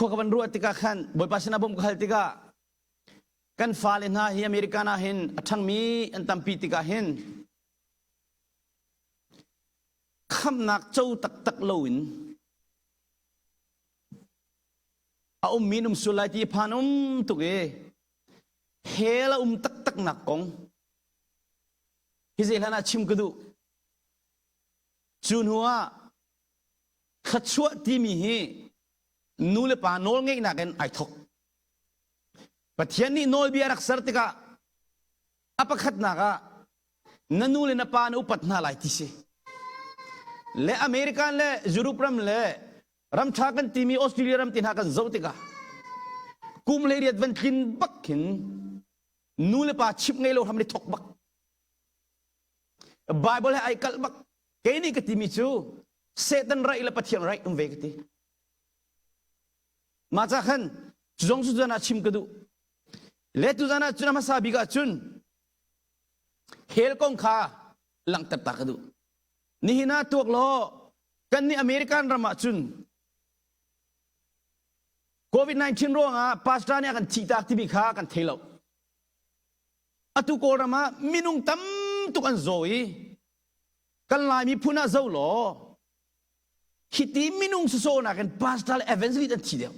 Khua ka van ruah tikah khan Bawipa sinah bawmh ka hal tikah kan fale hna hi American ah hin a ṭhangmi an tampi tikah hin khamnak co taktak loin a ummi an um sual lai ti phan um tuk i hell a um taktak nak kong hi zei hlan ah chim ka duh. Cu hnu ah thluachuah timi hi nu le pa nawl ngeihnak in ai thok. Pathian nih nawlbia rak ser tikah a pakhatnak ah na nu le na pa na upat hna lai ti si. Le American le Europe ram le ram ṭha kan timi Australia ram ti hna kan zoh tikah kum 18 van tlin bak khin nu le pa chimh ngei lo hram ni thok bak. Bible he ai kalh bak. Kei nih ka timi cu Satan raih le Pathian raih um ve ka ti. Mah ca khan cu zong cu zan ah chim ka duh. Le tu zan ah cun a hmasa bik ah cun hell kong kha langhter ta ka duh. Nihin ah tuak law kan nih American ram ah cun COVID-19 ruangah pastor nih a kan thihtak timi kha kan thei lo. Atu Kawlram ah minung tam tuk an zaw i kan Lai miphun ah zo law hiti minung sawsawh nakin pastor le evangelist an thi deuh.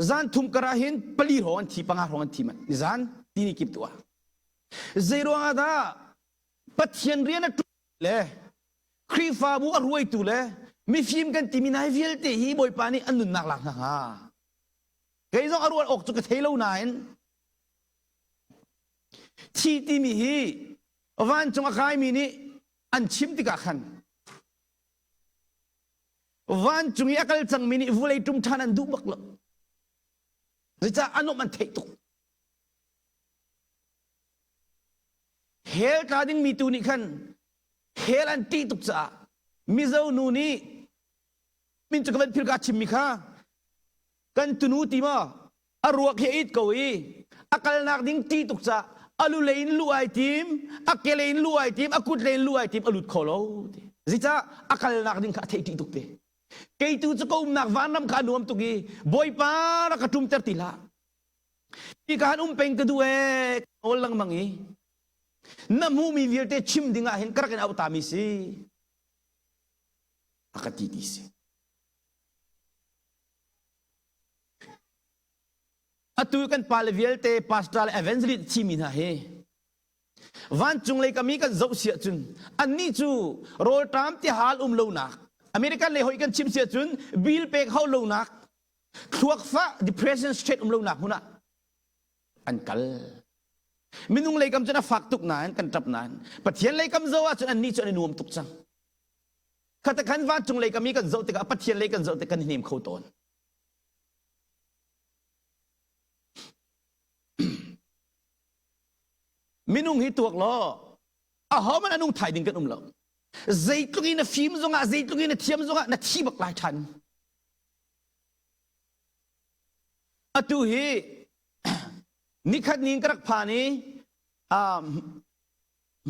Zan thum kar ah hin pali hrawng an thi, panga hrawng an thi manh. Nizan tini kip tu ah. Zei ruang ah dah Pathian rian a ṭuan le Khrihfabu a ruaitu le mifim kan timi nai vialte hi Bawipa nih an nunnak lak hna hnga. Kei zong a ruat awk cu ka thei lo nain thi timi hi vancung a kaimi nih an chim tikah khan vancung i a kal cangmi nih vulei ṭum ṭhan an duh bak lo. Zeicah a nuamh an theih tuk. Hell tla dingmi tu nih khan hell an ṭih tuk caah Mizo nu nih min cu ka van phil ka chimmi kha kan tunu ti maw a ruak hi a it ko i a kalnak ding ṭih tuk caah a lu lei in luh ai tim a ke lei in luh ai tim a kut lei in luh ai tim a lut kho lo ti zeicah a kalnak ding kha a theih ṭih tuk te kei tu cu ka umnak vanram kha a nuam tuk i bawipa rak ka ṭumter ti hlah hi ka han um peng ka duh ee nawl lengmang i na hmuhmi vialte chim ding ah hin ka rak in auh tami si a ka ti ti si Atu kan pale vialte pastor le evangelist thimi hna hi vancung lei kami kan zoh si ahcun annih cu rawlṭam tihal um lonak American lei hoi kan chim si ahcun bill pek hau lonak thluakfah depression state um lonak hmun ah an kal minung lei kam cun a fak tuk nain kan ṭap nain Pathian lei kam zoh ahcun annih cu an i nuam tuk cang Khata khan vancung lei kam i kan zoh tikah Pathian lei kan zoh tik kan i hnem kho tawn. Minung hi tuak law ahohmanh a nung thai ding kan um lo. Zeitluk in na fim zongah zeitluk in na thiam zongah na thi bak lai ṭhan. Atu hi nikhat ni in ka rak phan i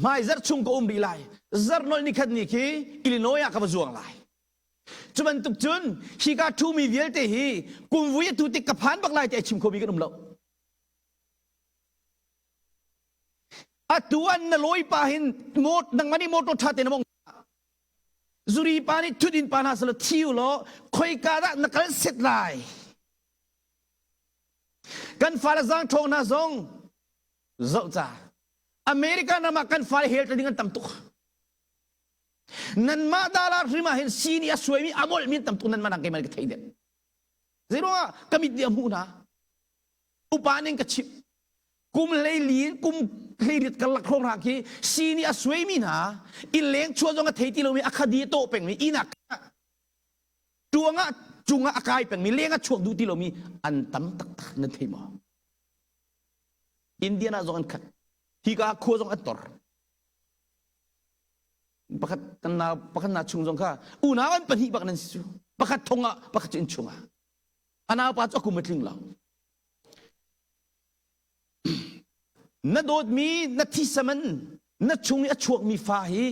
hmai zarh chung ka um rih lai zarh ni khat ni khi Illinois ah ka va zuang lai cu bantuk cun hika ṭhumi vialte hi kumvui atu tik ka phan bak lai ti ai chim khomi kan um lo atu an na lawi pa hin mot nangmah nih motor ṭha te na mong zuri pa nih thut in pa hna sala thiu law khoika dah na kal set lai kan fale zaang ṭhawng hna zong zoh ca American ram ah kan fale hel ding an tam tuk. Nanmah dala hrim ah hin si nih a suaimi a molhmi an tam tuk nanmah nang keimah ka thei deuh. Zeiruangah ka mit nih a hmuh hna. Upa ning ka chimh. Kum hleili in kum hleiriat karlak hrawng hna khi si nih a suaimi hna inn leng chuah zong a thei ti lomi a khadi a tawh pengmi inn ah tuang ah cungah a kai pengmi leng a chuak duh ti lomi an tam taktak nan thei maw? Indian ah zong an khat. Hika khua zong an tor. Pakhat kan na pakhat na chung zong kha unau an pahnih bak nan si cu. Pakhat thong ah pakhat cu inn chung ah. A naupa cu a kum a tling lo. Na dawtmi na thisaman na chung i a chuakmi fa hi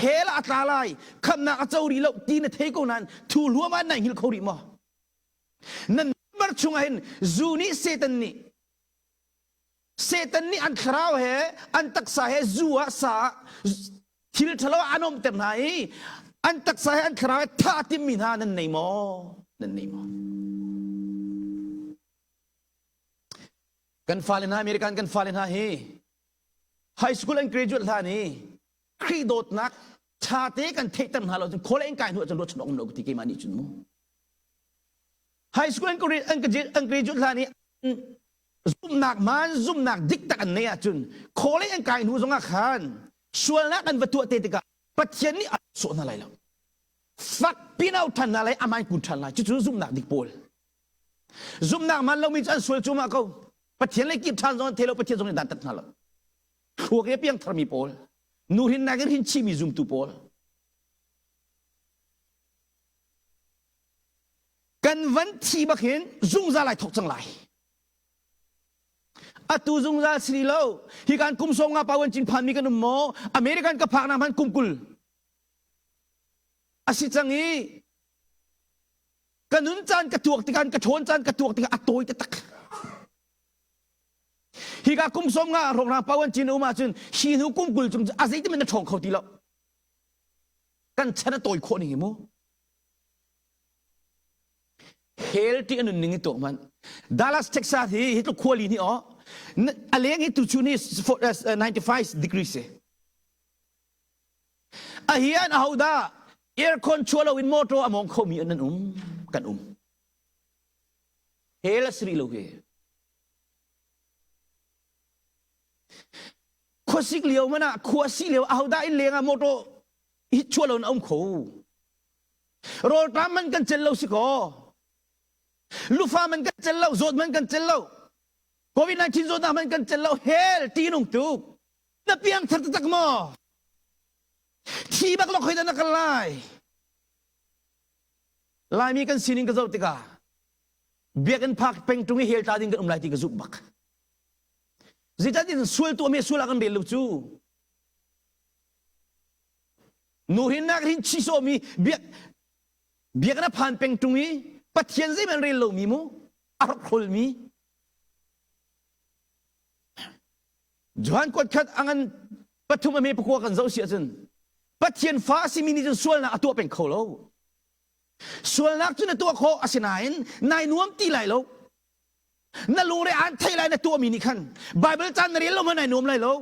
hell ah a tla lai khamnak a co rih lo ti na thei ko nain thu hluam ah nai hngilh kho rih maw? Nan bar chungah hin zu nih Satan nih Satan nih an thlarau he an taksa he zu ah sa ah thil ṭhalo ah an umter hna i an taksa he an thlarau he thah a timmi hna nan nei maw? Nan nei maw? Kan fale hna American kan fale hna hi high school an graduate hlan i Khrih dawtnak ṭha te kan theihter hna lo cun khawl in kai hnu ahcun ruahchan awk um lo ka ti keimah nih cun mu. High school an graduate hlan i zumhnak man zumhnak dik tak an neih ahcun khawl in an kai hnu zongah khan sualnak an va tuah te tikah Pathian nih a sawh hna lai lo. Fak pinau ṭhan hna lai amai kun ṭhan lai cucu zumhnak dik pawl. Zumhnak man lomi cu an sual cuahmah ko. Pathian lei kip ṭhan zong an thei lo Pathian zong nih dan tat hna lo. Thluak i piang tharmi pawl, nuhrinnak in hrin chihmi zumtu pawl. Kan van thi bak hin zungzal ai thok cang lai. Atu zungzal si lo. Hi kan kum sawm nga pawan cin phanmi kan um maw? American ka phak na hman kum 20. Asi cang i ka nun caan ka tuak tikah ka ṭhawn caan ka tuak tikah a tawi taktak. Hika kum 50 hrawng pawan cin um ahcun hi hnu kum 20 cung a zeitin na ṭhawng kho ti lo. Kan chan a tawi khawh ning hi mu. Hell ti a nun ning i tuak man. Dallas, Texas hi hi tluk khuali ni aw. A leng hi tu chu ni 95 degrees si. A hian a hoda aircon chua lo in motor a mong khomi an um kan um. Hell a sri lo hi. Khuasik lio man ah khua si lio ahodah inn leng ah motor hi chuah lo in a um kho. Rawlṭam man kan cel lo si kaw. Lufa man kan cel lo, zawt man kan cel lo. COVID-19 zawtnak man kan cel lo. Hell ti nung tuk. Na piang thar taktak maw? Thi bak lo khoi dah na kal lai? Laimi kan sining ka zoh tikah biakinn phak peng ṭung i hell tla ding kan um lai ti ka zumh bak. Zeicahtiah sual tuahmi sual ah kan rel lo cu. Nuhrinnak hin chisawmi biak biakinn a phan peng ṭung i Pathian zeihmanh rel lomi mu a hrokhrolmi Johan kuat khat a ngan pathum a me pakua kan zoh si ahcun Pathian fa a simi nih cun sualnak a tuah peng kho lo. Sualnak cu na tuah khawh asinain nai nuam ti lai lo. Na lungre aan thei lai na tuahmi nih khan Bible caan na rel lo hmanh nai nuam lai lo.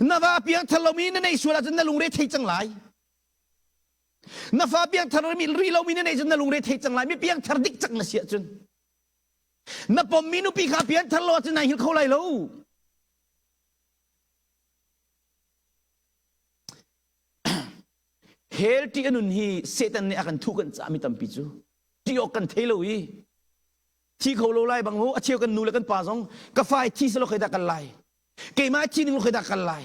Na va piangthar lomi na nei sual ahcun na lungre thei cang lai. Na fa piangthar rih lomi na nei cun na lungre thei cang lai. Mi piangthar dik cang na si ahcun. Na pommi nupi kha piangthar lo ahcun nai hil kho lai lo. Hell ṭih a nun hi Satan nih a kan thuh kan cahmi tampi cu ṭih awk kan thei lo i thi kho lo lai bang mu a cheu kan nu le kan pa zong ka fa hi thi selaw khoi dah kal lai keimah thi ning khoi dah kal lai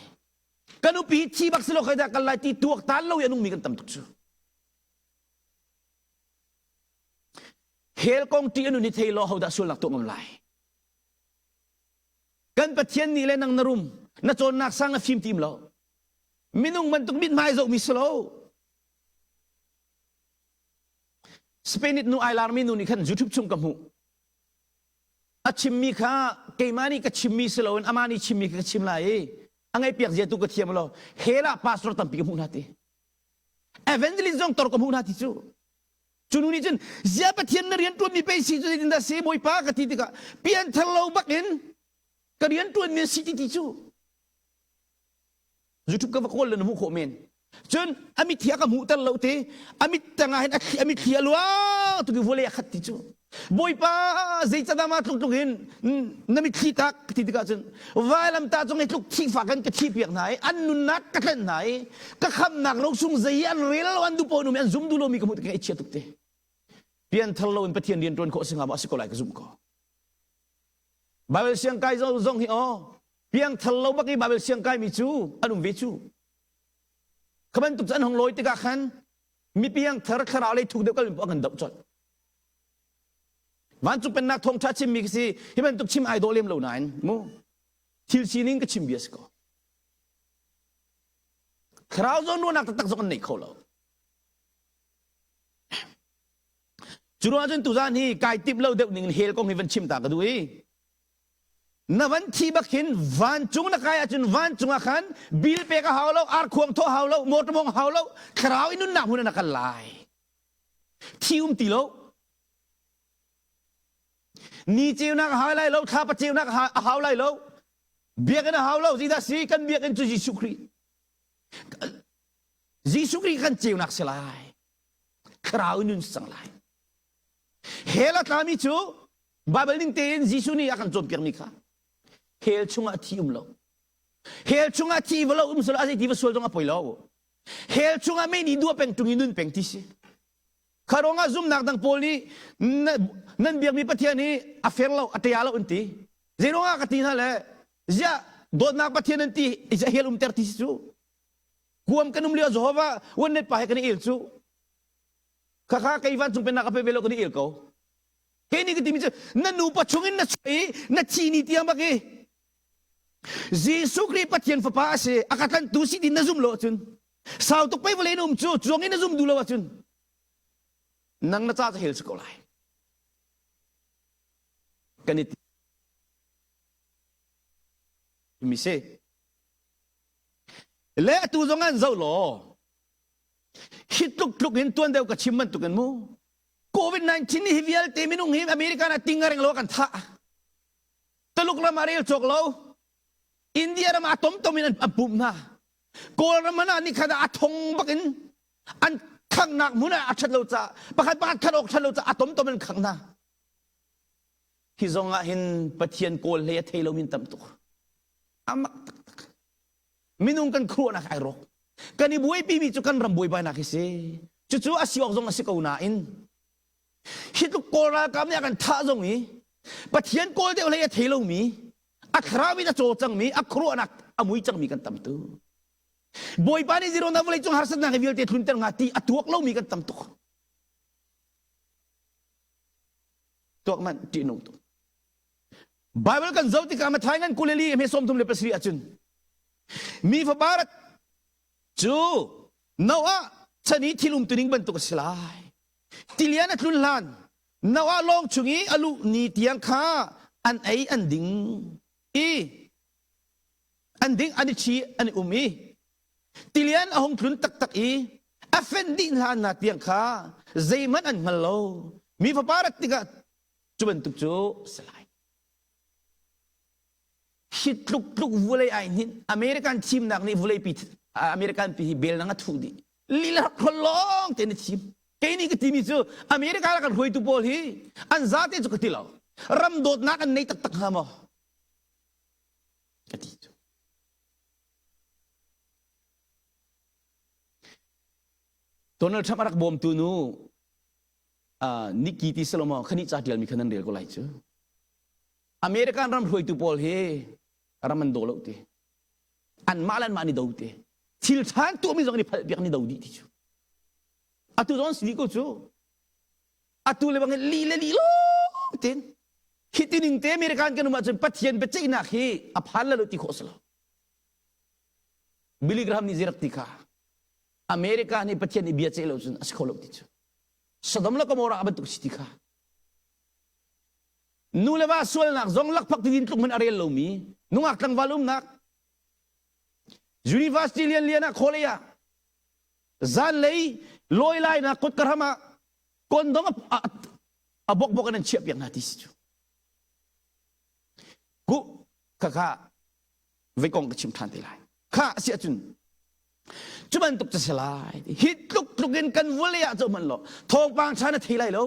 ka nupi hi thi bak selaw khoi dah kal lai ti tuak tan lo i a nungmi kan tam tuk cu hell kong ṭih a nun hi thei law hodah sualnak tuah ngam lai Kan Pathian nih le nang na rum, na cawnnak sang na fim tim lo. Minung bantuk mithmai zohmi si lo. Spain nu ai larmi nu nih khan YouTube chung ka hmuh. A chimmi kha keimah nih ka chimmi si loin amah nih chimmi kha ka chim lai i a ngaihpiak zia tu ka thiam lo. Hell ah pastor tampi ka hmuh hna ti. Evangelist zong tor ka hmuh hna ti cu. Cu nu nih cun zia Pathian na rian ṭuanmi pei si cu zeitindah si Bawipa ka ti tikah pianthar lo bak in ka rian ṭuanmi a si ti ti cu YouTube ka va kawl le na hmuh khawh men. Cun a mitthli a ka hmuhter lo ti a mit tangah hin a mitthli a luang tuk i vawlei a khat ti cu Bawipa zeicadah mah tluk tluk in na mitthli tak ti tikah cun vailamtah cung i tluk thihfak in ka thihpiak hna i an nunnak ka tlenh hna i ka khamnak rosung zei i an rel lo an duh pawn um i an zum duh lomi ka hmuh tikah i chia tuk te pianthar lo in Pathian rian ṭuan khawh a si hnga maw a si ko lai ka zumh ko Bible siang kai zong hi aw piangthar lo bak i Bible siang kai mi cu an um ve cu kha bantuk cu an hong lawi tikah khan mi piangthar thlarau lei thuk deuh kal mi an kan doh colh Vancung pennak thawngṭha chimmi khi si hi bantuk chim ai dawh lem lo nain mu thil sining ka chim bia si ko. Thlarau zawnruahnak taktak zong an nei kho lo. Cu ruang cun tuzan hi kai timh lo deuh ning in hell kong hi van chim ta ka duh i na van thi bak hin vancung na kai ahcun vancung ah khan bil pek a hau lo arkhuang thawh hau lo motor mong hau lo thlarau in nunnak hmun ah na kal lai thi um ti lo ni ceunak a hau lai lo thlapa ceunak a hau lai lo biakinn a hau lo zeidah si kan biakinn cu Jesuh Khrih Jesuh Khrih kan ceunak si lai thlarau in nun cang lai hell a tlami cu Bible ning tein Jesuh nih a kan cawnpiakmi kha hell chungah thi um lo hell chungah thi va lo um selo a zeiti va sual zong a poi lo hell chungah mei nih dua peng tung i nun peng ti si kha ruangah zumnak dang pawl nih nan biakmi Pathian hi a fair lo a ṭia lo an ti zei ruangah ka ti hna le ziah dawtnak Pathian an ti hell umter ti si cu Kuam kan um lio Jehovah one pa he kan i el cu. Khakha kei vancung pennak a pe ve lo kan i el ko. Kei nih ka timi cu na nupa chungin na chuah i na thi ni tiang bak i Jesuh Khrih Pathian fapa a si a ka tlanhtu si ti na zum lo ahcun sau tuk pei vawlei na um cu cuang in na zum duh lo ahcun nang na ca cu hell si ko lai kan i mi si Le atu zong an zoh law hi tluk tluk in tuan deuh ka chim bantuk in mu COVID-19 nih hi vialte minung hi America na ting a reng lo kan thah Taluk ram ah rel cawk lo India ram ah tom tom in an pumh hna Kawlram ah ni khat ah a thong bak in an khangnak hmun ah a ṭhat lo caah pakhat pakhat khat awk ṭhat lo caah a tom tom in khang hna hi zong ah hin Pathian kawl hlei a thei lo min tam tuk amak taktak minung kan khuaruahnak ai rawk kan i buaipi mi cu kan ram buaibainak hi si cucu a si awk zong a si ko nain hi tluk kawl ralkap nih a kan thah zong i Pathian kawl deuh hlei a thei lomi a thlarau in a caw cangmi a khuaruahnak a mui cangmi kan tam tu Bawipa nih zero na vawlei cung harsatnak hi vialte tlunter hnga ti a tuak lomi kan tam tuk tuak man ṭihnung tuk Bible kan zoh tikah Matthai ngan 24 hme 37 ahcun mi fapa rat cu Noah chan i thil umtuning bantuk a si lai. Tilian a tlun hlan Noah lawng chung i a luh ni tiang kha an ei an ding i an ding an i ṭhi an i um i tilian a hung tlun taktak i a fenh dih hlan na tiang kha zeihmanh an hngal lo. Mi fapa rat tikah Cu bantuk cu si lai. Hi tluk tluk vulei ai hnin American thimnak nih vulei pi American pi hi bel nang a thuh dih. Lila hrol lawng te na thim. Kei nih ka timi cu America la kan hruaitu pawl hi an zate cu ka ti lo. Ram dawtnak an nei taktak hnga maw? Ka ti cu. Donald Trump a rak bawmtu nu Nikki ti si lo maw khani ca tialmi kha nan rel ko lai cu American ram hruaitu pawl hi ram an daw lo ti anmah le anmah ni do ti thil ṭhan tuahmi zong ni phalh piak ni do dih ti cu atu zong si dih ko cu atu le bang li le li lo tin hi tining te American kan um ahcun Pathian biaceihnak hi a phan la lo ti khawh si lo Billy Graham nih zirak ti kha America nih Pathian nih bia ceih lo cun a si kho lo ti cu Sodom le Gomorrah bantuk si ti kha nu le va sualnak zong lakphak ti tluk hmanh a rel lomi nungak tlangval umnak university lian lian ah college ah zanlei lawi lai nak kut ka ram ah kondom a bok bok in an chiah piak hna ti si cu ku kha kha vei kong ka chim ṭhan te lai kha a si ahcun cu bantuk cu si lai hi tluk tluk in kan vulei ah zoh hmanh law thawngpang ṭha na thei lai lo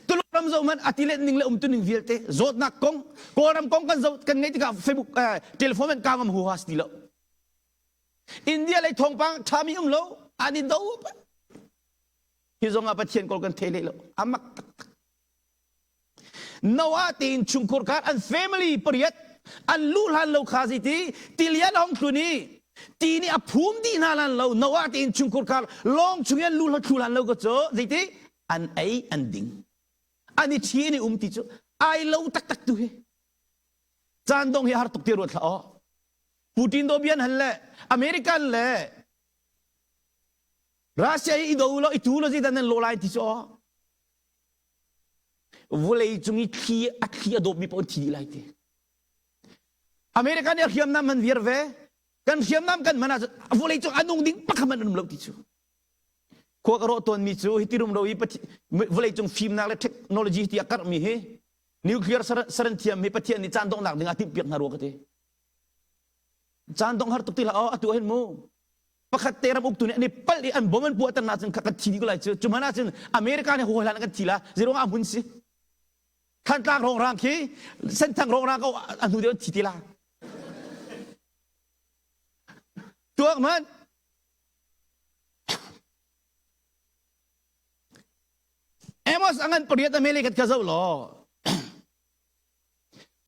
Tuluk ram zoh hmanh a tilet ning le umtu ning vialte zawtnak kong Kawlram kong kan zoh kan ngeih tikah Facebook eh, telephone man ka ngam huha si ti lo India lei thawngpang ṭhami um lo an i do hi zong ah Pathian kawl kan thei leh lo amak taktak Noah te innchungkhur kha an family pariat an luh hlan lo kha zeiti tilian hong tlun i ti nih a phum dih hna hlan lo Noah te innchungkhur kha lawng chung in an luh thlu hlan lo ka cu zeiti an ei an ding an i ṭhi in i um ti cu ai lo taktak tu hi caan dong hi har tuk ti ruat hlah aw Putin do bian han le American le Russia i do lo i tu lo zeidan nan lo lai ti cu aw. Vulei cung i thli a thli a dawpmi paoh an thi dih lai ti. America nih a hriamnam man viar ve. Kan hriamnam kan hman ahcun vulei cung a nung ding pakhat hmanh an um lo ti cu. Khua ka rawh tawnmi cu hi ti rumro hi vulei cung fimnak le technology ti a karhmi hi nuclear saran thiam hi Pathian nih caan donghnak ding ah timhpiak hna rua ka ti. Caan dongh har tuk ti hlah aw atu hin mu pakhat te ram uktu nih an i palh i an bom an puahter na cun kan thi dih ko lai cu cu hmanh ahcun America nih hawi hlan kan thi la zeiruang ah hmun si Thantlang rongrang khi Senthang rongrang ko a hnu deuh an thi ti la tuak man Amos angan pariat amele kat ka zo law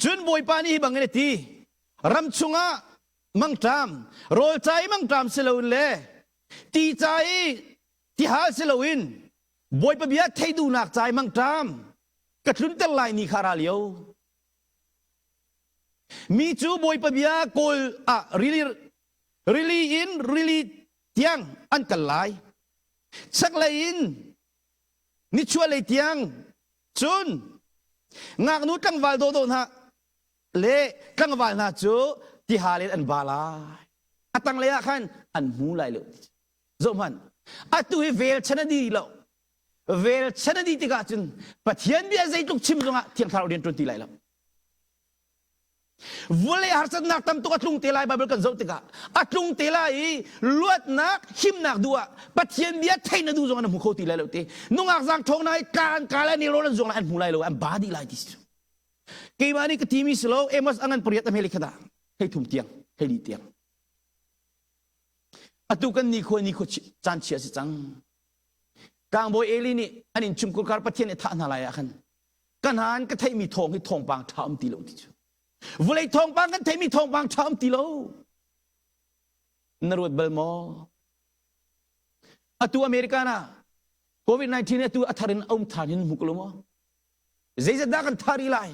Cun Bawipa nih hi bangin a ti, ram chungah mangṭam, rawl ca i mangṭam si loin le ti ca i tihal si loin Bawipa bia theih duhnak ca i mangṭam ka tlunter lai ni kha ra lio. Mi cu Bawipa bia kawl ah rili, rili in rili tiang an kal lai. Chaklei in nichuahlei tiang Cun ngaknu tlangval dawhdawh hna le tlangval hna cu tihal in an ba lai. A tanglei ah khan an hmu lai lo. Zohhmanh, atu hi vel chan a di lo. Vel chan a di tikah cun Pathian bia zeitluk chim zongah Thiang Thlarau rian ṭuan ti lai lo. Vulei harsatnak tam tuk a tlung te lai Bible kan zoh tikah a tlung te lai i luatnak himnak duh ah Pathian bia theih na duh zong an hmu kho ti lai lo ti nungak zang thong na i tla an ka lai ni rawl an zuang lai an hmu lai lo an ba dih lai ti si keimah nih ka timi si lo Amos angan pariat a hmeli khata hei thum tiang hei li tiang atu kan ni khua ni khua caan chia si cang tlangbawi Eli nih an in chungkhar Pathian nih thah hna lai ah khan ka hnan ka theihmi thawng hi thawngpang ṭha um ti lo ti cu vulei thawngpang kan theihmi thawngpang ṭha um ti lo na ruat bal maw atu America na COVID-19 atu a thar in um than hin hmu ko lo maw zeizat dah kan thari lai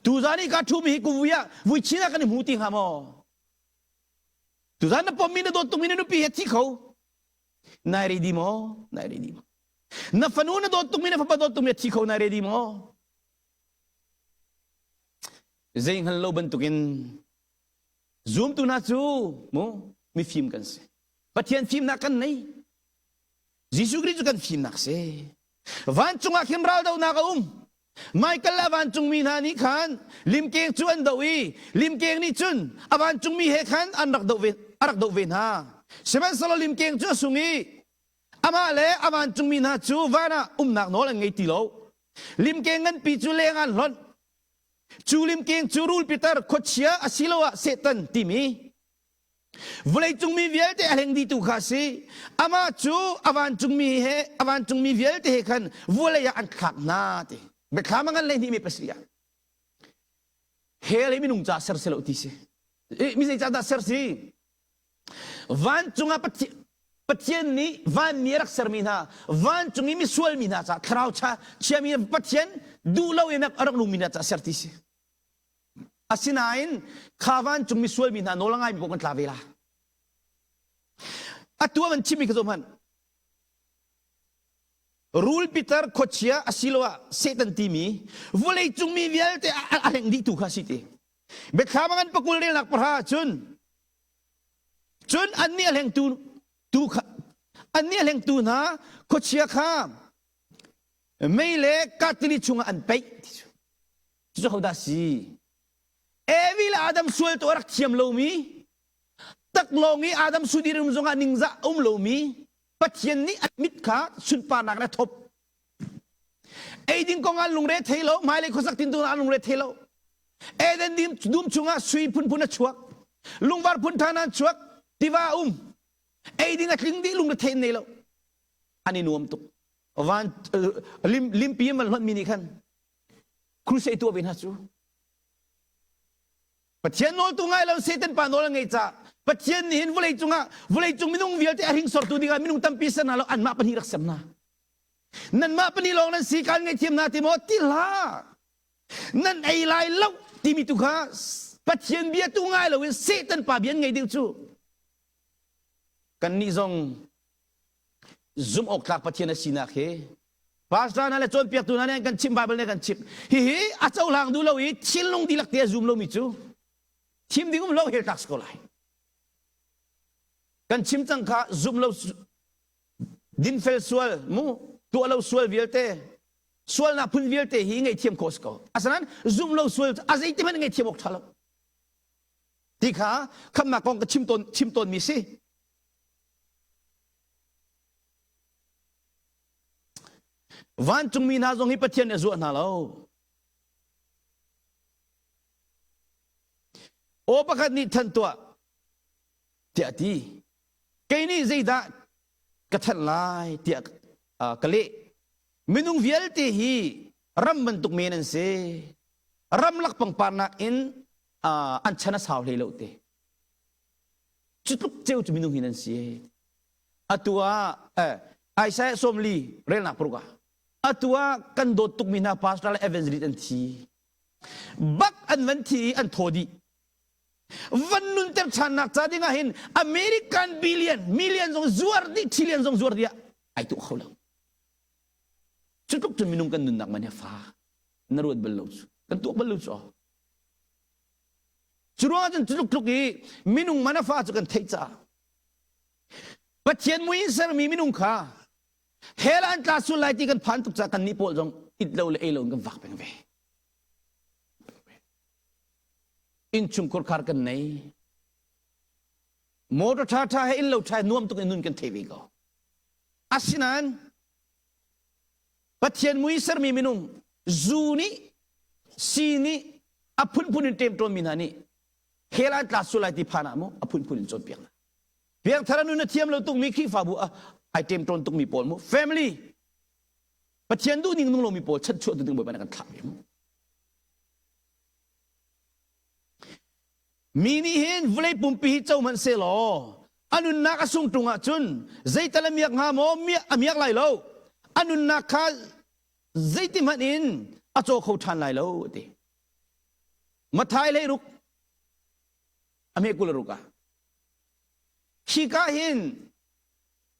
tuzan i ka ṭhumi hi kuvui ah vui chin ah kan i hmu ti hnga maw tuzan na pommi na dawt tukmi na nupi he thi kho nai ready maw nai ready maw Na fanu na dawt tukmi na fapa dawt tukmi a thi kho na ready maw? Zei hngal lo bantukin zumtu hna cu mu mifim kan si. Pathian fimnak kan nei. Jesuh Khrih cu kan fimnak si. Vancung ah khin raldohnak a um. Michael le a vancungmi hna nih khan limkeng cu an doh i limkeng nih cun a vancungmi he khan an rak doh ve, a rak doh ve hna. Sihmanhsehlaw limkeng cu a sung i Amah le a vancungmi hna cu van ah umnak nawl an ngei ti lo. Limkeng nganpi cu leng an hlonh. Cu limkeng cu rul pitar khuachia asiloah Satan timi vawleicung mi vialte a hleng dihtu kha a si. Amah cu a vancungmi he a vancungmi vialte he khan vawlei ah an thlak hna ti. Biathlam a ngan 12 mi pasarih ah. Hell hi minung ca ser si lo ti si. Mi zei ca dah ser si? Vancung ah Pathian nih vanmi a rak sermi hna, vancung i misual mi hna caah thlarau cha chiami Pathian duh lo in a rak nungmi hna caah ser ti si. Asinain kha vancung misual mi hna nawl a ngaimi paoh kan tla ve la. Atu ah van chimmi kha zoh hmanh. Rul pitar khuachia asiloah Satan timi vawleicung mi vialte a hleng dihtu kha si ti. Biathlam a ngan pakul relnak pahra ahcun Cun annih a hlengtu tu kha annih a hlengtu hna khuachia kha mei le kahtili chungah an peih ti cu. Cucu hodah si? Evi le Adam sual tu a rak thiam lomi taklawng i Adam sudirum zongah ningzah a um lomi Pathian nih a mit kha sunparnak in a thop. Eiding kong ah lungre thei lo, hmailei khuasak tintu ah lungre thei lo. Eden dum chungah sui phunphun a chuak. Lungvar phun ṭha an chuak. Tiva a um. Eiding a tling dih lungre thei nei lo. An i nuam tuk. Van lim limpi an van hlonhmi nih khan crusade tuah ve hna cu. Pathian nawl tu ngai lo Satan pa nawl a ngei ca Pathian nih hin vawlei cungah vawlei cung minung vialte a hringsortu dingah minung tampi ser hna lo anmah pahnih rak ser hna. Nanmah pahnih lawng nan si kaan ngaihthiam hna ti maw ti hlah. Nan ei lai lo timi tu kha Pathian bia tu ngai loin Satan pa bia an ngei deuh cu. Kannih zong zumh awk tlak Pathian a sinak hi. Pastor hna le cawnpiaktu hna nih an kan chimh Bible nih kan chimh. Hihi a cohlang duh lo i thinlung dihlak te a zum lomi cu thim ding um lo hell tlak si ko lai. Kan chim cang kha zum lo dinfel sual mu tuah lo sual vialte sualnak phun vialte hi ngaihthiam khawh si ko. Asinain zum lo sual a zeiti hmanh ngaihthiam awk ṭha lo. Ti kha khamnak kong ka chim tawn chim tawnmi si. Vancungmi hna zong hi Pathian nih a zuah hna lo. Aw pakhat nih thanh tuah tiah a ti. Kei nih zeidah ka thanh lai tiah ka leh. Minung vialte hi ram bantuk men an si. Ramlak pangpar nakin an chan a sau hlei lo te. Cu tluk ceu cu minung hi nan si. Atu ah eh, Isaiah sawmli relnak paruk ah atu ah kan dawt tukmi hna pastor le evangelist an thi. Bak an van thi i an thaw dih. Van nunter ṭhannak ca ding ah hin American billion, million zong zuar dih, trillion zong zuar dih ah ai tuah kho lo. Cu tluk cun minung kan nunnak man hi fa. Na ruat bal lo cu. Kan tuak bal lo cu. Cu ruangah cun tluk tluk i minung man a fa cu kan theih caah Pathian mui in sermi minung kha hell an tla sul lai ti kan phan tuk caah kannih pawl zong it lo le ei lo in kan vak peng ve. Innchungkhur khar kan nei. Motor ṭha ṭha he inn lo ṭha nuam tuk in nun kan thei ve ko. Asinain Pathian mui sermi minung zu nih si nih a phunphun in ṭemṭawnmi hna nih hell an tla sual lai ti phan ah mu a phunphun in cawnpiak hna. Piangthar nun a thiam lo tukmi Khrihfabu a ai ṭemṭawn tukmi pawl mu family Pathian duh ning nung lomi pawl chanchuah tu ding Bawipa nih kan thlah ve mu. Mi nih hin vawlei pumpi hi co hmanh sehlaw a nunnak a sung ṭung ahcun zeital a miak hnga maw a miak lai lo. A nunnak kha zeiti hmanh in a caw kho ṭhan lai lo a ti. Mathai hlei ruk a hme 20 ruk ah hika hin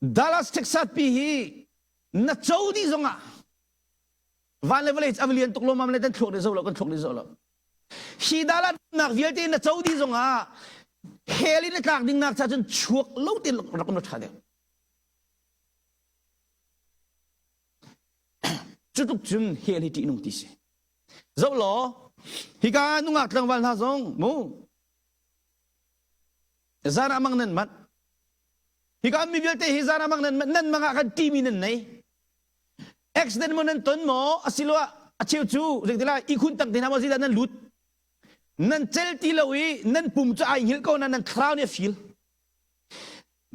Dallas Texas pi hi na co dih zongah van le vawlei a va lian tuk lawmam le kan thluak nih zo lo kan thluak nih zo lo hi dalat nak vialte na co dih zongah hell in na tlak ding nak cha cun chuak lo tin rak um tha deuh cu tluk cun hell hi ṭihnung ti si zoh law hika nungak tlangval hna zong mu zan ah mang nan manh hika mi vialte hi zan ah mang nan manh nan mang ah kan ṭimi nan nei Accident maw nan ton maw asiloah a cheu cu zeitilai ihkhun tang te hna maw zeidah nan lut nan cel ti lo i nan pum cu ai hngilh ko na nan thlarau nih a feel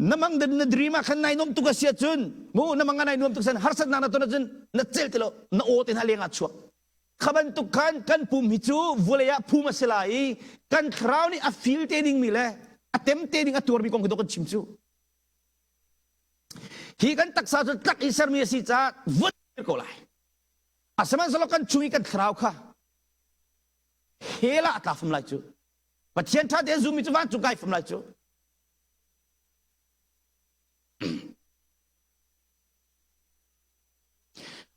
na mang na dream ah khan nai nuam tuk a si ahcun mu na mang ah nai nuam tuk san harsatnak na ton ahcun na cel ti lo na aw te hna leng ah chuak kha bantuk khan kan pum hi cu vulei ah phum a si lai i kan thlarau nih a feel te ding mi le a tem te ding a tuarmi kong khi kan chim cu Hi kan taksa cu tlak i sermi a si caah vun ko lai. Asihmanhsehlaw kan chung i kan thlarau kha hell ah a tla fam lai cu. Pathian ṭha tein zummi cu vancung kai fam lai cu.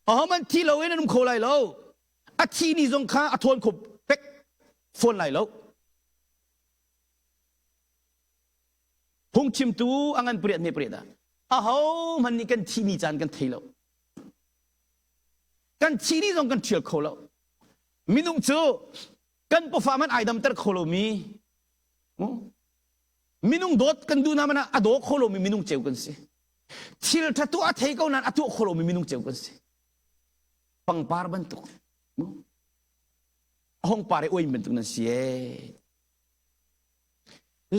Ahohmanh thi loin an um kho lai lo. A thi ni zong kha a thawn kho pek fawn lai lo. Phungchimtu a ngan pariat hme pariat ah ahohmanh nih kan thih ni caan kan thei lo. Kan thih ni zong kan ṭhial kho lo. Minung cu kan pawfa man ai damter kho lomi minung dawt kan duh na man ah a daw kho lomi minung ceu kan si. Thil ṭha tuah a thei ko nain a tuah kho lomi minung ceu kan si. Pangpar bantuk. A hong par i uai bantuk nan si ee.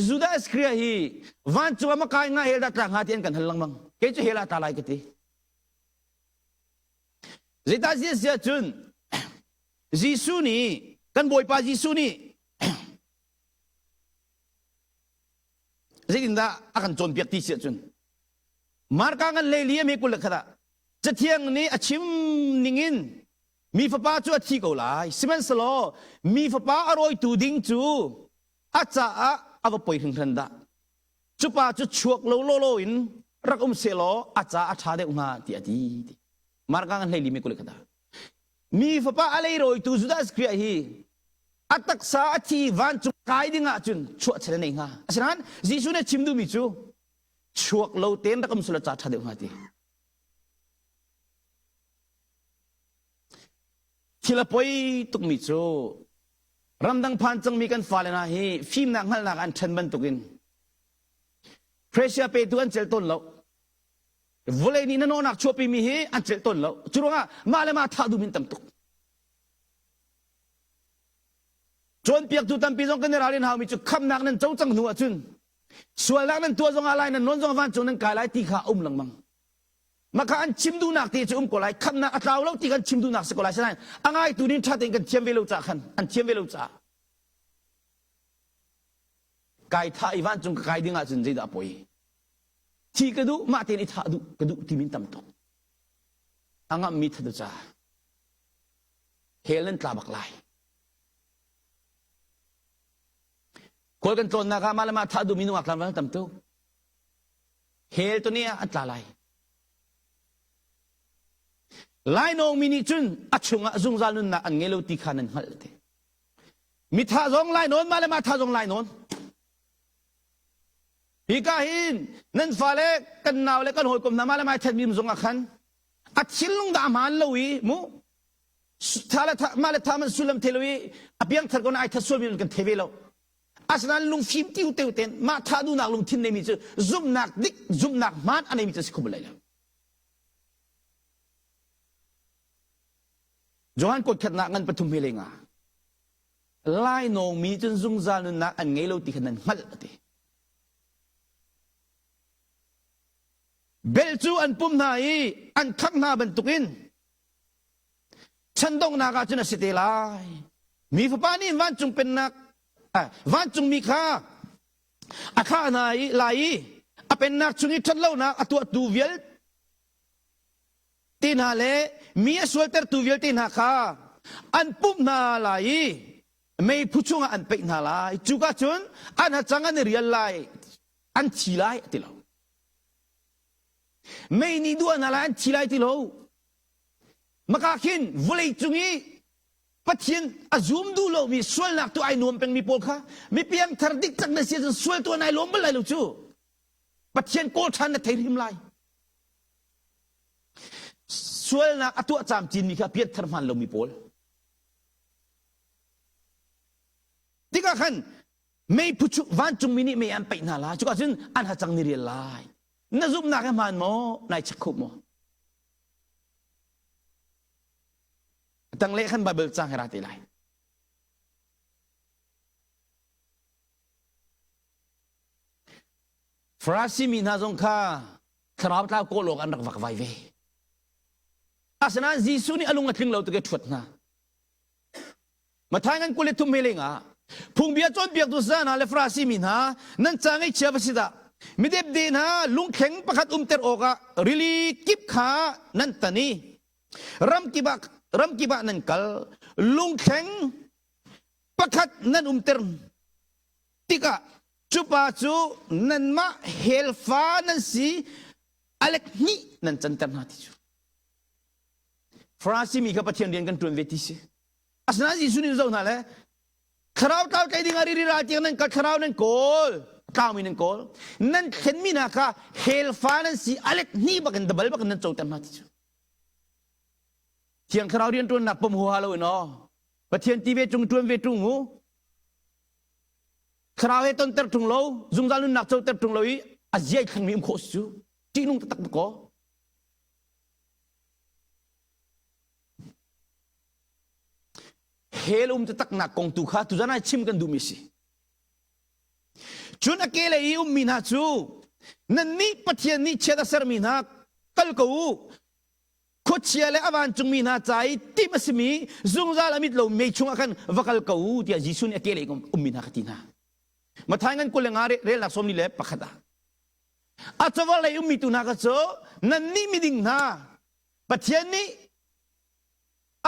Judah Iskariot hi vancung ah makai nga hell dah tla hnga ti an kan hal lengmang. Kei cu hell ah tla lai ka ti. Zeitah si cun Jesuh nih kan Bawipa Jesuh nih zeitindah a kan cawnpiak ti si ahcun Marka ngan hlei li a 21 ah Cathiang nih a chim ningin Mi fapa cu a thi ko lai. Sihmanhsehlaw mi fapa a rawitu ding cu a caah a va poi hringhran dah. Cu pa cu chuak lo lawlaw in rak um sehlaw a ca a ṭha deuh hnga tiah a ti. Marka ngan hlei limi kul kata. Mi fapa a leirawitu Judas Khrih hi a taksa a thi vancung kai ding ah cun chuah chel nei hnga. Asinain Jesuh nih chim duhmi cu chuak lo tein rak um sula ca ṭha deuh hnga ti. Thil a poi tukmi cu ramdang phan cangmi kan fale hna hi fimnak hngalhnak an ṭhen bantukin pressure petu an celh tawn lo. Vawlei nih na nawhnak chuahpimi hi an celh tawn lo. Cu ruangah mah le mah thah duhmi an tam tuk. Cawnpiaktu tampi zong kan i ralrin haumi cu khamnak nan co cang hnu ahcun sualnak nan tuah zongah lai nan nawn zong vancung nan kai lai ti kha a um lengmang. Maka an chim duhnak te cu um ko lai khamnak a tlau lo ti kan chim duhnak si ko lai sinain a ngaitu nih ṭha tein kan thiam ve lo caah khan an thiam ve lo caah kai thah i vancung ka kai ding ahcun zeidah a poi thi ka duh mah tein i thah duh ka duh timi tam tuk a ngammi thatu ca hell nan tla bak lai kawl kan tlawnnak ah mah le mah thah duhmi nungak tlangval tam tuk Hell tu nih ah an tla lai. Lainawngmi nih cun a chungah zungzal nunnak an ngei lo ti kha nan hngalh te. Mitha zong lainawn, mah le mah tha zong lainawn. Hika hin nan fale kan nau le kan hawikom hna mah le mah thenmi zong ah khan a thinlung dah a hmaan lo i mu tha le tha mah le tha man sullam the lo i a piangthar ko na ai that sualmi kan the ve lo. Asinain lungfim tiu teu ten mah thah duhnak lungthin neimi cu zumhnak dik zumhnak hmaan a neimi cu si kho bal lai lo. Johan kuatkhatnak ngan pathum he lenga lainawngmi cun zungzal nunnak an ngei lo ti kha nan hngalh a ti. Bel cu an pum hna i an khangh hna bantukin Chan donghnak ah cun a si te lai. Mi Fapa nih vancung pennak vancungmi kha a thlah hna i lai i a pennak chung i ṭhatlonak a tuahtu vialte hna le mi a sualtertu vialte hna kha an pumh hna lai i meiphu chungah an peih hna lai. Cuka cun an hacang an i rial lai, an thi lai a ti lo. Mei nih duah hna lai, an thi lai ti lo. Maka khin vawlei cung i Pathian a zum duh lomi sualnak tu ai nuam pengmi pawl kha mi piangthar dik tak na si ahcun sual tuan ai lawm bal lai lo cu. Pathian kawl ṭhan na thei hrim lai. Sualnak a tuah camcinmi kha pianthar hmaan lomi pawl. Tikah khan meiphu chu vancungmi nih mei an paih hna lai. Cuka cun an hacang ni rial lai. Na zumhnak hi hmaan maw? Nai check kho maw? Tanglei khan Bible cang he ra te lai. Farasi mi hna zong kha thlarau tlau kawl awk an rak vakvai ve. Asinain Jesuh nih a lung a tling lo tuk i a ṭhuat hna. Mathai ngan 23 he lengah phungbia cawnpiaktu saya hna le Farasi mi hna nan ca ngaihchia va si dah midepde hna lungthleng pakhat umter awkah rili kip kha nan tan i ramkip ah ramkip ah nan kal lungthleng pakhat nan umter tikah cu pa cu nanmah helfa nan si alek hnih nan canter hna ti cu Farasi mi kha Pathian rian kan ṭuan ve ti si. Asinain Jesuh nih zoh hna le thlarau tlau tlai ding ah riri ral tiang nan kal thlarau nan kawl tlaumi nan kawl nan thlenmi hna kha helfa nan si alet hnih bakin dabal bakin nan coter hna ti cu. Thiang thlarau rian ṭuannak pom huaha lo in aw Pathian ti ve ṭung ṭuan ve ṭung mu thlarau he tonter ṭung lo zungzal nunnak coter ṭung lo i a ziai thlengmi um khawh si cu ṭihnung taktak kaw Hell um taknak kong tu kha tuzan ah chim kan duhmi si. Cun a ke lei i ummi hna cu nannih Pathian nih chiat a sermi hna kal ko u. Khuachia le a vancungmi hna ca i timh a simi zungzal a mit lo mei chungah khan va kal ko u tiah Jesuh nih a ke lei ummi hna kha ti hna. Mathai ngan 25 relnak 41 ah A cavar lei ummi tu hna kha cu nannih miding hna Pathian nih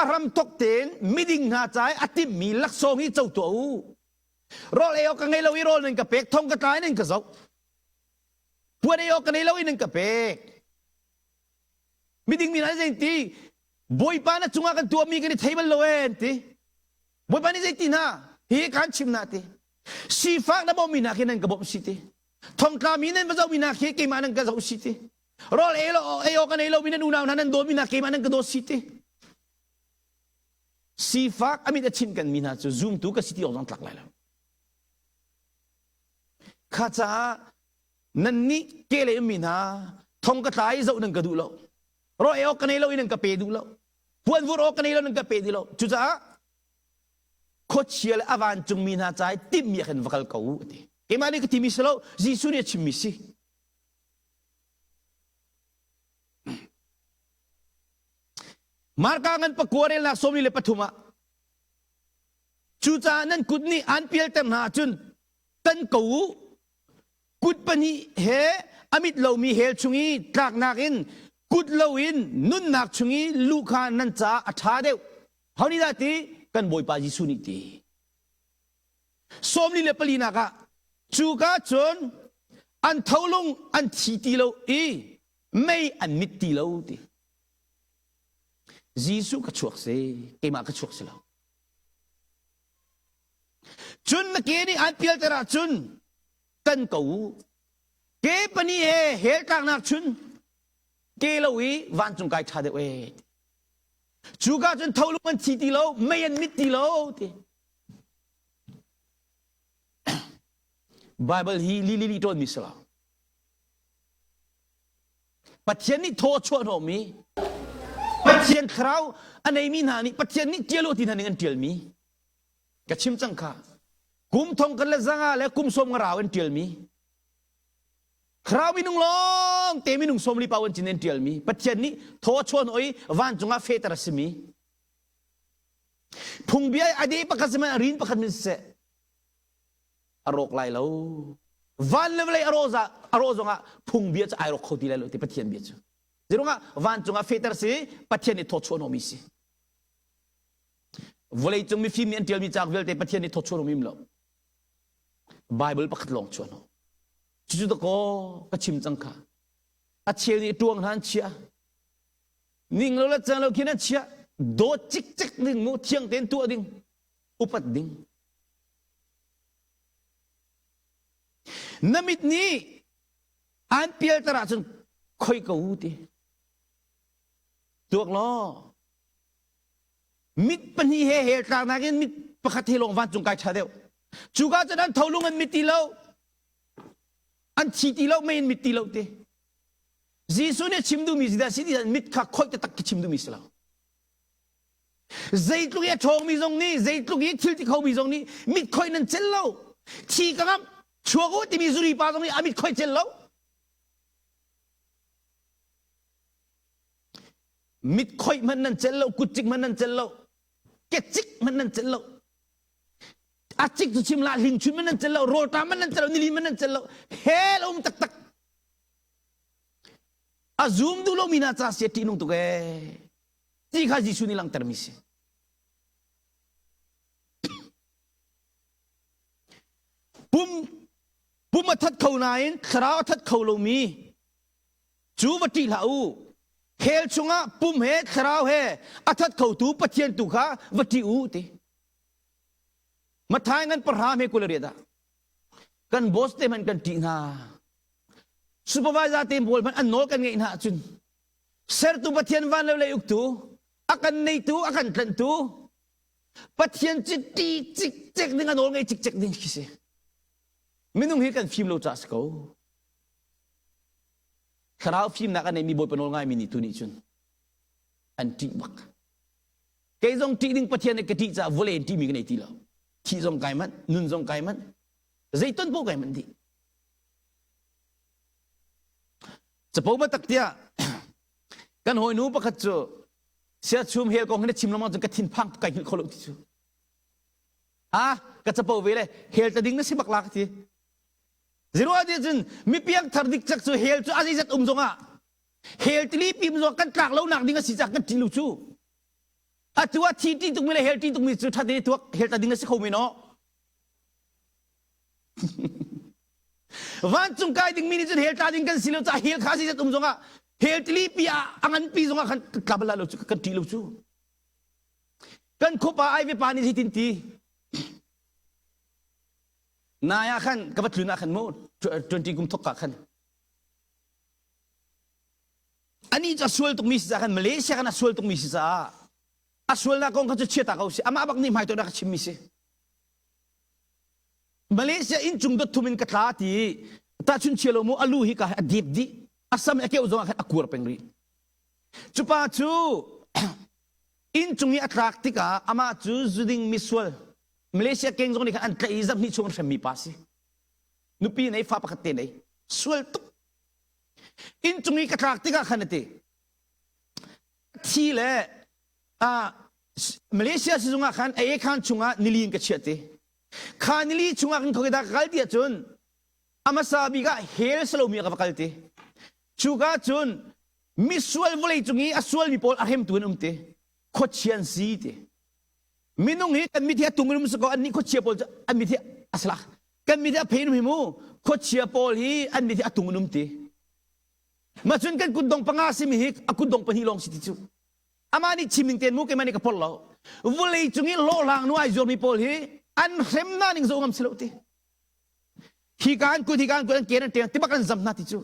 a hramthok tein miding hna ca i a timhmi laksawng hi co tuah u. Rawl ei awk ka ngei lo i rawl nan ka pek, thong ka tla in nan ka zoh. Puan ei awk ka nei lo i nan ka pek. Miding mi hna nih zei ti Bawipa na cungah kan tuahmi kan i thei bal lo ee an ti. Bawipa nih zei ti hna? Hi kan chim na ti. Sifak na bawmmi hna khi nan ka bawmh si ti. Thongtla mi nan va zohmi hna khi keimah nan ka zoh si ti. Rawl ei lo ei awk an ei lomi nan unau hna nan dawmi hna keimah nan ka dawt si ti. Sifak a mit a chinh kan mi hna cu zumtu ka si ti awk zong tlak lai lo. Kha caah nannih ke le ummi hna thong ka tla i zoh nan ka duh lo. Rawl ei awk ka nei lo i nan ka pe duh lo. Puan vur awk ka nei lo nan ka pe duh lo. Cucaah khuachia le a vancungmi hna ca i timhmi ah khin va kal ko u a ti. Keimah nih ka timi si lo, Jesuh nih a chimmi si. Marka ngan pakua relnak 43 ah cucaah nan kut nih aan pialter hna ahcun tan ko u kut pahnih he a mit lomi hell chung i tlaknak in kut loin nunnak chung i luh kha nan caah a ṭha deuh ho nih dah ti kan Bawipa Jesuh nih ti 44 le palinak ah cuka cun an tholung an thi ti lo i mei an mit ti lo ti Jesuh ka chuak si keimah ka chuak si lo cun na ke nih an pialter ahcun tan ko u ke pani he hell tlaknak chun ke lo i vancung kai ṭha deuh e cuka cun tholung an thi ti lo mei an mit ti lo ti Bible hi li li li ṭawnmi si lo. Pathian nih thaw a chuah hnawhmi Pathian thlarau a neimi hna nih Pathian nih ṭial u ti hna ning an ṭialmi ka chim cang kha kum thong kan le zanga le kum sawm nga rau an ṭialmi thlarau minung lawng te minung sawm li pau an cin an ṭialmi Pathian nih thaw a chuah hnawh i vancung ah fehter a simi Phungbia a de pakhat sihmanh a rin pakhat min siseh a rawk lai lo. Van le vawlei a rawh za a rawh zongah phungbia cu ai rawk kho ti lai lo ti Pathian bia cu. Zirungah vancung ah fehter si Pathian nih thawchuah hnawhmi si. Vawlei cung mifim nih an ṭialmi cauk vialte Pathian nih thawchuah hnawhmi lo. Bible pakhat lawng chuah hnawh. Cucu dakaw ka chim cang kha. A cheu nih ṭuang hna an chia. Ning lo le cang lo khin an chiah. Dawt cikcek ding mu thiang tein tuah ding. Upat ding. Na mit nih an pialter ahcun khoi ko u ti. Tuak law mit pahnih he hel tlaknak in mit pakhat he lawng vancung kai ṭha deuh. Cuka cun an tholung an mit ti lo. An thi ti lo, mei an mit ti lo ti. Jesuh nih chim duhmi si dah si ti mit kha khoih taktak khi chim duhmi si lo. Zeitluk i a ṭhawngmi zong nih, zeitluk i thil ti khomi zong nih mit khoih nan cel lo. Thi ka ngamh, chuak u timi zuri pa zong nih a mit khoih cel lo. Mit khoih hmanh nan cel lo, kut cik hmanh nan cel lo, ke cik hmanh nan cel lo. A cik cu chim la, hling chun hmanh nan cel lo, rawlṭam hmanh nan cel lo, nili hmanh nan cel lo. Hell um taktak. A zum duh lomi hna ca si a ṭihnung tuk ee. Ti kha Jesuh nih langhtermi si. Pum pum a that kho nain thlarau a that kho lomi cu va ṭih hlah u. Hell chungah pum he thlarau he a that khotu Pathian tu kha va ṭih u ti. Mathai ngan pahra he 28 ah kan boss te hmanh kan ṭih hna. Supervisor te pawl hmanh an nawl kan ngeih hna ahcun sertu Pathian van lo lei uktu a kan neitu a kan tlanhtu Pathian ci ṭi cikcek ding a nawl ngei cikcek ding khi si. Minung hi kan fim lo ca si ko. Thlarau fimnak a neimi Bawipa nawl ngaimi nih tu nih cun an ṭih bak. Kei zong ṭih ding Pathian nih ka ṭih caah vawlei in ṭihmi ka nei ti lo. Thih zong kai manh, nun zong kai manh, zeiton paoh kai manh dih. Capo biatak tiah kan hawinu pakhat cu siachum hel kong hi na chim lengmang cun ka thinphang kai hngilh kho lo ti cu. Ah, ka capo ve le hel ta ding na si bak la ka ti. Zero ati cun mi piangthar dik cak cu hel cu a zeizat um zongah hel tili pim zong kan tlak lo nak ding a si cak kan ṭih lu cu. Atu ah thi ṭih tukmi le hel ṭih tukmi cu ṭhat i tuak hel ta ding a si kho mi no. Vancung kai dingmi nih cun hell tla ding kan si lo caah hell kha zeizat um zongah. Hell tilipi ah a nganpi zongah khan tla bal lo cu kan ṭih lo cu. Kan khuapa ai ve pa nih hitin ti. Nai ah khan ka va tlun ah khan mu 20 kum thok ka khan ani cu a sual tukmi si caah khan Malaysia kan a sual tukmi si caah a sualnak kong kha cu chia ta ko si amah bak nih hmai to ka chimmi si Malaysia inn cung dot thum in ka tla ti tahchun chia lo mu alu hi ka a dip dih a sam a keuh zong ah khan a kuar peng rih cu pa cu inn cung i a tlak tikah amah cu zuding misual Malaysia keng zong nih khan an tlaih i zarhhnih chung an hremmi pa si nupi nei fa pakhat te nei sual tuk inn cung i ka tlak tikah khan a ti thi le ah Malaysia sizung ah khan AA khan chungah nili in ka chiah ti kha nili chungah kan khoi dah ka kal ti ahcun a hmasa bik ah hell salomi ka va kal ti cuka cun misual vawlei cung i a sualmi pawl a hremtu an um ti khuachian si ti minung hi kan mit hi a tung in um si ko annih khuachia pawl cu an mit hi a salak kan mit hi a phe in um hi mu khuachia pawl hi an mit hi a tung in um ti ma cun kan kutdong panga simi hi a kutdong pahnih lawng si ti cu amah nih chim ning ten mu keimah nih ka porh lo vulei cung i hlawhhlang nu ai zuarmi pawl hi an hrem na ning zo ngam si lo ti hi ka an kut hi ka an kut an ke an teng ti bak an zam hna ti cu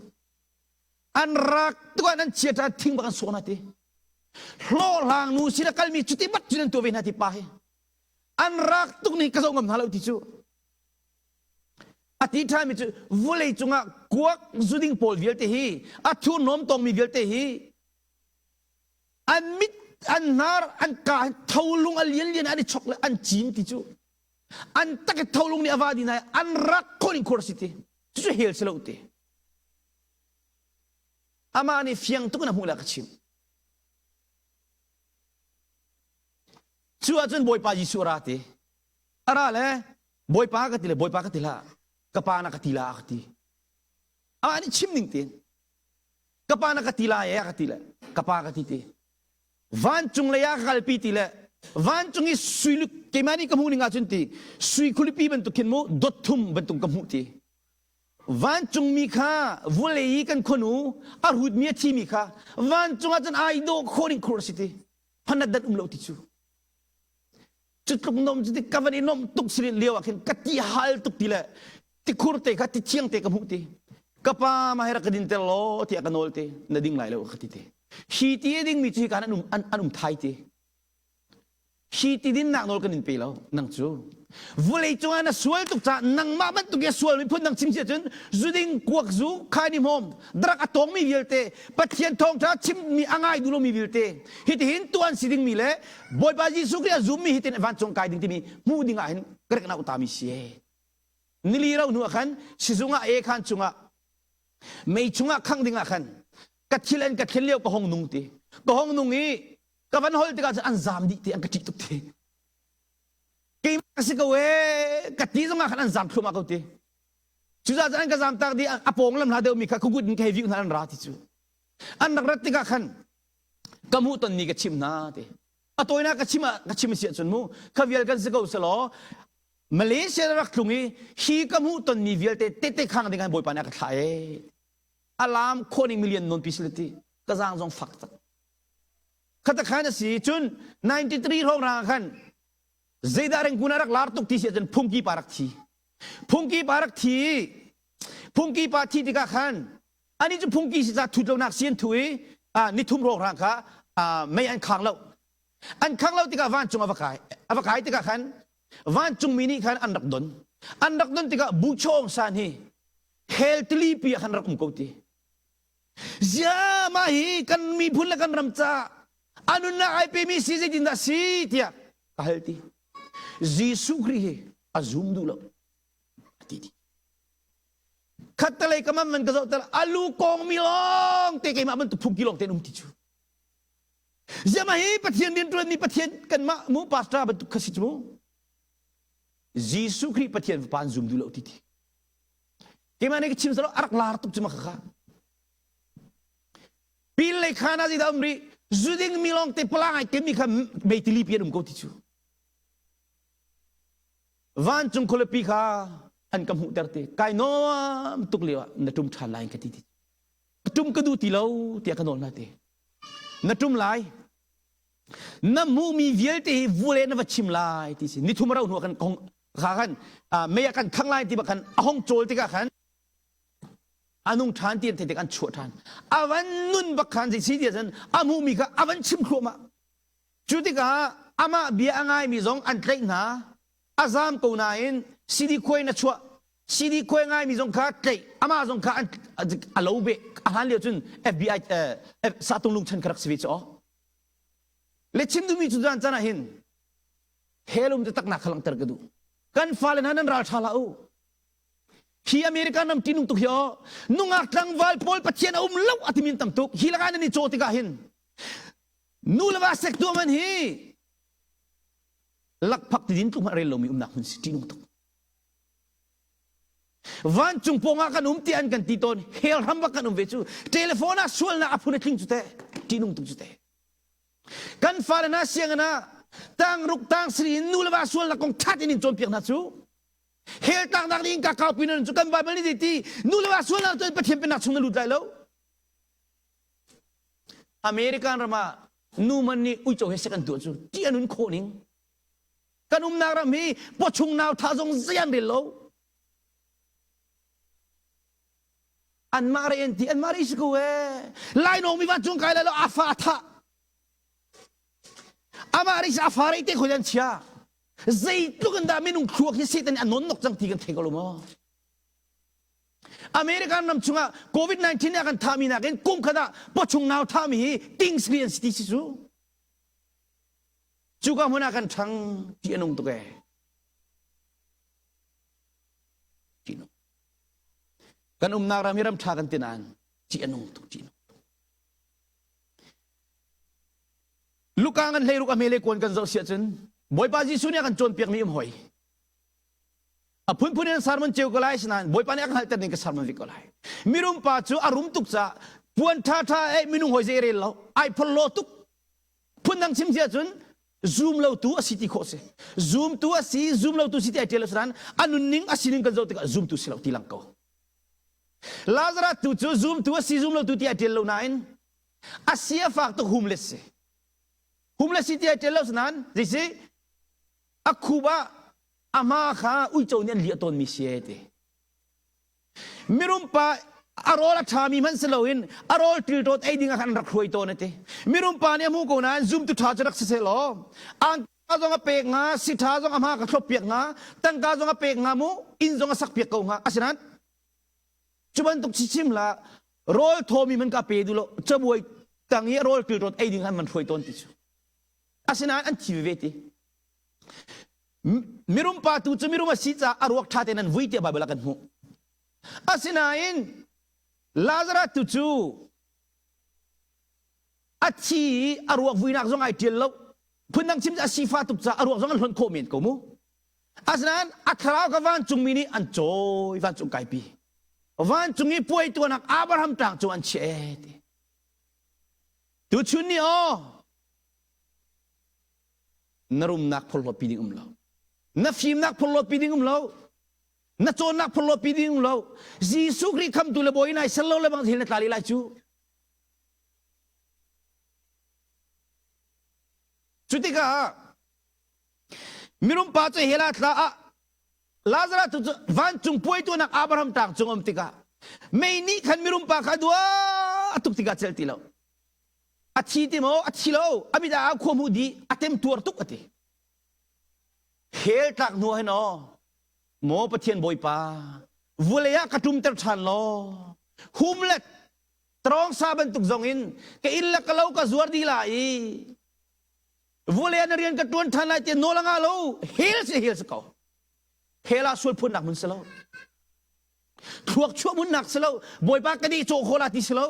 an rak tuk an chia ta thing bak an sawh hna ti hlawhhlang nu sin a kalmi cuti bat cun an tuah ve hna ti pa hi an rak tuk nih ka zo ngam hna lo ti cu a ti ṭhami cu vulei cungah kuak zuding pawl vialte hi a thurhnawm tongmi vialte hi an mit an hnar an ka tholung a lian lian an i chok le an cin ti cu an tak i tholung nih a va din an rak khon in khur si ti cucu hel si lo ti amah nih fiang tuk in a hmuh le ka chim cu ahcun bawipa Jesuh ra ti a ra le bawipa ka ti le bawipa ka ti hlah ka pa na ka ti la ka ti amah nih chim ning tin ka pa na ka ti lai e ka ti le ka pa ka ti ti vancung lei ah ka kalpi ti le vancung i sui keimah nih ka hmuh ning ahcun ti sui khulipi bantuk khin mu dot thum bantuk ka hmuh ti vancungmi kha vulei i kan khonu a hrutmi a thimi kha vancung ah cun ai dawh khawh ning khur a si ti phanat dat um lo ti cu cu tluk nom cu ka van i nom tuk si lio ah khin ka ti hal tuk ti le tikhur te kha ti thiang te ka hmuh ti ka pa ma hei rak ka din ter law tiah ka nawl te na ding lai lo ka ti te hi ti a ding mi cu hi kan an um an um thai ti hi ti dinnak nawl kan in pe lo nang cu vulei cungah na sual tuk caah nangmah bantuk i a sual mi phun dang chim si ahcun zuding kuak zu khaini hmawm drug a tawngmi vialte Pathian thawngṭha chimmi a ngai duh lomi vialte hitihin tuan si dingmi le Bawipa Jesuh Khrih a zummi hitin vancung kai ding timi hmuh ding ah hin ka rak na utami si nili ro hnu ah khan sizung ah e khan chungah mei chungah khang ding ah khan ka thil an ka thil lio ka hong nung ti ka hong nung i ka van hol tikah cun an zam dih ti an ka ṭih tuk ti keimah ka si ko ee ka ti zongah khan an zam thluahmah ko ti cucaah cun an ka zam tak dih a pawng lam hla deuh mi kha khugut in ka hei viu hna an ra ti cu an rak rat tikah khan ka hmuh tonmi ka chim hna ti a tawinak ka chim ah ka chim si ahcun mu kha vial kan si ko selaw Malaysia rak tlung i hi ka hmuh tonmi vialte tete khang ding han bawipa nih a ka thlah ee alam khawning million non pi ti ka zang zong fak tak khata khan a si cun 93 hrawng rang khan zeidah rengkun a rak lar tuk ti si ahcun phungki pa rak thi phungki pa rak thi phungki pa thi tikah khan ani cu phungki si ca thut lonak si an thu i nithum hrawng rang kha mei an khang lo an khang lo tikah vancung a va kai a va kai tikah khan vancungmi nih khan an rak don an rak don tikah buchawng san hi hell tilipi ah khan rak um ko ti Zia mah hi kan miphun le kan ram caah a nunnak ai pemi si zeitindah si tiah ka hal ti. Jesuh Khrih hi a zum duh lo a ti ti. Khattelei ka man man ka zoh tel alu kong mi lawng te keimah bantuk phungki lawng te um ti cu. Zia mah hi Pathian rianṭuan mi Pathian kanmah mu pastor bantuk kha si cu mu. Jesuh Khrih Pathian fapa an zum duh lo ti ti. Keimah nih ka chim salo a rak lar tuk cu ma kha. Pil lei khan ah zeidah um rih zuding mi lawng te palang ai kemi kha meitili pi an um ko ti cu. Vancung khualipi kha an ka hmuhter te kai nuam tuk lio ah na ṭum ṭhan lai ka ti ti. Tum ka duh ti lo tiah ka nawl hna ti. Na tum lai. Na hmuhmi vialte hi vule na va chim lai ti si. Nithum a rauh hnu ah kan kha khan mei ah kan khang lai ti bak khan a hong cawl tikah khan a nung ṭhan ti an theih tik an chuah ṭhan. A van nun bak khan zei si ti ahcun a hmuhmi kha a van chim thluahmah. Cu tikah amah bia a ngaimi zong an tlaih hna. A zaam ko nain CD khuai in a chuah. CD khuai ngaimi zong kha tlaih. Amah zong kha an a lo beh. A hlan lio cun FBI satung lungchan kha rak si ve cu aw. Le chim duhmi cu zan caan ah hin hell um taknak kha langhter ka duh. Kan fale hna nan ral ṭha hlah u. Hi American ram ṭihnung tuk hi aw. Nungak tlangval pawl Pathian a um lo a timi an tam tuk. Hi lakah nan i caw tikah hin nu le va sek tuah man hi lakphak tidin tluk hmanh rel lomi umnak hmun si ṭihnung tuk. Vancung pawngah kan um ti an kan ti tawn. Hell ram bak kan um ve cu. Telephone ah sualnak a phun a tling cu teh. Ṭihnung tuk cu teh. Kan fale hna sianginn ah tangruk tangsiri in nu le va sualnak kong ṭha tein in cawnpiak hna cu. Hell tlaknak ding ka kaupi nan cu kan Bible nih ti nu le va sualnak cun Pathian pennak chung na lut lai lo. American ram ah nu man nih uico he sek an tuah cu ti an un khawh ning. Kan umnak ram hi pawchung nau tha zong zei an rel lo. Anmah re an ti anmah re si ko ee. Lainawng mi vancung kai lai lo a fa thah. Amah re a fa re te khoi an chia. Zeitluk in dah minung thluak hi Satan nih a non nok cang ti kan thei ko lo maw? American ram chungah COVID-19 nih a kan thahmi nakin kum khat ah pawchung nau thahmi hi ting sri an si ti si cu. Cuka hmun ah kan ṭhang ti a nung tuk ee. Kan umnak ram hi ram ṭha kan ti nain ti a nung tuk ti a nung tuk. Luka ngan hleiruk a hmele kuan kan zoh siah cun Bawipa Jesuh nih a kan cawnpiakmi um hoi. A phunphun in sermon ceu ko lai sinain Bawipa nih a kan hngalhter ning ka sermon vik ko lai. Mirum pa cu a rum tuk caah puan ṭhaṭha eh minung hoi zei rel lo ai phorhlaw tuk. Phundang chim sia cun zum lo tu a si ti khawh si. Zum tu a si, zum lo tu si ti ai ṭial lo sinain a nunning a sining kan zoh tikah zum tu si lo ti lang ko. Lazarus tu cu zum tu a si, zum lo tu ti ai ṭial lo nain a si a fak tuk homeless si homeless si ti ai ṭial lo nain zei si a khup ah a hma kha uico nih an liah tawnmi si e ti mirum pa a rawl a ṭhami hmanh si loin a rawl ṭilṭawt ei ding ah khan an rak hruai tawn a ti mirum pa nih a hmu ko nain zumtu ṭha cu rak si seh law angka zong a pek hnga si ṭha zong a hma ka thlop piak hnga tangka zong a pek hnga mu inn zong a sak piak ko hnga asinain Cu bantuk chichim la rawl thawmi man ka pe duh lo cabuai tang i rawl ṭilṭawt ei ding han man hruai tawn ti cu. Asinain an thi veve ti. Mirum pa tu cu mirum a si caah a ruak ṭha tein an vui tiah Baibal ah kan hmuh. Asinain Lazarus tu cu a thi i a ruak vuinak zong ai ṭial lo. Phundang chim cu a sifa tuk caah a ruak zong an hlonh khawh men ko mu. Asinain a thlarau ka vancungmi nih an cawi vancung kaipi. Vancung i puai tuanak Abraham tlang cu an chiah ee ti. Tuchun ni aw na rumnak phorhlawtpi ding um lo. Na fimnak phorhlawtpi ding um lo. Na cawnnak phorhlawtpi ding um lo. Jesuh Khrih khamtu le bawi nai sel lo le bang thil na tla leh lai cu. Cu tikah Mirum pa cu hell ah tla ah Lazarus tu cu vancung puai tuahnak Abraham tlang cung um tikah mei nih khan mirum pa kha dua a tuk tikah celh ti lo. A thi ti maw? A thi lo. A mit ah khua hmuh dih a tem tuar tuk a ti. Hell tlak hnu hin aw maw Pathian Bawipa vulei ah ka ṭumter ṭhan law hum le trawngsa bantuk zong in ka inn le ka lo ka zuar dih la i Vawlei ah na rian ka ṭuan ṭhan lai ti nawl a ngah lo. Hell si hell si ko. Hell ah sual phunnak hmun si lo. Thluak chuah hmunnak si lo. Bawipa ka nih cawh kho la ti si lo.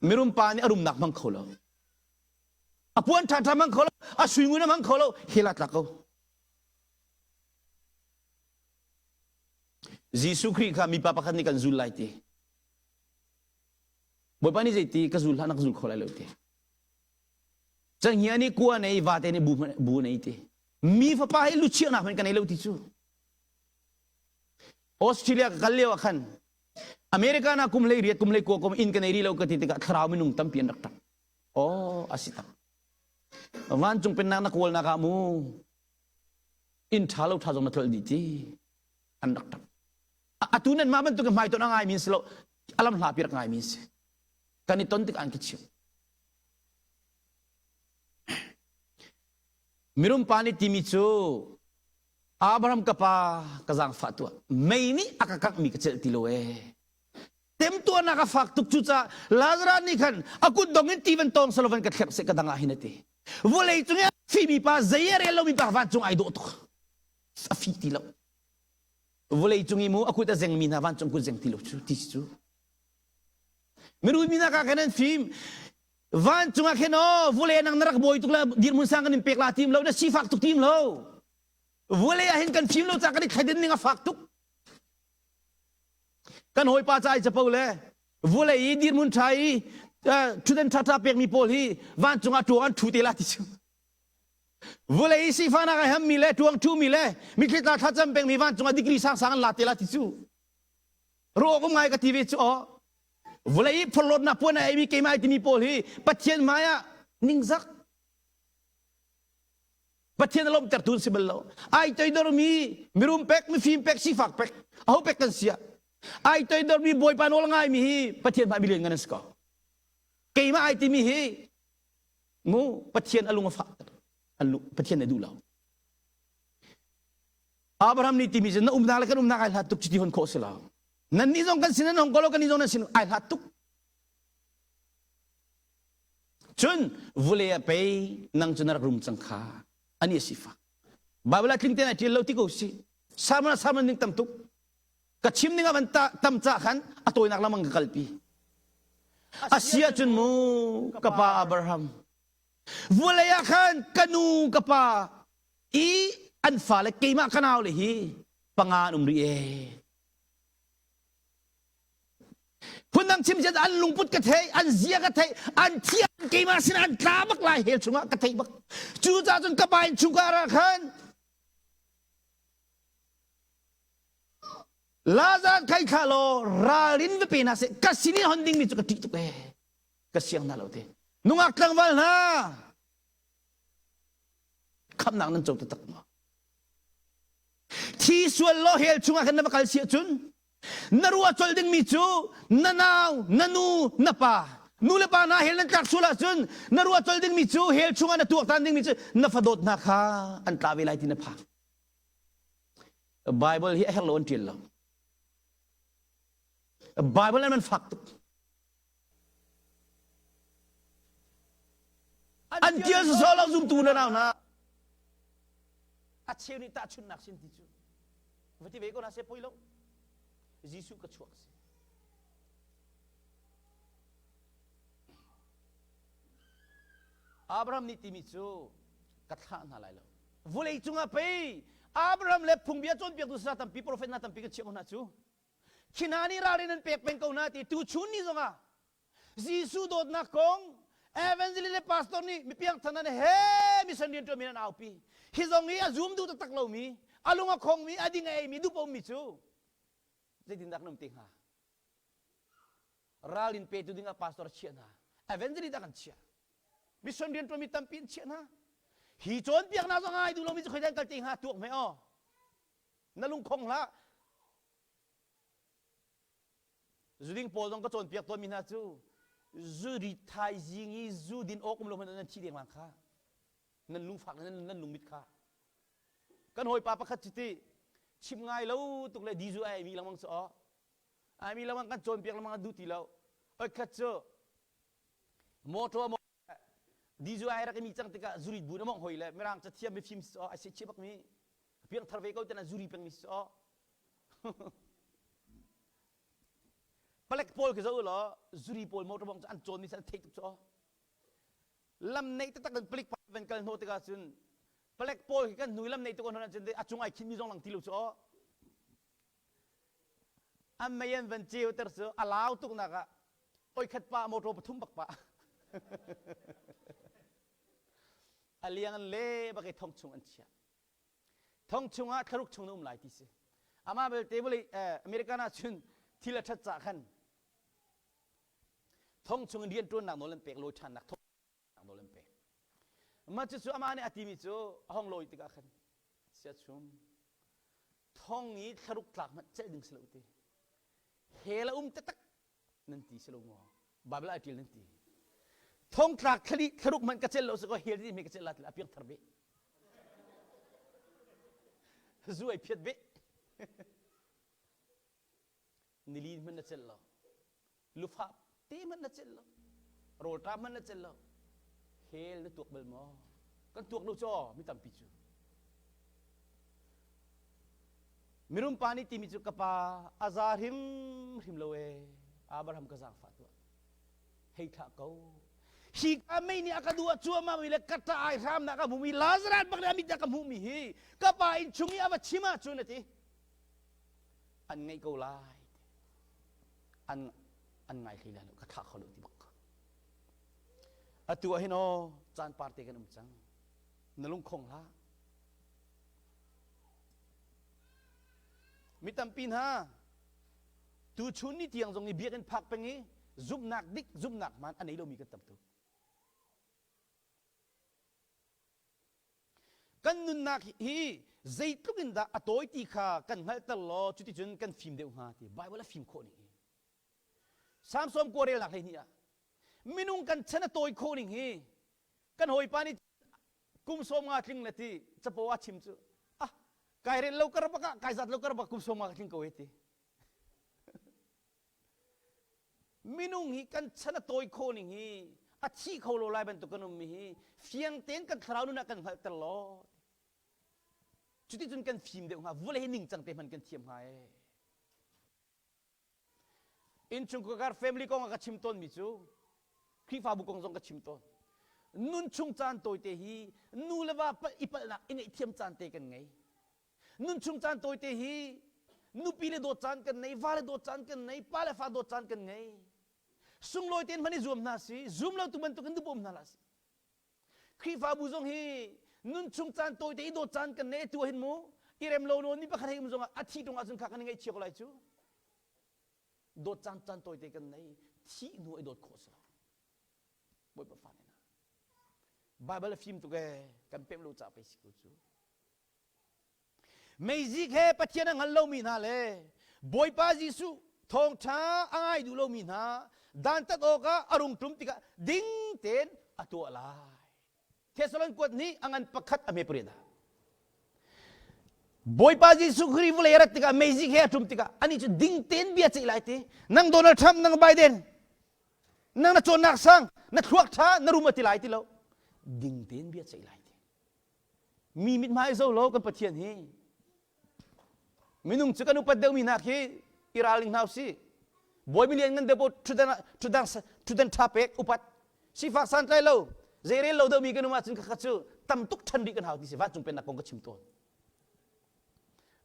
Mirum pa nih a rumnak hmang kho lo. A puan ṭhaṭha hmang kho lo. A suingun a hmang kho lo. Hell ah tlak ko. Jesuh Khrih kha mipa pakhat nih kan zul lai ti. Bawipa nih zeiti ka zul hlah na ka zul kho lai lo ti. Canghngia nih kua nei vate nih bu bu nei ti. Mi fapa hi luchiahnak hmanh ka nei lo ti cu. Australia ka kal lio ah khan. America na kum hlei riat kum hlei kua kum inn ka nei rih lo ka ti tikah thlarau minung tampi an rak ṭap. Oh, a si tak. Vancung pennak na kawlnak ah mu inn ṭha lo ṭha zong na tlolh dih ti an rak ṭap. Atu nan mah bantuk hmai ton a ngai mi si lo alam hla pi rak ngai mi si. Kan i ton tik an ki chim. Mirum pa nih timi cu Abraham ka pa ka zaangfah tuah mei nih a ka kanghmi ka celh ti lo ee temtuarnak a fak tuk cucaah Lazarus nih khan a kut dong in ti van tawng selaw van ka thlerh seh ka dang ah hin a ti vawlei cung i a fimi pa zei a rel lomi pa vancung ai dawh tuk a fi ti lo vawlei cung i mu a kut a zengmi hna vancung kut zeng ti lo cu ti cu mirui mi nak ah khan an fim Vancung ah khin aw vawlei nang na rak bawi tuk le dirhmun sang kan in pek la tim lo na sifak tuk tim lo. Vawlei ah hin kan fim lo ca kan i thleiden ning a fak tuk. Kan hawipa ca ai capo le vawlei i dirhmun ṭha i ṭhutden ṭha ṭha pekmi pawl hi vancung ah ṭuang an ṭhu te la ti cu. Vawlei i sifahnak a hammi le ṭuang ṭhumi le mitthli tla thlacam pengmi vancung ah degree sang sang an la te la ti cu. Ruah um ngai ka ti ve cu aw. Vawlei i phorhlawtnak puan a eimi keimah ai timi pawl hi Pathian hmai ah ningzak Pathian a lawmhtertu an si bal lo. Ai toidormi mirum pek, mifim pek, sifak pek, aho pek kan si ah ai toidormi Bawipa nawl ngaimi hi Pathian hmai milian ngan an si ko. Keimah ai timi hi mu Pathian a lung a fah Pathian a duh lo. Abraham nih timi cu na umnak le kan umnak ai hlat tuk cuti hon khawh si lo. Nannih zong kan sin an hong ko lo kan nih zong nan sin ai hlat tuk. Cun vule ah pei nang cu na rak rum cang kha ani a sifak. Bible ah tling tein ai ṭial lo ti ko si. Sermon ah sermon ning tam tuk. Ka chim ning ah van tam ca khan a tawinak lamang ka kalpi. A si ahcun mu ka pa Abraham vulei ah khan ka nu ka pa i an fale keimah ka nau le hi panga an um rih ee. Phundang chim cun an lungput ka thei, an zia ka thei, an thi an keimah sin an tla bak lai hell chungah ka thei bak. Cucaah cun ka pa in chungkhar ah khan Lazar khai thla law ralrin va pe hna seh ka sin in hon dingmi cu ka ṭih tuk ee ka siang hna lo te nungak tlangval hna khamnak nan co taktak maw Thi sual law hell chungah khan na va kal si ahcun na ruah colh dingmi cu na nau, na nu, na pa. Nu le pa hna hell nan tlak sual ahcun na ruah colh dingmi cu hell chungah na tuaktan dingmi cu na fadawt hna kha an tla ve lai ti na phang. Bible hi a herh lo an ṭial lo. Bible an man fak tuk. An tial sawsawh lo zumtu na nau hna. A cheu nih tahchunhnak sin ti cu. Va ti ve ko na se poi lo. Jesuh ka chuak si. Abraham nih timi cu ka thlah hna lai lo. Vulei cungah pei Abraham le phungbia cawnpiaktu sa tampi profet hna tampi ka chiah ko hna cu. Khi hna nih ralrin an pek peng ko hna ti tuchun ni zongah Jesuh dawtnak kong evangelist le pastor nih mipiang than an he mission rian ṭuanmi an aupi. Hi zong hi a zum duh taktak lomi, a lung a khongmi, a ding a eimi, duh pommi cu zeitindah kan um te hnga? Ralrin petu dingah pastor a chiah hna. Evangelist a kan chiah. Mission rian ṭuanmi tampi an chiah hna. Hi cawnpiaknak zong ai duh lomi cu khoidah an kal te hnga tuak hme aw. Na lungkhong hlah. Zuding pawl zong ka cawnpiak tawnmi hna cu zu rit thaizing i zu din awk um lo hmanh nan thi dengmang kha nan lungfak le nan lungmit kha kan hawipa pakhat cu ti chim ngai lo tuk le dizu ai mi lengmang cu aw ai mi lengmang kan cawnpiak lengmang a duh ti lo oi khat cu motor dizu ai rak i mi cang tikah zurit bu na mong hoi le mirang cathiam mifim si aw ai se bak mi piangthar ve ko ten zuri peng mi si aw Palek pawl khi zoh law zuri pawl motor bong cu an cawn mi an theih tuk cu lam neih taktak in palik van kal hnawh tikah cun palek pawl khi kan hnu lam neih tuk hnon cun a cung ai khin mi zong lang ti lo cu aw an mei an van ceu ter cu a lau tuk nak ah oi khat pa motor pathum bak pa a liang an le bak i thong chung an chia Thong chungah thlaruk chung na um lai ti si. Amah belte vawlei American ah cun Thil a ṭhat cah khan thong chung in rianṭuannak nawl an pek, lawi ṭhannak nawl an pek. Mah cucu amah nih a timi cu a hong lawi tikah khan siachum thong i thlaruk tlak hmanh celh ding si lo ti. Hell a um taktak nan ti si lo maw? Bible ah ṭial nan ti. Thongtlak thlali thlaruk hmanh ka celh lo si ko hell ti mi ka celh la ti a piang thar beh. Zu ai phiat beh. Nili hmanh na celh lo. Lufa te hmanh na celh lo. Rawlṭam hmanh na celh lo. Hell na tuak bal maw? Kan tuak lo caw mi tampi cu. Mirum pa nih timi cu ka pa a za hrimhrim lo ee Abraham ka zaangfah tuah hei thlah ko hi ka mei nih a ka duh cuahmah mi le ka ṭah ai hramnak a hmumi Lazarus bak nih a mit a ka hmuhmi hi ka pa inn chung i a va chim ahcun a ti an ngaih ko lai an an ngai hlei lai lo ka thlah kho lo ti bak atu ah hin aw caan par te kan um cang na lungkhong hlah Mi tampi hna tuchun ni tiang zong i biakinn phak peng i zumhnak dik zumhnak hmaan a nei lomi kan tam tuk. Kan nunnak hi zeitluk in dah a tawi ti kha kan hngalhter law cuticun kan fim deuh hnga ti Bible a fim khawh ning hi. Samson kuarelnak 12 ah minung kan chan a tawi khawh ning hi kan hawipa nih kum 50 tling le ti capo a chim cu ah kai rel lo kar bak ah kai zat lo kar bak kum 50 ka tling ko he ti minung hi kan chan a tawi khawh ning hi a thi kho lo lai bantuk kan um mi hi fiang tein kan thlarau nun ah kan hngalhter law cuticun kan fim deuh hnga vawlei hi ningcang te hman kan thiam hnga ee Innchungkhar family kong ah ka chim tawnmi cu Khrihfabu kong zong ka chim tawn. Nun chung caan tawite hi nu le va i palhnak i ngaihthiam caan te kan ngei. Nun chung caan tawite hi nupi le dawt caan kan nei, va le dawt caan kan nei, pa le fa dawt caan kan ngei. Sunglawi tein hman i zuam hna si, zum lo tu bantuk in dup um hna la si. Khrihfabu zong hi nun chung caan tawite i dawt caan kan nei tu hin mu i rem lo nawn mi pakhat hei um zongah a thi tung ahcun kha kan i ngaihchia ko lai cu. Dawt caan caan tawite kan nei thih hnu i dawt khawh si lo. Bawipa fa ne na. Bible a fim tuk ee kan pem lo ca pei si ko cu. Meizik he Pathian a hngal lomi hna le Bawipa Jesuh thawngṭha a ngai duh lomi hna dantat awkah a rung ṭum tikah ding tein a tuah lai. Thessalon kuat nih a ngan pakhat a hme pariat ah Bawipa Jesuh Khrih vawlei a rat tikah meizik he a ṭum tikah anih cu ding tein bia ceih lai ti nang Donald Trump nang Biden nang na cawnnak sang na thluak ṭha na rum a ti lai ti lo ding tein bia ceih lai ti Mi mithmai zo lo kan Pathian hi. Minung cu kan upat deuhmi hna khi i ralring hna usih. Bawi milian ngan deuh ṭhutdan ṭhutdan ṭhutdan ṭha pek upat sifak santlai lo zeirel lo deuhmi kan um ahcun khakha cu tam tuk ṭhan rih kan hau ti si vancung pennak kong ka chim tawn.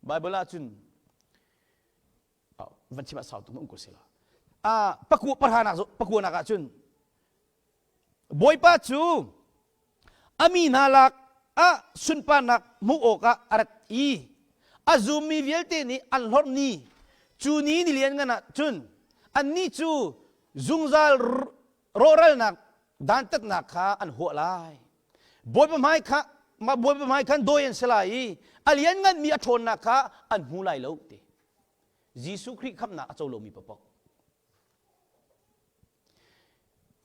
Bible ahcun van chim ah sau tuk um ko sila. Ah pakua parhanak pakuanak ahcun Bawipa cu a mi hna lak ah sunparnak hmuh awkah a rat i a zummi vialte nih an hlorh ni cu ni ni lianngan ah cun annih cu zungzal rawhralnak dantatnak kha an huah lai. Bawipa hmai kha Bawipa hmai khan dawi an si lai i a liannganmi a ṭhawnnak kha an hmu lai lo ti. Jesuh Khrih khamhnak a co lomi paoh.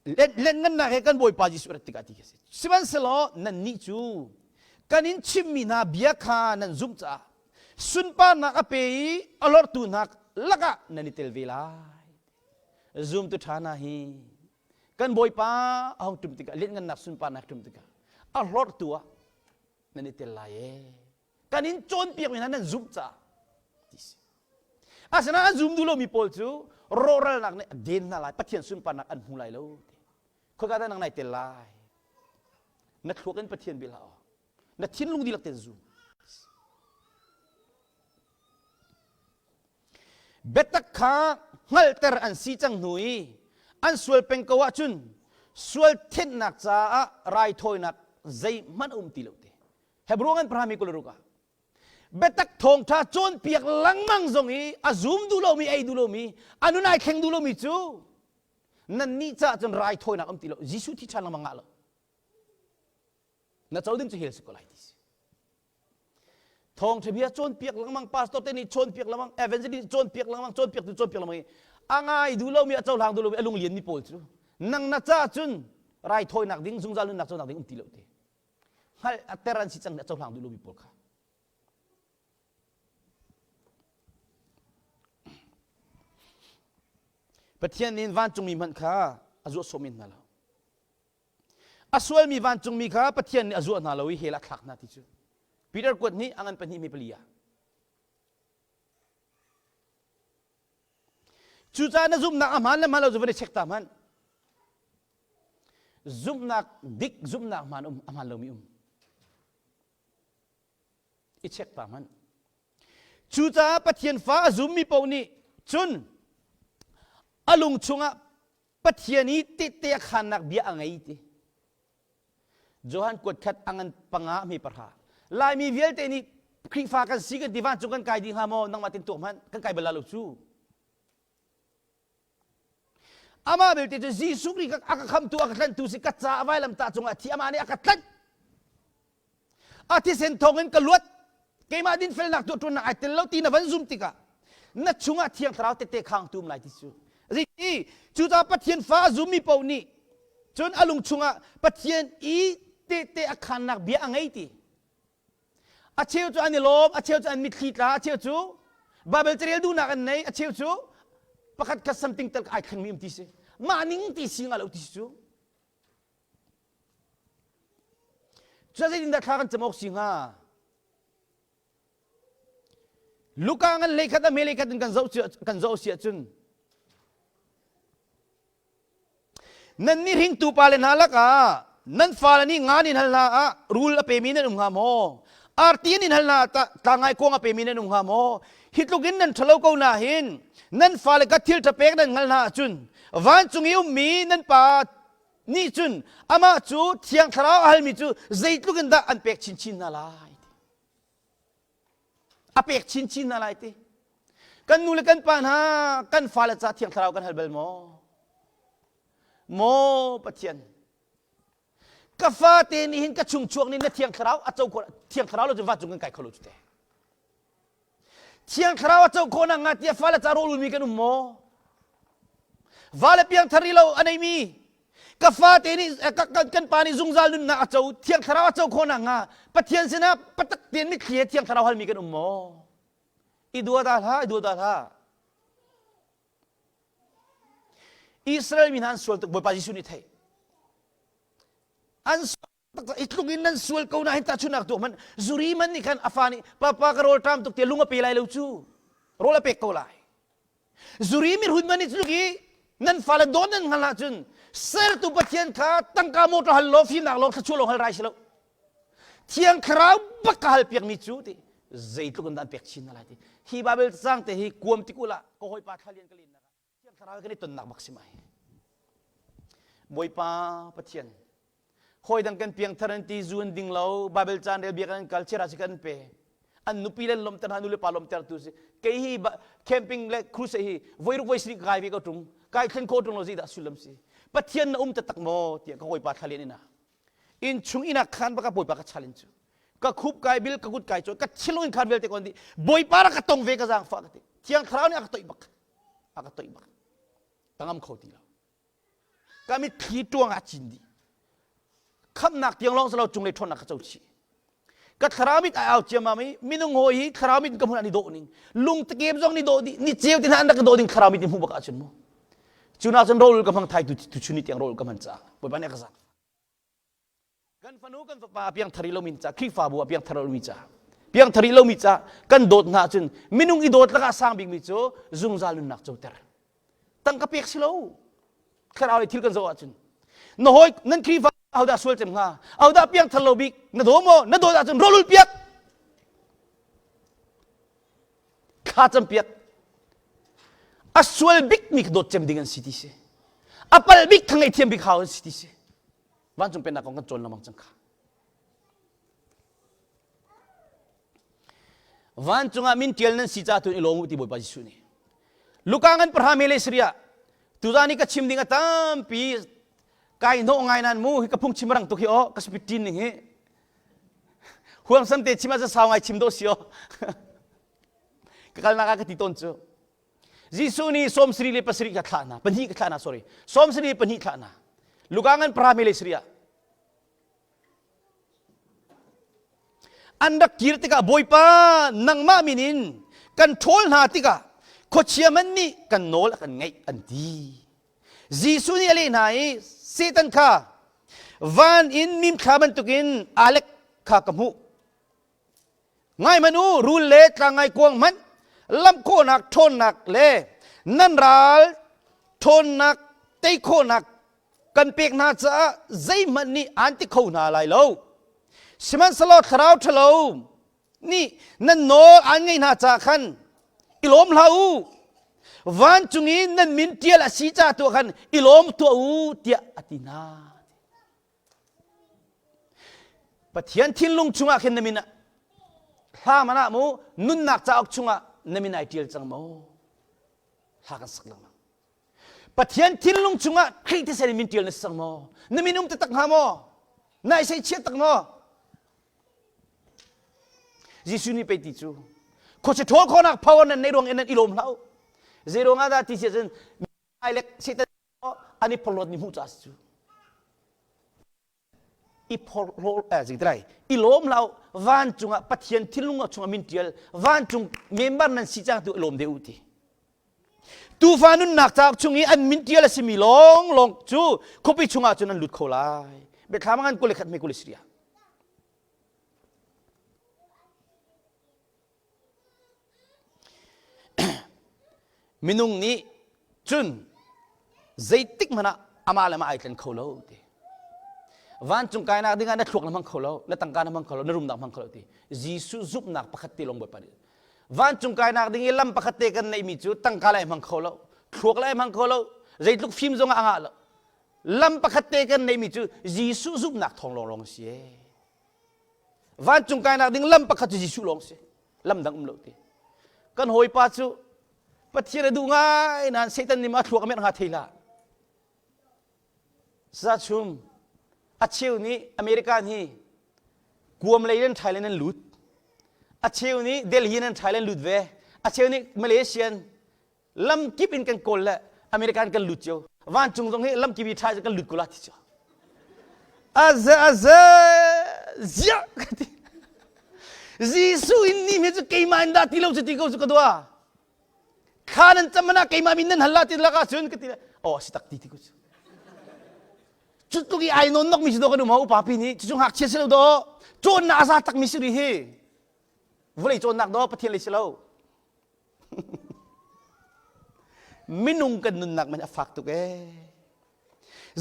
Lianngannak he kan Bawipa Jesuh rat tikah ti khi a si. Sihmanhsehlaw nannih cu kan in chimmi hna bia kha nan zumh caah sunparnak a pe i a lorhtu hna lakah nan i tel ve lai. Zumtu ṭha hna hi kan Bawipa a hung ṭum tikah lianngannak sunparnak ṭum tikah a hlorhtu ah nan i tel lai ee. Kan in cawnpiakmi hna nan zumh caah ti si. Asinain an zum duh lomi pawl cu rawhralnak nih a den hna lai, Pathian sunparnak an hmu lai lo ti. Khoika dah nang nai tel lai? Na thluak in Pathian bia hlah aw. Na thinlung dihlak tein zum. Biatak kha hngalhter an si cang hnu i an sual peng ko ahcun sual thenhnak caah raithawinak zeihmanh a um ti lo ti. Hebrew ngan pahra mi 26 ah. Biatak thawngṭha cawnpiak lengmang zong i a zum duh lomi, ei duh lomi, a nun ai thleng duh lomi cu nannih caah cun raithawinak um ti lo. Jesuh thi ṭhan lengmang ngah lo. Na co ding cu hell si ko lai ti si. Thawngṭha bia cawnpiak lengmang, pastor te nih cawnpiak lengmang, evangelist cawnpiak lengmang, cawnpiaktu cawnpiak lengmang i a ngai duh lomi, a cohlang duh lomi, a lunglianmi pawl cu nang na caah cun raithawinak ding, zungzal nunnak conak ding um ti lo ti. Hngalh a ter an si cang a cohlang duh lomi pawl kha. Pathian nih vancungmi hmanh kha a zuah sawh men hna lo. A sualmi vancungmi kha Pathian nih a zuah hna lo i hell a thlak hna ti cu. Peter kuat nih a ngan pahnih mi pali ah. Cucaah na zumhnak a hmaan le hmaan lo cu van i check ta hmanh. Zumhnak dik zumhnak hmaan um a hmaan lomi um. I check ta hmanh. Cucaah Pathian fa a zummi paoh nih cun a lung chungah Pathian i tehte a khaannak bia a ngei ti. Johan kuat khat a ngan panga hme pahra. Laimi vialte nih Khrihfa kan si kan ti vancung kan kai dih hnga maw nangmah tin tuak hmanh kan kai bal lo cu. Amah belte cu Jesuh Khrih a ka khamtu a ka tlanhtu si ka ca a vailamtah cungah thi amah nih a ka tlanh. A thisen thawngin ka luat. Keimah dinfelnak tuah ṭuannak ai tel lo ti na van zum tikah na chungah Thiang Thlarau tette khangtu um lai ti cu. Zeiti cucaah Pathian fa a zummi paoh nih cun a lung chungah Pathian i tehte a khannak bia a ngei ti. A cheu cu an i lawm, a cheu cu an mitthli tla, a cheu cu Baibal carel duhnak an nei, a cheu cu pakhat khat something tel ai thlengmi um ti si. Mah ning ti si nga lo ti si cu. Cu zeitindah thla kan cam awk si hnga? Luka ngan hlei khat a hme hlei khat in kan zoh kan zoh si ahcun nannih hringtu pale hna lakah nan fale nih nga in hal hna ah rul a pemi nan um hnga maw? Arti in hal hna ah tlangai kuang a pemi nan um hnga maw? Hi tluk in nan ṭhalo ko na hin nan fale ka thil ṭha pek nan hngal hna ahcun vancung i ummi nan pa nih cun amah cu Thiang Thlarau a halmi cu zeitluk in dah an pek chinchin hna lai a pek chinchin hna lai ti kan nu le kan pa hna kan fale ca Thiang Thlarau kan hal bal maw maw Pathian ka fate nih hin ka chung chuak nih na Thiang Thlarau a co Thiang Thlarau lo cu vancung kan kai kho lo cu te Thiang Thlarau a co khawh nakhnga tiah fale ca rawlulmi kan um maw? Vale piangthar rih lo a neimi ka fate nih kan pa nih zungzal nunnak a co Thiang Thlarau a co khawh nakhnga Pathian sinah patak tein mitthli he Thiang Thlarau halmi kan um maw? I dua dah hlah, i dua dah hlah. Israel mi hna an sual tuk Bawipa Jesuh nih theih. An i tluk in nan sual ko na hin tahchunhnak tuah hmanh zuri man nih khan a fa nih papa ka rawl ṭam tuk tiah lung a pe lai lo cu rawl a pek ko lai zuri mirhun man nih tluk i nan fale dawn nan hngal ahcun sertu pathian kha tangka motor hal law fimnak lawng thluachuah lawng hal rai si lo thiang thlarau bak ka hal piakmi cu ti zeitluk in dah an pek chin na lai ti hi Bible cang te hi kuam tikul ah ka hawipa thlalian ka len Thiang Thlarau kan i tonnak bak si mai. Bawipa Pathian, hawi dang kan piangthar an ti zu an ding lo, Bible caan rel biak an kal, chira si kan pe. An nupi le lomter hna, nu le pa lomter tu si. Kei hi camping le crusade hi voi ruk voi sarih kai ve ko tung. Kai thlen kho tung lo zei dah sullam si. Pathian na um taktak maw tiah ka hawipa thlalian ina. Inn chung ina khan baka Bawipa ka chalin cu. Ka khup kai bil ka kut kai cawi ka thilung in khan vialte kon di. Bawipa ra ka tong ve ka zaangfah ka ti. Thiang Thlarau nih a ka toih bak. A ka toih bak ka ngam kho ti lo ka mitthli tuang ah cin dih khamnak tiang lawng silo cunglei ṭhawnnak ka co chih ka thlarau mit ai au ciammam i minung hawi hi thlarau mit ka hmun an i dawh ning lung takem zong ni dawh dih ni ceu ti hna an rak ka dawh ding thlarau mit in hmuh bak ahcun mu cu na cun rawl ka hmang thai tu tu chun ni tiang rawl ka hman caah bawipa nih a ka zak Kan fanu kan fapa a piangthar rih lomi ca Khrihfabu a piangthar lomi ca piangthar rih lomi ca kan dawt hna ahcun minung i dawt lakah sang bikmi cu zungzal nunnak coter tangka pek si lo thlarau le thil kan zoh ahcun na hawi nan Khrihfa ahodah sual cem hnga ahodah piangthar lo bik na daw maw na dawt ahcun rawlul piak thla cam piak a sual bik mi ka dawt cem ding an si ti si a pal bik kha ngaihthiam bik hau an si ti si Vancung pennak kong kan cawn lengmang cang kha. Vancung ah min ṭial nan si ca tu in i lawm u ti Bawipa Jesuh nih. Luka ngan pahra me le Syria tuzan i ka chim ding a tampi kai hnawh ngai nan mu hi ka phung chim rang tuk hi aw ka speed tin ning hi huamsam te chim ah sau ngai chim do si aw ka kalnak ah ka ti tawn cu Jesuh nih sawm sari le pasarih ka thlah hna pahnih ka thlah hna sorry sawm sari le pahnih thlah hna Luka ngan pahra me le Syria An rak kir tikah Bawipa nangmah min in kan ṭhawl hna tikah khuachia man nih kan nawl a kan ngaih an ti. Jesuh nih a leh hna i Satan kha van in mimthla bantukin aa lek kha ka hmuh. Ngai hmanh u, rul le tlangngaikuang hmanh lamh khawhnak ṭhawnnak le nan ral ṭhawnnak tei khawhnak kan pek hna caah zeihmanh nih aan ti kho hna lai lo. Sihmanhsehlaw thlarau ṭhalo nih nan nawl aan ngaih hna caah khan i lawm hlah u. Vancung i nan min ṭial a si caah tuah khan i lawm tuah u tiah a ti hna. Pathian thinlung chungah khin na min hla man ah mu nunnak cauk chungah na min ai ṭial cang maw? Hla kan sak lengmang. Pathian thinlung chungah Khrih thisen in min ṭial na si cang maw? Na min um taktak hnga maw? Na i seichiat tak maw? Jesuh nih pei ti cu khuachia ṭhawl khawhnak power nan neih ruang in nan i lawm hlah u. Zei ruangah dah ti si ahcun ai lek Satan an i phorhlawt mi hmuh ca si cu i phorhlaw eh zing tilai i lawm lo vancung ah Pathian thinlung chungah min tial vancung member nan si cang tu i lawm de u ti tufa nunnak cauk chung i an min tial a simi lawng lawng cu khuapi chungah cun an lut kho lai biathlam ngan kul le khat me kul le siria Minung nih cun zeitik hmanh ah amah le amah ai tlen kho lo ti. Vancung kainak dingah na thluak na hmang kho lo, na tangka na hmang kho lo, na rumnak hmang kho lo ti. Jesuh zumhnak pakhat te lawng Bawipa nih. Vancung kainak ding i lam pakhat te kan neihmi cu tangka lai hmang kho lo, thluak lai hmang kho lo, zeitluk fim zong ah a ngah lo. Lam pakhat te kan neihmi cu Jesuh zumhnak thawng lawnglawng a si ee. Vancung kainak ding lam pakhat cu Jesuh lawng si. Lam dang um lo ti. Kan hawipa cu Pathian a duh ngai nain Satan nih ma thluak a merh hnga thei hlah. Sa chum a cheu nih American hi Guam lei in Thailand an lut. A cheu nih Delhi in Thailand lut ve. A cheu nih Malaysian lamkip in kan kawl le American kan lut cio vancung zong hi lamkip i ṭha kan lut ko la ti cu aze aze ziah ka ti Jesuh in ni mi cu keimah in dah ti lo cu ti ko cu ka dua thla nan cam mana keimah min nan hal la ti laka cun ka ti oh si tak ti ti ko cu cu tluk i ai non nok mi si do kan um upa pi nih cu ngakchia si lo do cawnnak a za tak mi si ri hi vawlei cawnnak do pathian lei si lo Minung kan nunnak man a fak tuk ee.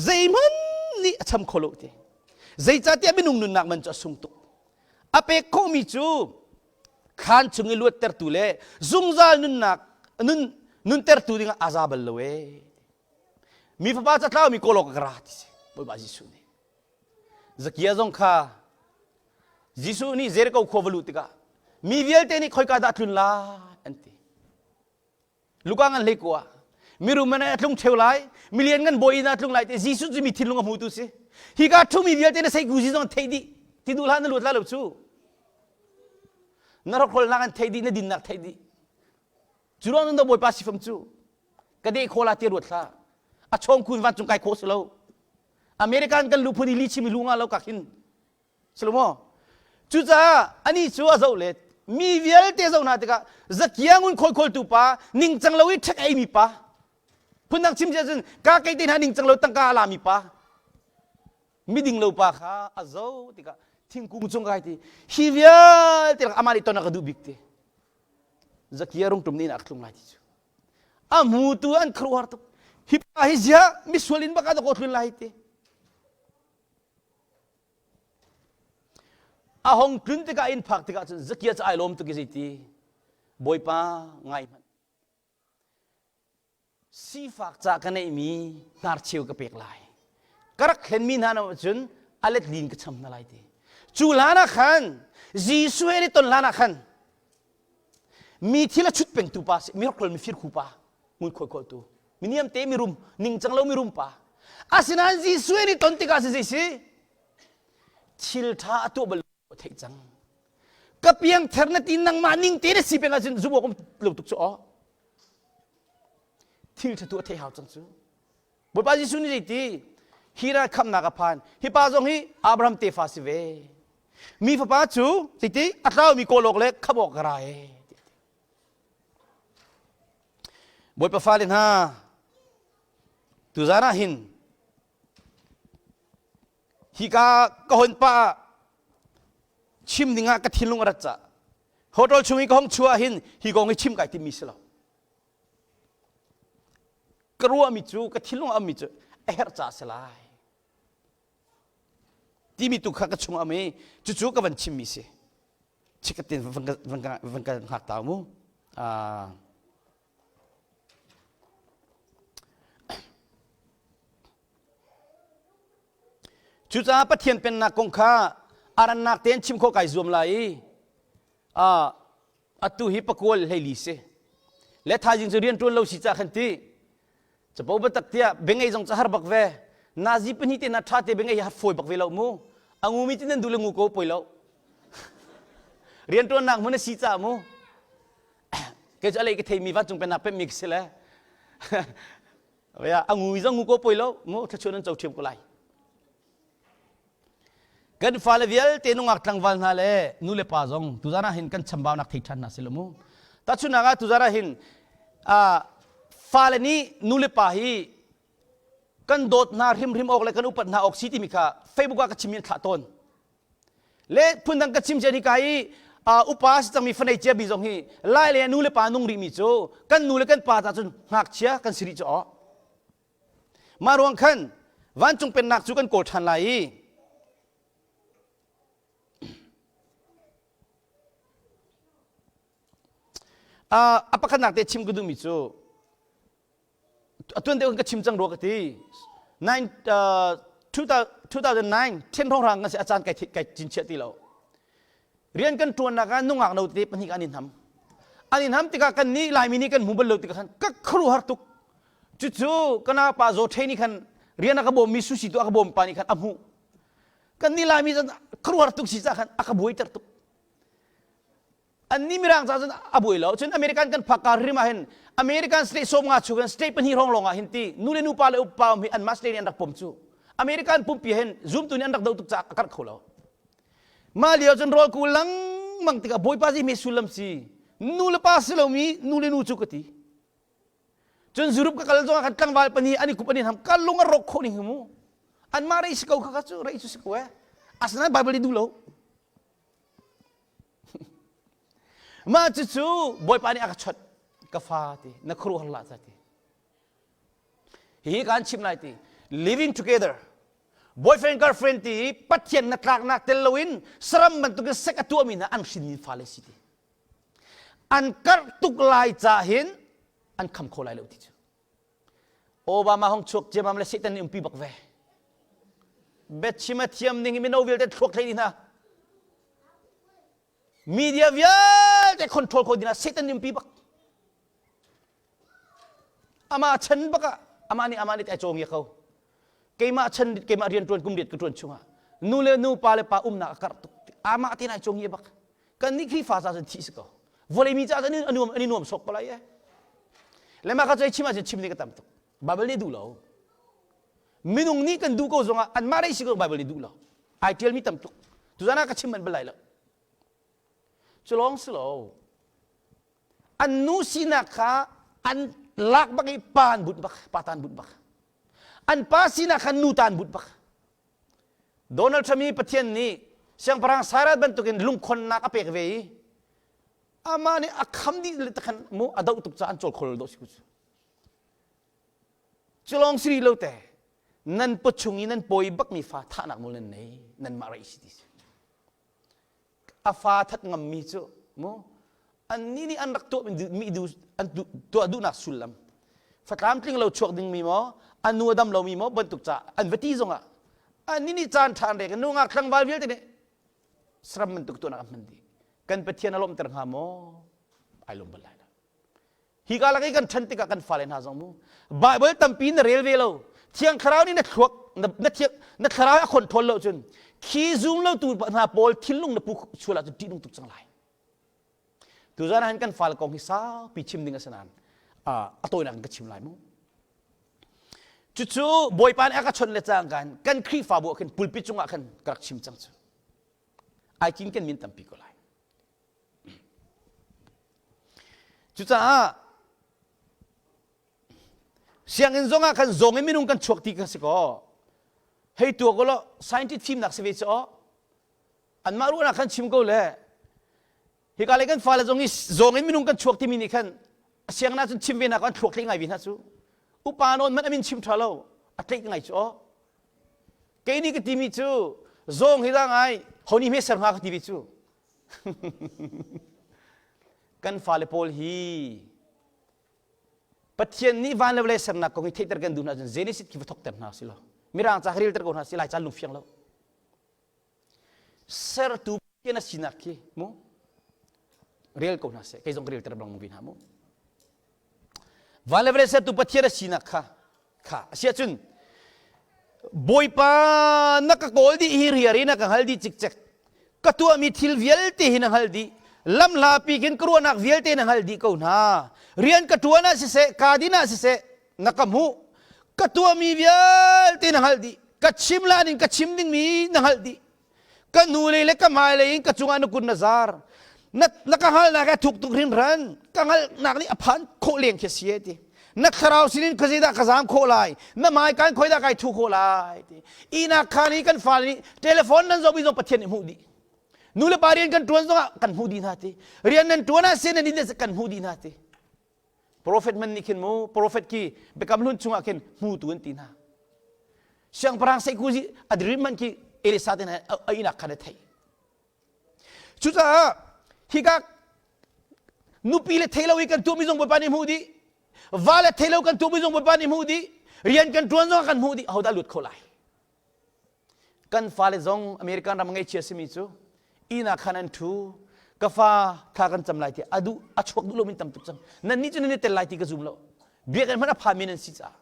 Zeihmanh nih a cham kho lo ti. Zeicahtiah minung nunnak man cu a sung tuk. A pek khawhmi cu khaan chung i luattertu le zungzal nunnak nun nuntertu dingah a za bal lo ee. Mi fapa ca tlaumi kawl awk ka ra ti si. Bawipa Jesuh nih. Zakia zong kha Jesuh nih Jericho khua va luh tikah mi vialte nih khoika dah tlun lai an ti. Luka ngan hlei kua mirum man a tlung ṭheu lai milian ngan bawi in a tlung lai ti Jesuh cu mi thinlung a hmutu si. Hika ṭhumi vialte na sei kuzi zong theih dih ti duh hlah na luat lai lo cu. Na rawkhrolnak an theih dih na dinnak theih dih. Cu ruang na Bawipa sifam cu ka deh khaw la ti ruat hlah. A chawng kun vancung kai khawh si lo. American kan lu phun i li chim i lu nga lo ka khin Salomo. Cucaah anih cu a zoh let mi vialte zoh hna tikah zakia ngun khawi khawltu pa ningcang lo i ṭhek eimi pa phundang chim cun ka kei te hna ningcang lo tangka a lami pa miding lo pa kha a zoh tikah thingkung cung kai ti hi vialte amah nih ton a ka duh bik ti zakia rungtum nih a tlung lai ti cu a hmutu an khuaruahhar tuk hi pa hi zia misual in bak a dawk tlun lai ti A hong tlun tikah inn phak tikah cun Zakia cu ai lawm tuk i zeiti Bawipa ngai hmanh sifak ca ka neihmi hnarcheu ka pek lai ka rak hlenmi hna no cun a let lin ka cham hna lai ti cu hlan ah khan Jesuh he an i ton hlan ah khan. Mi thil a chut pengtu pa si, mi hrokhol mi firkhu pa, ngunkhuai khawltu, mi niamte mi rum, ningcang lo mi rum pa. Asinain Jesuh nih ton tikah si zei si? Thil ṭha a tuah bal lo theih cang. Ka piangther na ti nangmah ning te na si peng ahcun zumh awk um lo tuk cu aw. Thil ṭha tu a theih hau cang cu. Bawipa Jesuh nih zeiti? Hi ral khamnak a phan. Hi pa zong hi Abraham tefa si ve. Mi fapa cu zeiti a tlaumi kawl awk le khamh awk ka ra e. Bawipa fale hna, tuzaan ah hin hika ka hon pa ah chim dingah ka thinlung a rat ca hotel chung i ka hong chuah hin hi kong hi chim kai timmi si lo ka ruahmi cu ka thinlung a ummi cu a herh ca a si lai timi tu kha ka chung am i cucu ka van chimmi si chikatin van ka van ka hngak ta mu Cucaah Pathian pennak kong kha a rannak tein chim khawh kai zuam lai i atu hi pakual hleili si le thaizing cu rian ṭuan lo si cah khan ti capo biatak tiah bengei zong ca har bak ve nazi pahnih te na ṭha te bengei hi fawi bak ve lo mu a ngumi ti nan duh le ngu ko poi lo rian ṭuannak hmun a si caah mu kei cu a lei ka theimi vancung pennak pemmi ka si le a ngu zong ngu ko poi lo mu thluachuah nan co ṭhiam ko lai Kan fale vialte nungak tlangval hna le nu le pa zong tuzan ah hin kan chambaunak thei ṭhan hna si lo mu. Tahchunhnak ah tuzan ah hin fale nih nu le pa hi kan dawt hna hrimhrim awk le kan upat hna awk si timi kha Facebook ah ka chim in thlah tawn. Le phundang ka chim cia ni ka i upa si cangmi fanei cia bi zong hi lai le nu le pa nung rihmi cu kan nu le kan pa ta cun ngakchia kan si rih cu aw. Mah ruang khan vancung pennak cu kan kawl ṭhan lai i a pakhatnak te chim ka duhmi cu atuan deuh ka chim cang rua ka ti 2009 ṭhen hrawnghrang kan si a caan kai kai cinchiah ti lo Rian kan ṭuannak ah nungak no tete pahnih an i hnam. An i hnam tikah kan nih Laimi nih kan hmu bal lo tikah khan ka khuaruahhar tuk. Cucu ka naupa Zaw Ṭhei nih khan rian a ka bawmmi sushi tu a ka bawm pa nih khan a hmuh. Kan nih Laimi cun khuaruahhar tuk si caah khan a ka buaiter tuk. Annih Mirang ca cun a buai lo. Cun American kan phak ka hrim ah hin American state 50 chung hin state pahnih hrawng lawng ah hin ti nu le nupa le upa um hi anmah state nih an rak pom cu. American pumpi hin zumtu nih an rak doh tuk caah a karh kho lo. Mah lio cun rawl ku lengmang tikah Bawipa zi hme sullam si nu le pa si lomi nu le nu cu ka ti. Cun Europe ka kal zongah khan tlangval pahnih an i kup an i ham ka lung a rawk khawh ning hi mu. Anmah rei si ko kha kha cu rei cu si ko eh. Asinain Bible i duh lo. Mah cucu Bawipa nih a ka chawnh ka fa ti na khuaruahhar hlah ca ti. Hihi kaan chim lai ti living together boyfriend girlfriend ti i Pathian na tlaknak tel loin saram bantukin sek a tuahmi hna an hrinmi fale si ti. An karh tuk lai ca hin an kham kho lai lo ti cu. Obama hong chuak ciamam le Satan nih umpi bak ve. Biachim a thiam ning hi mino vialte thluak thlei dih hna. Media vialte control kho ding ah Satan nih umpi bak. Amah chan bak ah amah nih amah nih ai cawngia ko. Keimah chan keimah rian ṭuan kum riat ka ṭuan chungah nu le nu pa le pa umnak a karh tuk. Amah tein ai cawngia bak. Kan nih Khrihfa ca cun thih si ko. Vawlei mi ca cun a nuam an i nuam sawk ko lai e. Le mah kha cu chim ahcun chim ding ka tam tuk. Bible nih duh lo. Minung nih kan duh ko zongah anmah rei si ko Bible nih duh lo. Ai ṭialmi tam tuk. Tuzan ah ka chim manh bal lai lo. Cu lawng si lo. An nu sinak kha an lak bak i pa an bunh bak, pa ta an bunh bak. An pa sinak kha nu ta an bunh bak. Donald Trump hi Pathian nih siangpahrang Cyrus bantukin lungkhonnak a pek ve i amah nih a kham dih le takhan mu a doh tuk caah an cawl kho lo si ku cu. Cu lawng si lo te nan pawchung i nan pawi bakmi fa thahnak nawl nan nei nanmah raih si ti si. A fa that ngammi cu mu annih nih an rak tuah mi du an tuah duhnak sullam fatlam tling lo chuak dingmi maw a nu a dam lomi maw bantuk ca an va ti zongah annih nih caan ṭha an rek nu ngak tlangval vialte nih saram bantuk tuahnak an hman dih kan Pathian a lawmhter hnga maw? Ai lawm bal lai lo. Hi ka lak i kan ṭhan tikah kan fale hna zong mu Bible tampi na rel ve lo Thiang Thlarau nih na thluak na thiang na thlarau a control lo cun khi zum lo tu hna pawl thinlung na pu chual ahcun ṭihnung tuk cang lai. Tuzan ah hin kan fale kong hi saupi chim ding a si nain a tawinak in ka chim lai mu. Cucu Bawipa nih a ka chawnh le cangka in kan Khrihfabu ah khin pulpit cungah khan ka rak chim cang cu. Ai cinken min tampi ko lai. Cucaah sianginn zong ah khan zawng in minung kan chuak ti kha si kaw hei tua ko law scientist fimnak si ve cu aw anmah ruahnak khan chim ko le hika le kan fale zong hi zawng in minung kan chuak timi nih khan sianginn ah cun chim ve hna ko an thluak tlei ngai ve hna cu upa nawn man amin chim tha lo a tleih ngai cu aw kei nih ka timi cu zawng hi da ngai honi hme ser hnga ka ti ve cu kan fale pawl hi Pathian nih van le vawlei sernak kong hi theihter kan duh hna cun Genesis khi va thokter hna si lo mirang ca relter ko hna si lai ca lungfiang lo sertu Pathian a sinak khi mu rel ko hna seh kei zong ka relter bang vi hna mu van le vawlei sertu Pathian a sinak kha kha a si ahcun Bawipa na ka kawl dih hi riari na ka hngal dih cikcek ka tuahmi thil vialte hi na hngal dih lamhlapi khin ka ruahnak vialte na hngal dih ko hna rian ka ṭuan ah siseh kaa din ah siseh na ka hmuh ka tuahmi vialte na hngalh dih ka chim lan in ka chim dingmi na hngalh dih ka hnulei le ka hmailei in ka cungah na kut na zar na, na ka hngalhnak a thuk tuk hringhran ka hngalhnak nih a phan khawh leng khi si ti na thlarau sinin khuazei dah ka zaam khawh lai na hmai kan khoi dah kai thu khawh lai ti ihnak khaan i kan fale nih telephone nan zoh mi zong Pathian nih hmuh dih nu le pa rian kan ṭuan zongah kan hmuh dih hna ti rian nan ṭuan ah sin nan in kan hmuh dih hna ti Profet man nih khin mu profet khi biakam hlun chungah khin hmutu an ti hna. Siangpahrang Seikuzi a dream man khi Elisa te a inak khan a theih. Cucaah hika nupi le thei lo i kan tuahmi zong Bawipa nih hmuh dih. Va le thei lo kan tuahmi zong Bawipa nih hmuh dih. Rian kan ṭuan zong kan hmuh dih. Ahodah lut kho lai? Kan fale zong American ram ngaihchia simi cu inn ah khan an ṭhu ka fa thla kan cam lai ti a duh a chuak duh lomi tam tuk cang nan nih cu nan i tel lai ti ka zum lo biakinn hmanh a phanmi nan si caah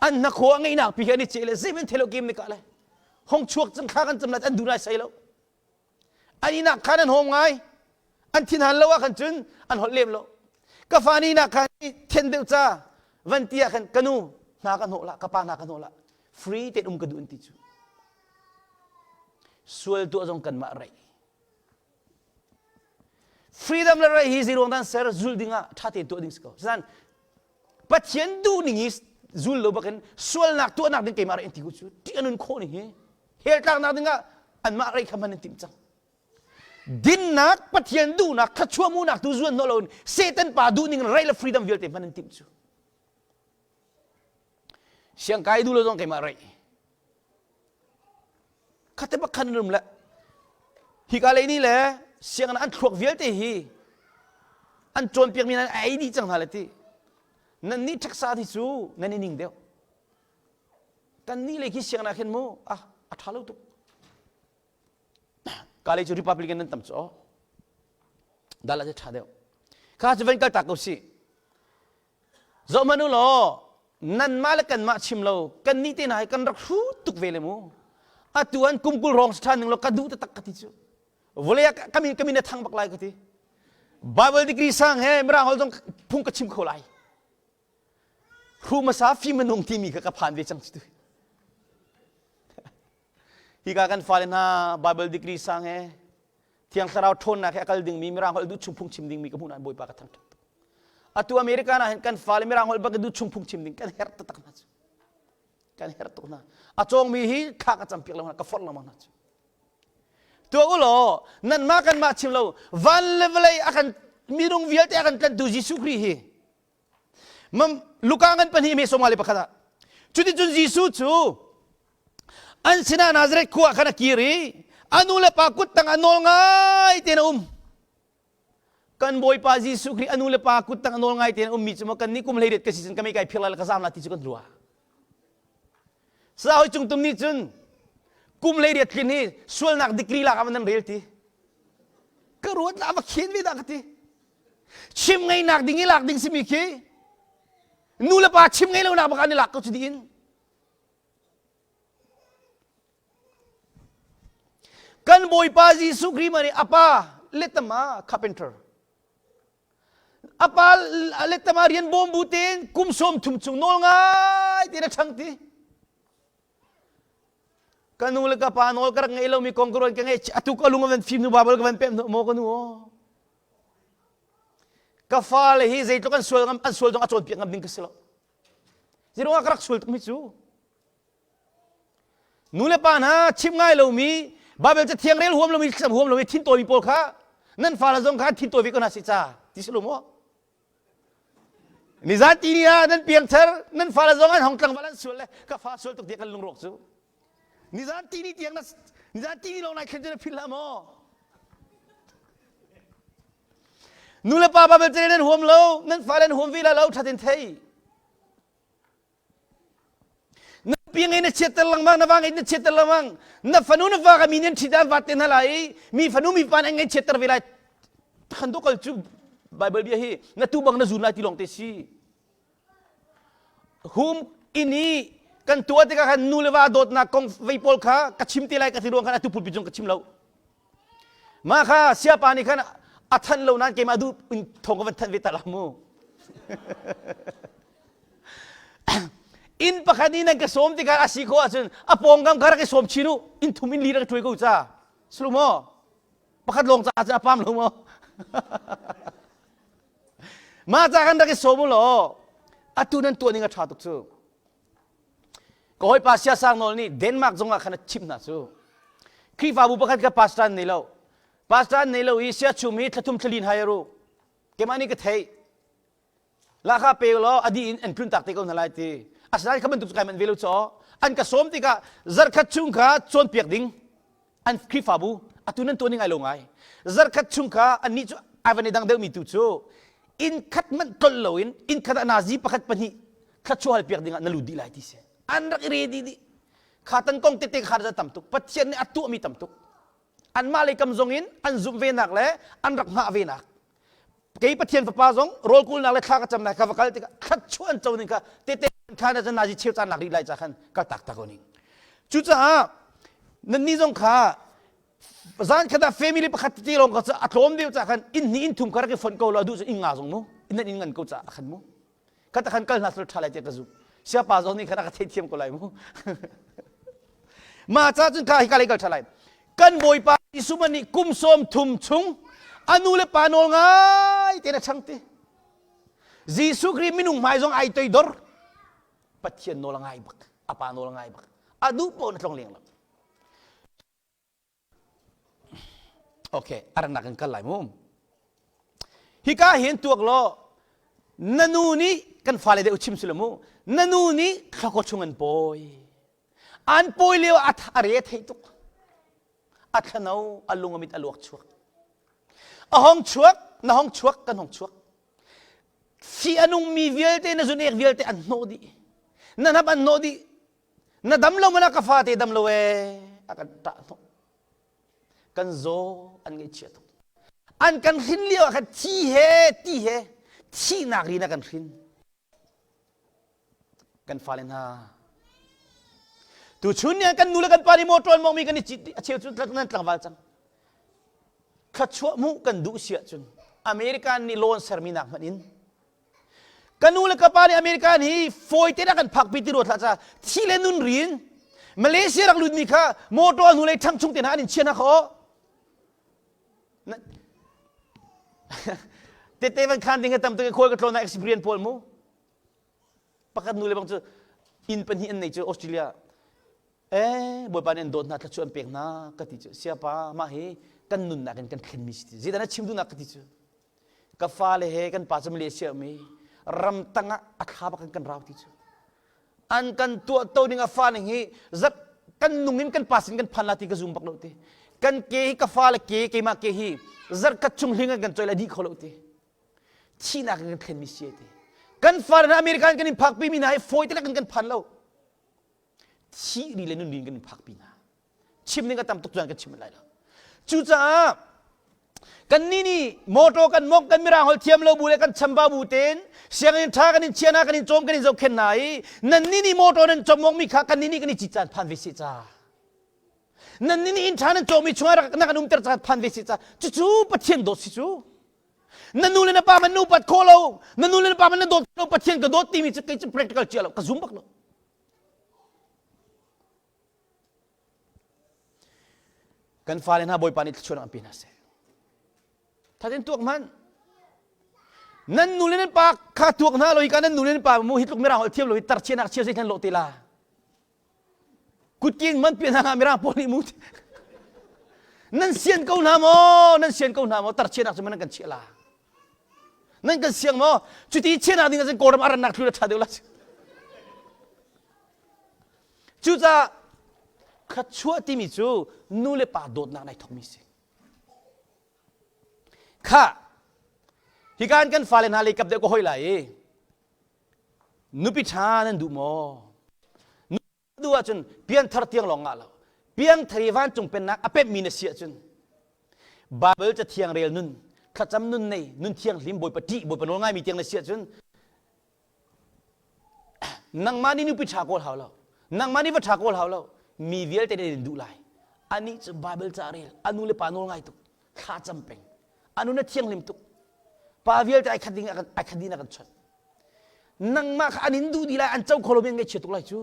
an hnakhaw a ngeihnak pi hi an i ceh le zeihmanh thei lo kem ne ka le hong chuak cang thla kan cam lai an duh lai sai lo An ihnak khan an hawm ngai. An thinhan lo ah khan cun an holh lem lo. Ka fa nih nak khan then deuh ca van ti ah khan ka nu hna ka hnawh lah ka pa hna ka hnawh lah free tein um ka duh an ti cu. Sual tuah zong kanmah reih. Freedom le reih hi zeiruang dan ser zul ding ah ṭha tein tuah ding si ko. Sinan Pathian duh ning hi zul lo bakin sualnak tuahnak ding keimah reih an ti ku cu ṭih a nun khawh ning hi hell tlaknak dingah anmah rei kha man an timh cang dinnak pathian duhnak thluachuah hmuhnak tu zuan hnawh loin satan pa duhning rei le freedom vialte hman an timh cu siangkai duh lo zong keimah rei khate bak khan rum le hika lei ni le sianginn an thluak vialte hi an cawnpiak mi nan ei dih cang hna le ti nan nih ṭheksa ti cu nan i ning deuh Kan nih le khi sianginn ah khin mu ah a ṭha lo tuk. Ka lei cu Republican nan tam cu aw. Dal ah ṭha deuh. Kha cu van kal tak ko si. Zoh hmanh u law nanmah le kanmah chim lo kan nih te hna hi kan rak hru tuk ve le mu. Atu an kum 20 rong si ṭhan ning law ka duh taktak ka ti cu. Vawlei ah ka min ka min a thang bak lai ka ti. Bible degree sang he mirang holh zong phung ka chim kho lai. Hru hmasa fim a nung timi kha ka phan ve cang cu. Hika kan fale hna Bible degree sang he Thiang Thlarau ṭhawnnak he a kal dingmi Mirang holh duh chung phung chim dingmi ka hmuh nain Bawipa ka thangṭhat tuk. Atu America ah hin kan fale Mirang holh bak duh chung phung chim ding kan herh taktak hna cu. Kan herh tuk hna. A cawngmi hi thla ka campiak lo hna, ka forh lengmang hna cu. Tuah u law nanmah kanmah chim lo van le vawlei a kan minung vialte a kan tlantu Jesuh Khrih hi Luka ngan pahnih me sawma le pakhat ah cuticun Jesuh cu an sinah Nazareth khua ah khan a kir i a nu le pa kut tang ah nawl ngai tein a um kan bawipa Jesuh Khrih a nu le pa kut tang a nawl ngai tein a ummi cu maw kan nih kum hleiriat ka si cun ka mei kai phir lai le ka zaam la ti cu kan ruah Sa hoi cung tum nih cun kum hleiriat tlin hi sualnak degree lak ah nan rel ti ka ruat la va khen ve dah ka ti. Chim ngeinak ding i lak ding simi khi nu le pa chim ngei lonak bak an i lak ko cu dih in. Kan Bawipa Jesuh Khrih nih a pa letama carpenter a pa letama rian bawm bu tein kum sawm thum chung nawl ngai tein a ṭhang ti. Ka nu le ka pa nawl ka rak ngeih lomi kong ka ruan ka ngeih atu ka lung a van fim nu Bible ka van pemh hnu maw ka nu aw. Ka fale hi zeitluk an sual ngam an sual zong a cawnpiak ngam ding ka si lo. Zeiruangah ka rak sual tuk mi cu Nu le pa hna chimh ngai lomi Bible cathiang rel huam lomi thlacam huam lomi thin tawimi pawl kha nan fale zong kha thin tawi ve ko hna sih ca ti si lo maw? Nizan ti ni ah nan piangthar nan fale zong an hong tlangval an sual le ka fa sual tuk tiah kan lungrawk cu. Nizan ti ni tiang na nizan ti ni lawng nai thlen cu na philh hlah maw? Nu le pa Bible ca nan huam lo nan fale an huam ve la lo thatin thei. Na pi ngei na chiatter lengmang, na va ngei na chiatter lengmang. Na fanu na va ka mi nan ṭhit an vat te hna lai i mi fanu mi pa an ngei chiatter ve lai. Khan do kal cu Bible bia hi na tu bang na zun lai ti lawng te si. Hum in i kan tuah tikah khan nu le va dawtnak kong vei pawl kha ka chim te lai ka ti ruang khan atu pulpit zong ka chim lo. Mah kha siapa nih khan a thanh lo nain keimah duh in thawng ka van thanh ve ta la mu. Inn pakhat i nan ka sawm tikah a si khawh ahcun a pawngkam kha rak i sawm chin u. Inn thum inn li rak i ṭuai ko ca. Sulu maw? Pakhat lawng caah cun a pam lo maw? Mah ca khan rak i sawm u law atu nan tuah ning a ṭha tuk cu. Ka hawipa Siasang Nawl nih Denmark zong ah khan a chimh hna cu. Khrihfabu pakhat kha pastor an nei lo. Pastor an nei lo i siachum hi thlathum thlalin hai ru. Keimah nih ka theih. Lahkhah pe law a dih in an tlun tak te ko hna lai ti. Asinain kha bantuk cu kai manh ve lo caw. An ka sawm tikah zarkhat chung kha cawnpiak ding an Khrihfabu atu nan tuah ning ai lo ngai. Zarkhat chung kha annih cu ai van i dang deuhmi tu cu inn khat manh tlolh loin inn khat ah nazi pakhat pahnih thluachuah hal piak ding ah na lut dih lai ti si. An rak i ready dih. Kha tan kong tete kha tam tuk. Pathian nih a tuahmi tam tuk. Anmah lei kam zong in an zumh venak le an rak hngah venak kei Pathian fapa zong rawl kulnak le thla ka camnak ka va kal tikah thluachuah an co ning kha tete kha na nazi cheu caan lak rih lai ca khan kal tak tak ko ning cucaah nannih zong kha zan khat ah family pakhat tete lawng kha a tlawm deuh ca khan inn hnih inn thum kha rak i fonh ko lo duh cu inn nga zong mu inn nan inn ngan ko ca khan mu khat khan kal hna sul ṭha lai tiah ka zumh siapa zong nih khan a ka theithiam ko lai mu mah ca cun kha hika lei kal ṭha lai kan bawipa Jesuh man nih kum sawm thum chung a nu le pa nawl ngai tein a chang ti Jesuh Khrih minung hmai zong ai toidor Pathian nawl a ngai bak a pa nawl a ngai bak a duh paoh na tlong leng lo Okay, a rannak in kal lai mu. Hika hin tuak law na nu nih kan fale deuh chim si mu. Na nu nih thlakaw chung an pawi. An pawi lio a a re thei tuk. A thlano, a lung a mit a luak chuak. A hong chuak, na hong chuak, kan hong chuak. Fi a nungmi vialte na zun ek vialte an hnawh dih. Na hnap an hnawh dih. Na dam lo mana ka fate dam lo ee a kan ṭah hnawh. Kan zaw an ngaihchia tuk. An kan hrin lio ah khan thi he ti he thihnak rin a kan hrin. Kan fale hna tuchun ni kan nu le kan pa nih motor an mawngmi kan i cit a cheu cu nan tlangval cang. Thluachuah hmuh kan duh si ahcun American nih loan sermi nak hmanh in Ka nu le ka pa nih American hi fawi te rak kan phakpi ti ruat hlah ca thi le nun rin Malaysia rak lutmi kha motor hnu lei ṭhang chung te hna an in chia hna kho tete van khan ding tam tuk khawi ka tlawn experience pawl mu pakhat nu le bang cu inn pahnih an nei cu Australia eh bawipa nih an dawt hna thluachuah an pek hna ka ti cu siapa mah hi kan nunnak in kan thlenmi si ti zeidah na chim duhnak ka ti cu Ka fale he kan pa cu Malaysia um i ramtang ah a thla bak in kan rau ti cu. An kan tuah to ning a fa ning hi zat kan nung in kan pa sin kan phan la ti ka zum bak lo ti. Kan ke hi ka fale ke keimah ke hi zarh khat chung hling an kan choi la dih kho lo ti. Thihnak in kan thlen mi si ti. Kan fale hna American kan in phakpi mi hna hi fawi te kan kan phan lo. Thih ri le nun ri in kan in phakpi hna. Chim ning a tam tuk cun kan chim lai lo. Cucaah. Kannih nih motor kan mongh kan mirang holh thiam lo bu le kan chambau bu tein sianginn ṭha kan in chia hna kan in cawm kan in zohkhenh hna i nannih nih motor nan cawm mongmi kha kannih nih kan i cit caan phan ve seh ca. Nannih nih inn ṭha nan cawmi chungah rak na kan umter caan phan ve seh ca. Cucu Pathian dawt si cu. Na nu le na pa man nu pat khawh lo, na nu le na pa man na dawt lo, Pathian ka dawt timi cu kei cu practical chia lo, ka zum bak lo. Kan fale hna Bawipa nih thluachuah an pe hna seh. Thatin tuak hmanh. Nan nu le nan pa kha tuak hna lo hi ka nan nu le nan pa mu hi tluk mirang holh thiam lo hi tar chianak chia zei thlen lo te la. Kutkin man pian hna mirang pawl nih mu. Nan sian ko hna maw? Nan sian ko hna maw? Tar chianak cu man kan chiah la. Nan kan siang maw? Cuti chianak ding ahcun Kawlram arannak thlu la ṭha deuh la. Cucaah thluachuah timi cu nu le pa dawtnak nai thawkmi si. Khah, hika in kan fale hna lei kap deuh ka hoi lai i nupi ṭha nan duh maw? Duh ahcun pianthar tiang lawng ngah lo. Piangthar i vancung pennak a pemhmi na si ahcun Bible cathiang rel nun, thlacam nun nei, nun thianghlim Bawipa ṭih, Bawipa nawl ngaimi tiang na si ahcun Nangmah nih nupi ṭha kawl hau lo. Nangmah nih va ṭha kawl hau lo. Mi vialte nih an duh lai. Anih cu Bible ca rel, a nu le pa nawl ngai tuk, thla cam peng. A nun a thianghlim tuk. Pa vialte ai khat ding ai khat ding a kan chawnh. Nangmah kha an in duh dih lai, an co kho lomi an ngaihchia tuk lai cu.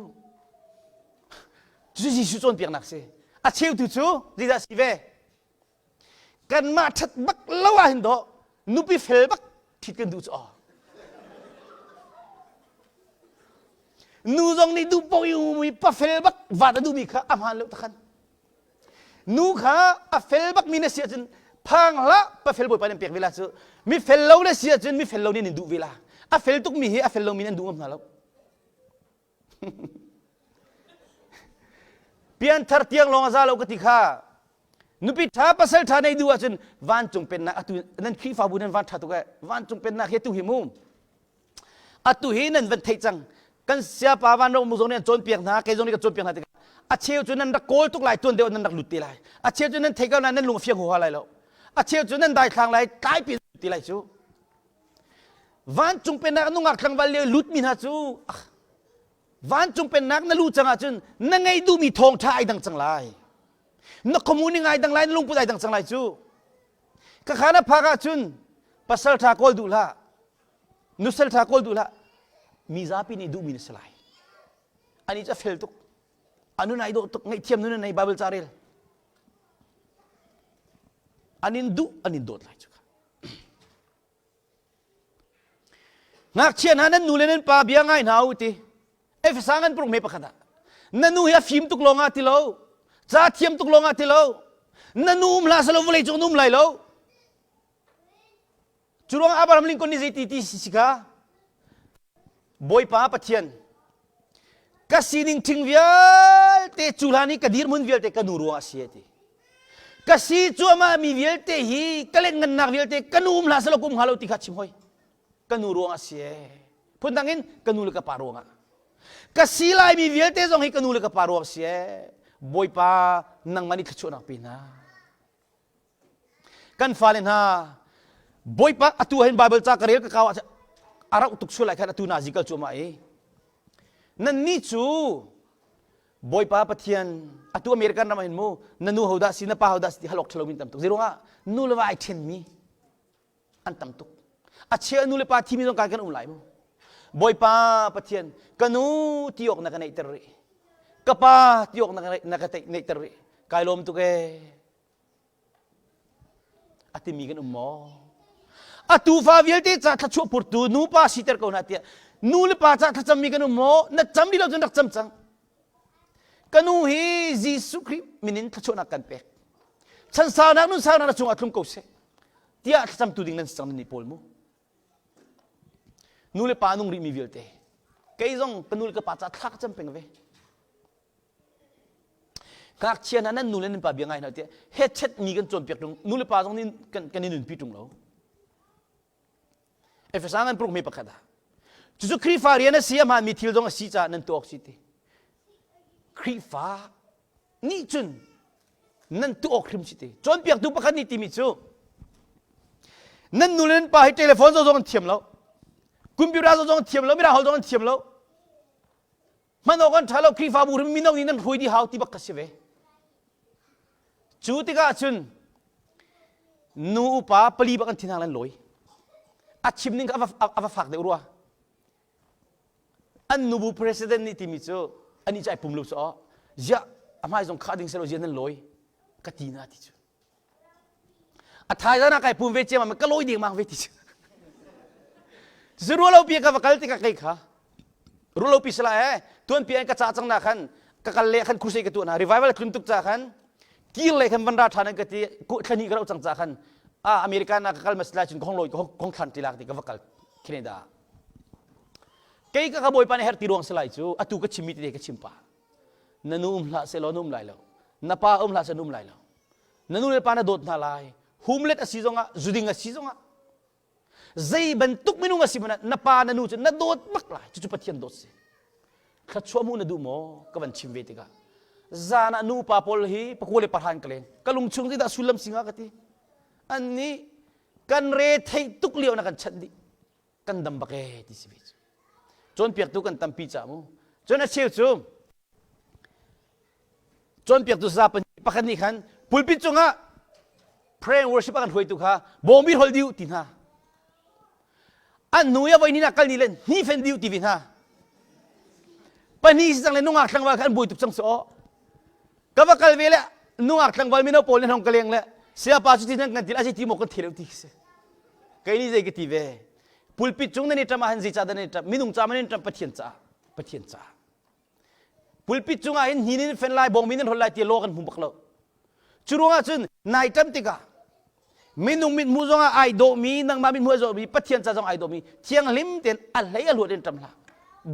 Cucu Jesuh cawnpiaknak si. A cheutu cu zeidah si ve? Kanmah ṭhat bak lo ah hin dawh nupi fel bak ṭhit kan duh cu aw. Nu zong nih duh paoh i ummi pa fel bak vat a duhmi kha a hmaan lo takhan. Nu kha a fel bakmi na si ahcun phang hlah pa fel bawipa nih an pek ve la cu. Mi fel lo na si ahcun mi fel lo nih an in duh ve la. A fel tukmi hi a fel lomi nih an duh ngam hna lo. Pianthar tiang lawng a za lo ka ti kha. Nupi ṭha pasal ṭha nei duh ahcun vancung pennak atu nan Khrihfabu nan van ṭha tuk eh vancung pennak hi atu hi mu atu hi nan van theih cang kan siapa van ro mu zong nih an cawnpiak hna kei zong nih ka cawnpiak hna tikah a cheu cu nan rak kawl tuk lai tuan deuh nan rak lut te lai a cheu cu nan thei ko lai nan lung a fiang huaha lai lo a cheu cu nan daithlang lai tlaipi ti lai cu Vancung pennak nungak tlangval lio lutmi hna cu vancung pennak na luh cang ahcun na ngeih duhmi thawngṭha ai dang cang lai. Na khuamu ai dang lai, na lungput ai dang cang lai cu. Khakha na phak ahcun pasal ṭha kawl duh hlah, nusal ṭha kawl duh hlah, mi zapi nih duhmi na si lai. Ani cu a fel tuk. A nun ai dawh tuk, ngaihthiam nun a nei Bible ca rel. An in duh, an in dawt lai cu. Ngakchia hna nan nu le nan pa bia ngai hna u ti. Efesa ngan purung me pakhat ah. Na nu hi a fim tuk lawng ah ti lo. Ca thiam tuk lawng ah ti lo. Na nu um hlah salo vawlei cung na um lai lo. Cu ruang Abraham Lincoln nih zeiti ti si kha Bawipa Pathian ka sining ṭhing vialte cu hlan i ka dirhmun vialte ka nu ruangah a si a ti. Ka si cuahmah mi vialte hi ka lengngannak vialte ka nu um hlah selaw ka um hnga lo ti kha chim hoi. Ka nu ruangah a si ee. Phundang in ka nu le ka pa ruangah. Ka si laimi vialte zong hi ka nu le ka pa ruang si ee. Bawipa nangmah nih thluachuahnak pe hna. Kan fale hna Bawipa atu hin Bible ca ka rel ka kau ah a rauh tuk sual lai khan atu nazi kal cuahmah i nannih cu Bawipa Pathian atu American ram ah hin mu na nu hodah si na pa hodah si ti halok ṭhalo mi tam tuk zeiruangah nu le va ai ṭhenmi an tam tuk a chia nu le pa thimi zong kan kan um lai mu Bawipa Pathian ka nu ti awk na ka neihter rih ka pa ti awk na ka neihter rih kai lawm tuk ee A timi kan um maw? A tufa vialte ca thluachuah purtu nupa siter ko hna tiah nu le pa ca thlacammi kan um maw? Na cam dih lo cun rak cam cang. Ka nu hi Jesuh Khrih min in thluachuahnak kan pek. Chansaunak nunsaunak na cungah tlung ko seh tiah thlacamtu ding nan si cang nan nih pawl mu. Nu le pa nung rihmi vialte kei zong ka nu le ka pa ca thla ka cam peng ve. Ngakchia hna nan nu le nan pa bia ngai hna tiah hetchet mi kan cawnpiak ṭung nu le pa zong nih kan, kan i nunpi ṭung lo. Efesa ngan paruk me pakhat ah cucu Khrihfa rian a si a hmaanmi thil zong a si caah nan tuah awk si ti. Khrihfa nih cun nan tuah awk hrim si ti. Cawnpiaktu pakhat nih timi cu. Nan nu le nan pa hi telephone zong an thiam lo. Computer zong an thiam lo, mirang holh zong an thiam lo. Hman awk an ṭha lo, Khrihfabu hrim mino nih nan hruai dih hau ti bak ka si ve. Cu tikah cun nu upa pali bak an thinhang lan lawi. A chim ning kha a va fak deuh rua. An nubu president nih timi cu anih cu ai pum lo cu aw. Ziah a hmai zong khah ding selo ziah nan lawi ka ti na ti cu. A thaizan ah kai pum ve ciammam ka lawi dengmang ve ti cu. Zu rualo pi ka va kal tikah kei kha rualo pi sala eh tuan pi an ka ca cang na khan ka kal le khan crusade ka tuah na revival tlun tuk ca khan kir le khan van ra than an ka ti thlani ka rau cang ca khan a America na ka kal masla cun ka hong loi ka hong thlan ti lak ti ka va kal Canada kei ka ka bawipa nih her ti ruang salai cu atu ka chimmi te ka chim pa na nu um hlah selaw na um lai lo na pa um hlah seh na um lai lo na nu le pa na dawt hna lai humlet a si zongah zuding a si zongah zei bantuk minung a si hmanh na pa na nu cu na dawt bak lai cucu Pathian dawt si thluachuah mu na duh maw ka van chim ve tikah zan ah nu pa pawl hi pakua le pahra in ka leng ka lung chung zeidah sullam singa ka ti an nih kan re theih tuk lio na kan chanh dih kan dam bak ee ti si ve cu cawnpiaktu kan tampi ca mu cun a cheu cu cawnpiaktu sa pakhat nih khan pulpit cungah prayer and worship a kan hruaitu kha bawmi hol diu ti hna an hnu i a voi ni nak kal ni le hni fen diu ti ve hna pahnih si cang le nungak tlangval kha an buai tuk cang si aw ka va kal ve le nungak tlangval mino pawl nih hong ka leng le siapa cu ti nan kan til a ti maw kan thei lo ti si kei nih zei ka ti ve pulpit cung nan i ṭam ah hin zeicah nan i ṭam minung ca man in ṭam Pathian caah Pathian caah pulpit cungah hin hnin in fen lai bawngmi nan hol lai ti law kan hmu bak lo cu ruangah cun nai ṭam tikah minung mithmuh zongah ai dawhmi nangmah mithmuh ai dawhmi Pathian ca zong ai dawhmi thianghlim tein a hlei a luat in ṭam hlah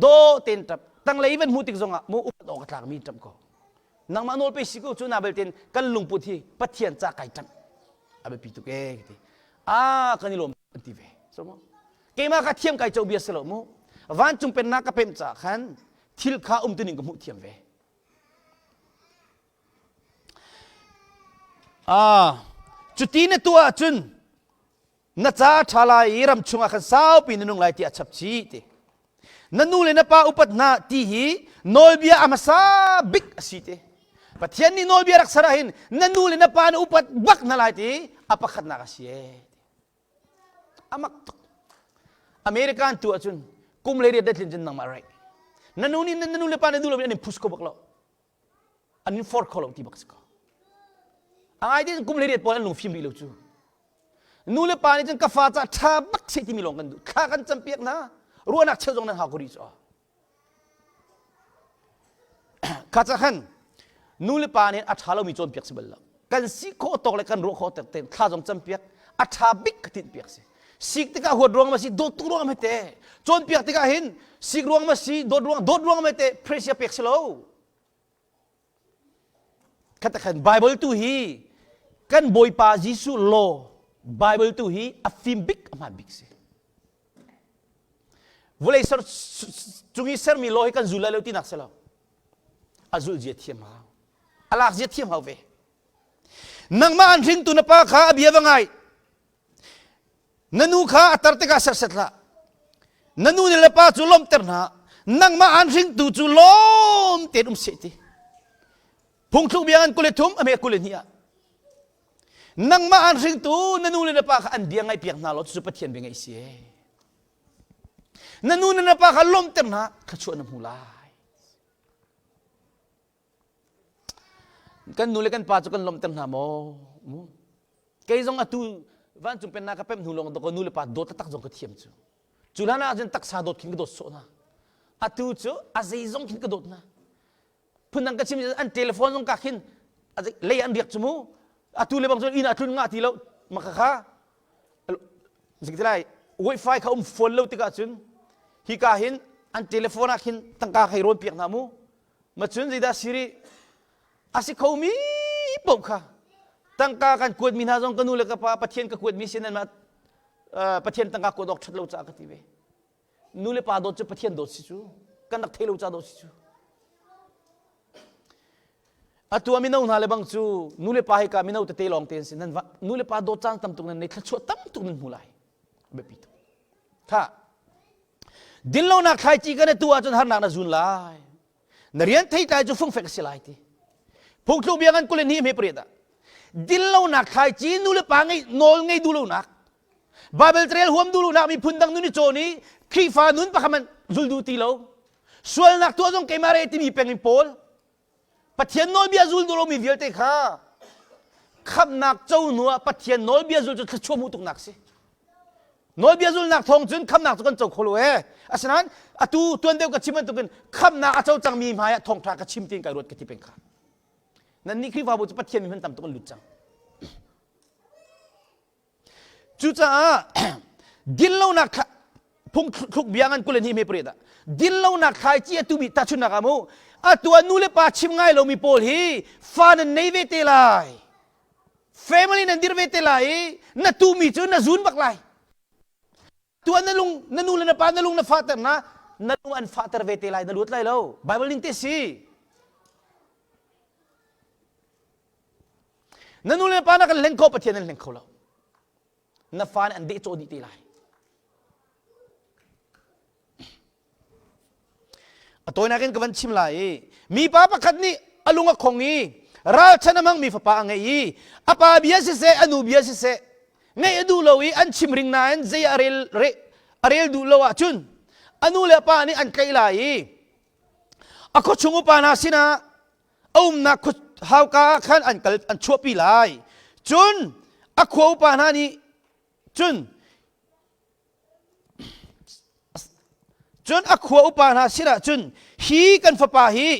daw tein ṭap tanglei van hmuh tik zongah mu upat awk a tlakmi ṭam ko nangmah nawl pe si ko cu na belte kan lungput hi Pathian ca kai ṭam a biapi tuk ee ka ti a kan i lawm an ti ve so mu keimah ka thiam kai co bia si lo mu vancung pennak ka pemh ca khan thil kha um tuning ka hmuh thiam ve Ah, cuti na tuah ahcun na ca ṭha lai i ram chungah khan saupi na nung lai tiah a chap chih ti. Na nu le na pa upat hna ti hi nawlbia a hmasa bik a si ti. Pathian nih nawlbia rak ser ahhin na nu le na pa na upat bak hna lai ti a pakhatnak a si ee. Amak tuk. American tu ahcun kum le riat tlin cun nangmah right. Na nu nih na nu le pa na duh lo in an in push ko bak lo. An in force kho lo ti bak si ko. A ngai tin kum le riat pawl an lungfim rih lo cu. Nu le pa nih cun ka fa ca ṭha bak seh timi lawng kan duh. Thla kan campiak hna. Ruahnak cheu zong nan hau ko rih cu. Kha ca khan nu le pa nih a ṭha lomi cawnpiak si bal lo. Kan si khawh tawk le kan ruah khawh tawk tein thla zong campiak a ṭha bik ka tinh piak si. Sik tikah huat ruang ma si dawt tuk ruang ma te. Cawnpiak tikah hin sik ruang ma si dawt ruang dawt ruang ma te pressure pek si lo. Khat khan Bible tu hi kan Bawipa Jesuh law Bible tu hi a fim bik a hmaan bik si. Vawlei ser cung i sermi law hi kan zul lai lo tinak si lo. A zulh zia thiam hau. A lak zia thiam hau ve. Nangmah an hringtu na pa kha a bia va ngai. Na nu kha a tar tikah serset hlah. Na nu le pa cu lawmhter hna. Nangmah an hringtu cu lawm tein um seh ti. Phungthluk bia an 23 a hme 22 ah. Nangmah an hringtu na nu le na pa kha an bia ngaihpiak hna law cucu Pathian bia ngaih si. Na nu le na pa kha lawmhter hna thluachuah na hmu lai. Kan nu le kan pa cu kan lawmhter hna maw? Kei zong atu vancung pennak ka pemh hnu lawng ka nu le pa dawt taktak zong ka thiam cu. Cu hlan ah cun taksa dawt khin ka dawt sawh hna. Atu cu a zeizong khin ka dawt hna. Phundang ka chim an telephone zong ka khin lei an riak cu mu. Atu le bang cun inn ah tlun ngah ti lo. Maka kha lai wifi kha um fawn lo tikah cun hika hin an telephone ah khin tangka khai rawn piak hna mu. Ma cun zeidah siri a si khomi paoh kha tangka kan kuatmi hna zong ka nu le ka pa Pathian ka kuatmi sin nan Pathian tangka kuat awk ṭhat lo caah ka ti ve. Nu le pa dawt cu Pathian dawt si cu kan rak thei lo ca dawt si cu. Atu ah mino hna le bang cu nu le pa hika mino tete lawng te an si. Nan va nu le pa dawt caan tam tuk nan nei thluachuah tam tuk nan hmu lai. Biapi tuk. Tha. Dinlonak thlaici kan tu ahcun harnak na zun lai. Na rian theitlai cu fungfek a si lai ti. Phungthluk bia ngan 22 hme pariat ah. Dinlonak thlaici nu le pa ngei nawl ngei duh lonak Bible trail huam duh lonak miphun dang nun i cawn i Khrihfa nun pakhat man zul duh ti lo. Sualnak tuah zong keimah re timi peng in pawl Pathian nawlbia zul duh lomi vialte kha khamhnak co hnu ah Pathian nawlbia zul cu thluachuah hmuh tuknak si. Nawlbia zulnak thawng cun khamhnak cu kan co kho lo ee. Asinain atu tuan deuh ka chim bantukin khamhnak a co cangmi hmai ah thawngṭha ka chim tiin kai ruat ka ti peng kha. Nannih Khrihfabu cu Pathian mi hman tam tuk an lut cang. Cucaah dinlonak phungthluk bia ngan 22 hme pariat ah dinlonak thlaici a tumi tahchunhnak ah mu atu ah nu le pa chim ngai lomi pawl hi fa nan nei ve te lai family nan dir ve te lai i na tumi cu na zun bak lai tu na lung na nu le na pa na lung na fahter na na lung an fahter ve te lai na luat lai lo bible ning te si Na nu le pa na kan hlen kho Pathian nan hleng kho lo. Na fa nih an dehcawh dih te lai. A tawinak in ka van chim lai i mipa pakhat nih a lung a khong i ralchan a hmangmi fapa a ngei i a pa bia siseh a nu bia siseh ngeih a duh lo i an chim ring nain zei a rel re, a rel duh lo ahcun a nu le a pa nih an tlaih lai i a khuachung upa hna sinah a umnak hauka ah khan an kal an chuahpi lai cun a khua upa hna nih cun cun a khua upa hna sinah cun hi kan fapa hi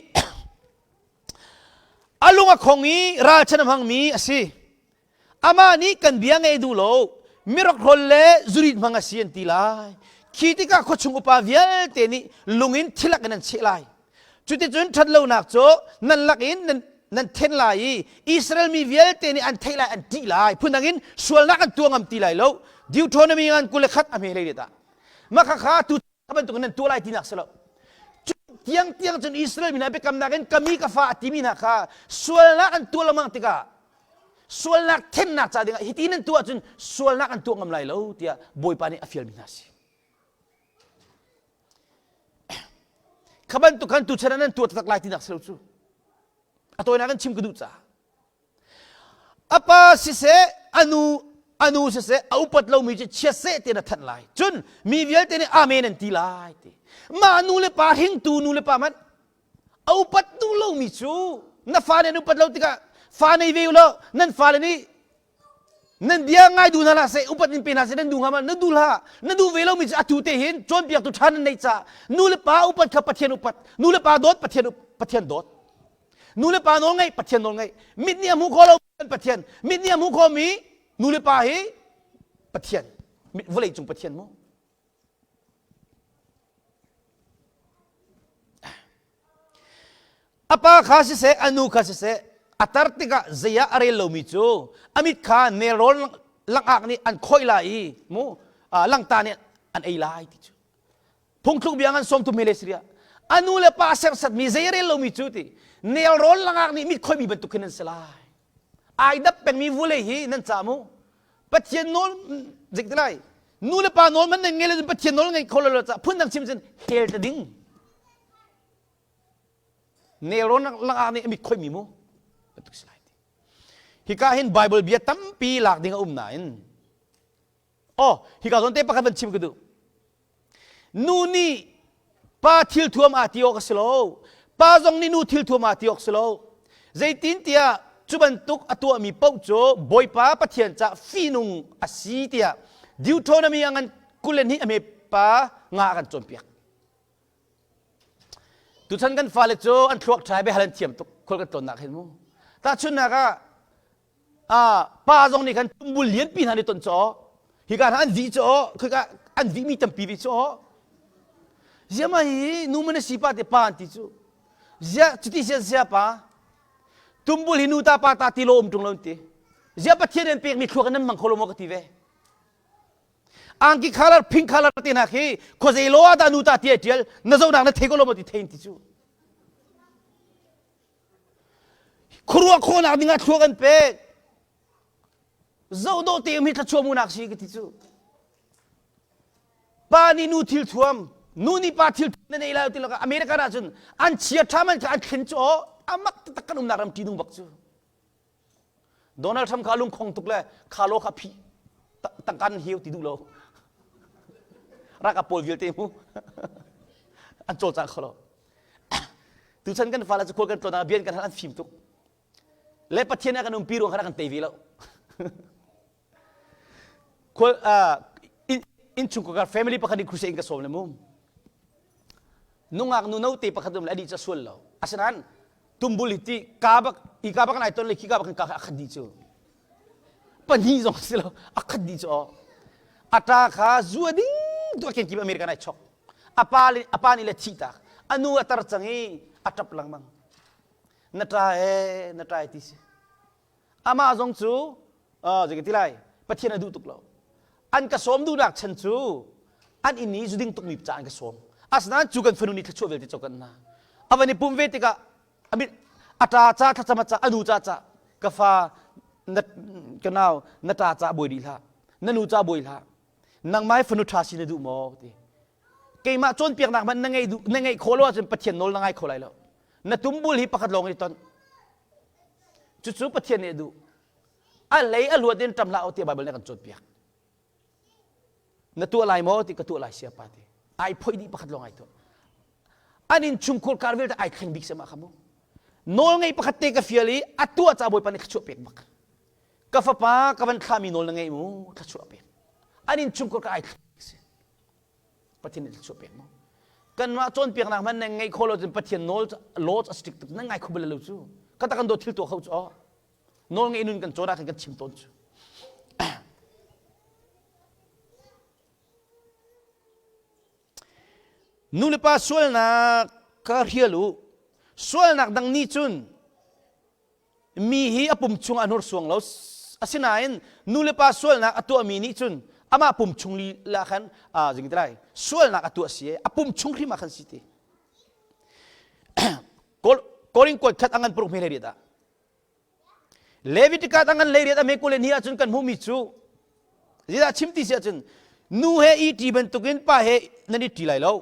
a lung a khong i ralchan a hmangmi a si Amah nih kan bia ngei duh lo, mirokhrawl le zurit hmang a si an ti lai. Khi tikah khuachung upa vialte nih lung in thilak in an cheh lai. Cuticun ṭhatlonak cu nan lak in nan, nan then lai i Israel mi vialte nih an theih lai, an ṭih lai. Phundang in sualnak an tuah ngam ti lai lo. Deuteronomy ngan 21 a hme hlei dah. Mah khakha tu bantuk in nan tuah lai tinak si lo. Tiang tiang cun Israel mi hna biakamnak in ka mi ka fa a timi hna kha sualnak an tuah lengmang tikah sualnak thennak ca dingah hiti nan tuah ahcun sualnak an tuah ngam lai lo tiah Bawipa nih a fialmi hna a si. Kha bantuk khan tuchan ah nan tuah taktak lai tinak si lo cu. A tawinak in chim ka duh caah. A pa siseh, a nu a nu siseh, a upat lomi cu chiat seh tiah na thanh lai. Cun mi vialte nih amen an ti lai ti. Mah nu le pa hringtu nu le pa hmanh a upat duh lomi cu na fa nih an upat lo tikah fa nei ve u law nan fale nih nan bia ngai duh hna hlah seh upat in pe hna seh nan duh hnga ma na duh hlah na duh ve lomi cu atu te hin cawnpiaktu ṭha nan neih caah nu le pa upat kha Pathian upat nu le pa dawt Pathian Pathian dawt nu le pa nawl ngaih Pathian nawl ngaih mit nih a hmu kho lo Pathian mit nih a hmu khomi nu le pa hi Pathian vawlei cung Pathian mu A pa kha siseh, a nu kha siseh, a tar tikah zei ah a rel lomi cu a mit kha nelrawn langak nih an khawih lai i mu langta nih an ei lai ti cu. Phungthluk bia ngan 30 mele siria. A nu le pa serhsatmi zei a rel lomi cu ti nelrawn langak nih mit khoimi bantuk khin an si lai. Ai dap pengmi vulei hi nan ca mu. Pathian nawl zik ti lai. Nu le pa nawl man nan ngei lo Pathian nawl ngei kho lo lo ca phundang chim cun hell ta ding. Nelrawn langak nih a mit khoimi mu. Bantuk si lai ti. Hika hin Bible bia tampi lak ding a um nain Oh, hika zawn te pakhat van chim ka duh. Nu nih pa thilthuam aa ti awk a si lo. Pa zong nih nu thilthuam aa ti awk si lo. Zeitintiah cu bantuk a tuahmi paoh cu Bawipa Pathian cah fihnung a si tiah Deuteronomy a ngan 22 a hme pa nga a kan cawnpiak. Tuchan kan fale cu an thluak ṭha biahal an thiam tuk khual kan tlawnnak hin mu. Tahchunhnak ah pa zong nih khan tumbul lianpi hna nih ton caw hika hna an vih caw khika an vihmi tampi vi caw ziama hi nu man si pa te pa an ti cu zia cuti sia sia pa tumbul hi nu ta pa ta ti lo um tung lo ti zia pathian an pek mi thluak nan mang kho lo maw ka ti ve angki khalar phing khalar te hna khi khuazei lo ah dah nu ta ti ai tial na zonak na thei ko lo maw ti thein ti cu. Khuaruah khawhnak dingah thlua kan pek. Zohdawh te um hi thluachuah munak si ka ti cu. Pa nih nu thil thuam, nu nih pa thil thuam na nei lai ti lakah American ah cun an chia ṭha man kha an thlen cu aw amak taktak kan umnak ram ṭihnung bak cu. Donald Trump kha lungkhong tuk le kha law kha phih tangkan hiu ti duh lo. Ralkap pawl vialte mu an cawlcang kho lo. Tuchan kan fale cu khual kan tlawn ah bian kan hal an fim tuk. Le Pathian ah kan umpi ruang kha kan tei ve lo. Khual innchungkhar family pakhat in crusade in ka sawm le mu. Nungak nu note pakhat um le adi cu a sual lo. Asinain tumbul hi ti ka bak i ka bak nai ton le khi ka bak ka a khat dih cu. Pahnih zong si lo a khat dih cu aw. A ta kha zua ding tu a kenkip America nai chok. A pa le a pa nih le thih tak. A nu a tar cang i a tap lengmang. Na ta e na ta e ti si. Amah zong cu zei ka ti lai Pathian a duh tuk lo. An ka sawm duhnak chan cu an inn i zuding tukmi ca an ka sawm. Asinain cu kan fanu nih thluachuah vialte co kan hna. A van i pum ve tikah a ṭa ca thlacam a ca a nu ca ca ka fa na ka nau na ṭa ca buai dih hlah na nu ca buai hlah nangmah fanu ṭha si na duh maw ti keimah cawnpiaknak hmanh na ngeih duh na ngeih khawh lo ahcun Pathian nawl na ngai kho lai lo na tumbul hi pakhat lawng i ton Cucu Pathian nih a duh. A lei a luat in ṭam hlah u tiah Baibal nih a kan cawnpiak. Na tuah lai maw ti ka tuah lai siapa ti. Ai phoih dih pakhat lawng ai tuah. An inn chungkhur kar vialte ai thleng bik sama kha mu. Nawl ngei pakhat te ka fial i a tuah ca Bawipa nih thluachuah pek bak. Ka fapa ka van thlami nawl na ngei mu thluachuah pek. An inn chungkhur ka ai thleng si. Pathian nih thluachuah pek maw? Kanmah cawnpiaknak hmanh nan ngeih khawh lo cun Pathian nawl law a strict tuk nan ngai kho bal lo cu. Ka tak kan dawt thil tuah kho cu aw. Nawl ngei nun kan cawn ah khan kan chim tawn cu. Nu le pa sualnak ka hrial u. Sualnak dang nih cun mi hi a pum chung ah hnursuang lo asinain nu le pa sualnak a tuahmi nih cun amah pum chung lila khan zing ti lai sualnak a tuah si a pum chung hrim ah khan si ti Korin kuat khat angan puruk hme riat ah Leviticus angan lei riat a me kule ni ahcun kan hmuhmi cu zeidah chim ti si ahcun nu he i ṭi bantukin pa he nan i ṭi lai lo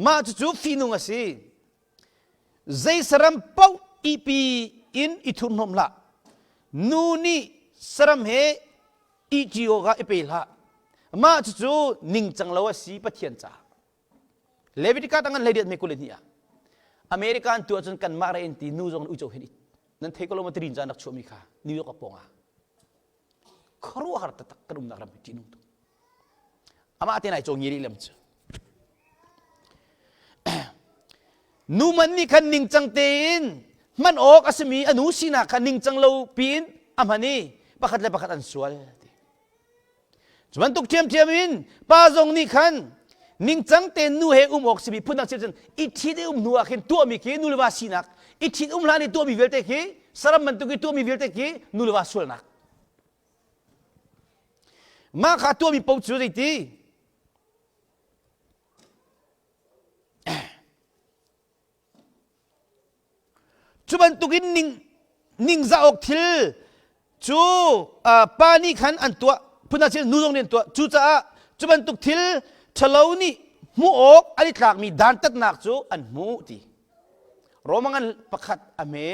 mah cucu fihnung a si Zei saram paoh ihpi in i thurhnawm hlah. Nu nih saram he ihṭi awkah i pe hlah. Mah cucu ningcang lo a si Pathian caah. Leviticus tangan hleiriat me 22 ah America an tuah cun kanmah re in ti nu zong uico hin nan thei ko lo ma tirin caan rak chuahmi kha New York a pawng ah khuaruahhar taktak kan umnak ram hi ṭihnung tuk amah te nai caw ngi rih lem cu nu man nih khan ningcang tein hman awk a simi a nu sinak kha ningcang lo piin a hman i pakhat le pakhat an sual Cu bantuk ṭhiamṭhiam in pa zong nih khan ningcang tein nu he um awk simi phundang chim cun i ṭhit i um hnu ah khin tuahmi khi nu le va sinak i ṭhit um hlan i tuahmi vialte khi saram bantuk i tuahmi vialte khi nu le va sualnak mah kha tuahmi paoh cu zeiti Cu bantukin ning, ningzah awk thil cu pa nih khan an tuah phun ah nu zong nih an tuah cucaah cu bantuk thil ṭhalo nih hmuh awk an i tlakmi dantatnak cu an hmuh ti Roma ngan pakhat a hme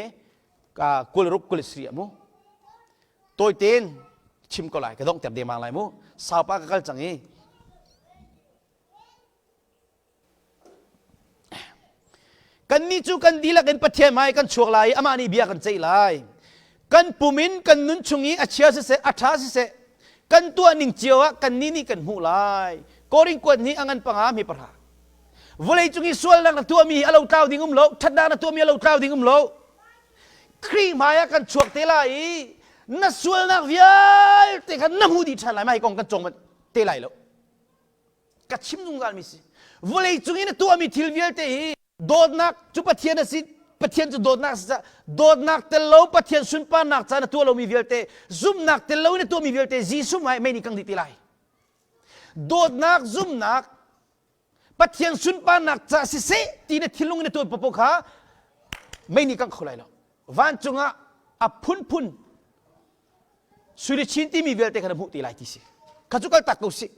26 23 ah mu tawitein chim ko lai ka donghter dengmang lai mu saupa ka kal cang i Kannih cu kan dihlak in Pathian hmai kan chuak lai i amah nih bia kan ceih lai. Kan pum in kan nun chung i a chia siseh, a ṭha siseh, kan tuah ning cio ah kannih nih kan hmuh lai. Korin kuat nih a ngan panga mi pahra. Vawlei cung i sualnak na tuahmi hi a lo tlau ding um lo, ṭhatnak na tuahmi a lo tlau ding um lo. Khrih hmai ah kan chuak te lai i na sualnak vialte kha na hmu dih ṭhan lai. Mah hi kong kan cawng te lai lo. Ka chim zungzalmi si. Vawlei cung i na tuahmi thil vialte hi dawtnak cu Pathian a si. Pathian cu dawtnak si caah dawtnak tel lo Pathian sunparnak ca na tuah lomi vialte zumhnak tel lo in na tuahmi vialte Jesuh hmai mei nih kang dih ti lai. Dawtnak zumhnak Pathian sunparnak ca siseh ti na thinlung in na tuah paoh kha mei nih kangh kho lai lo. Vancung ah a phunphun sui chin timi vialte kha na hmuh te lai ti si. Kha cu kal tak ko sih.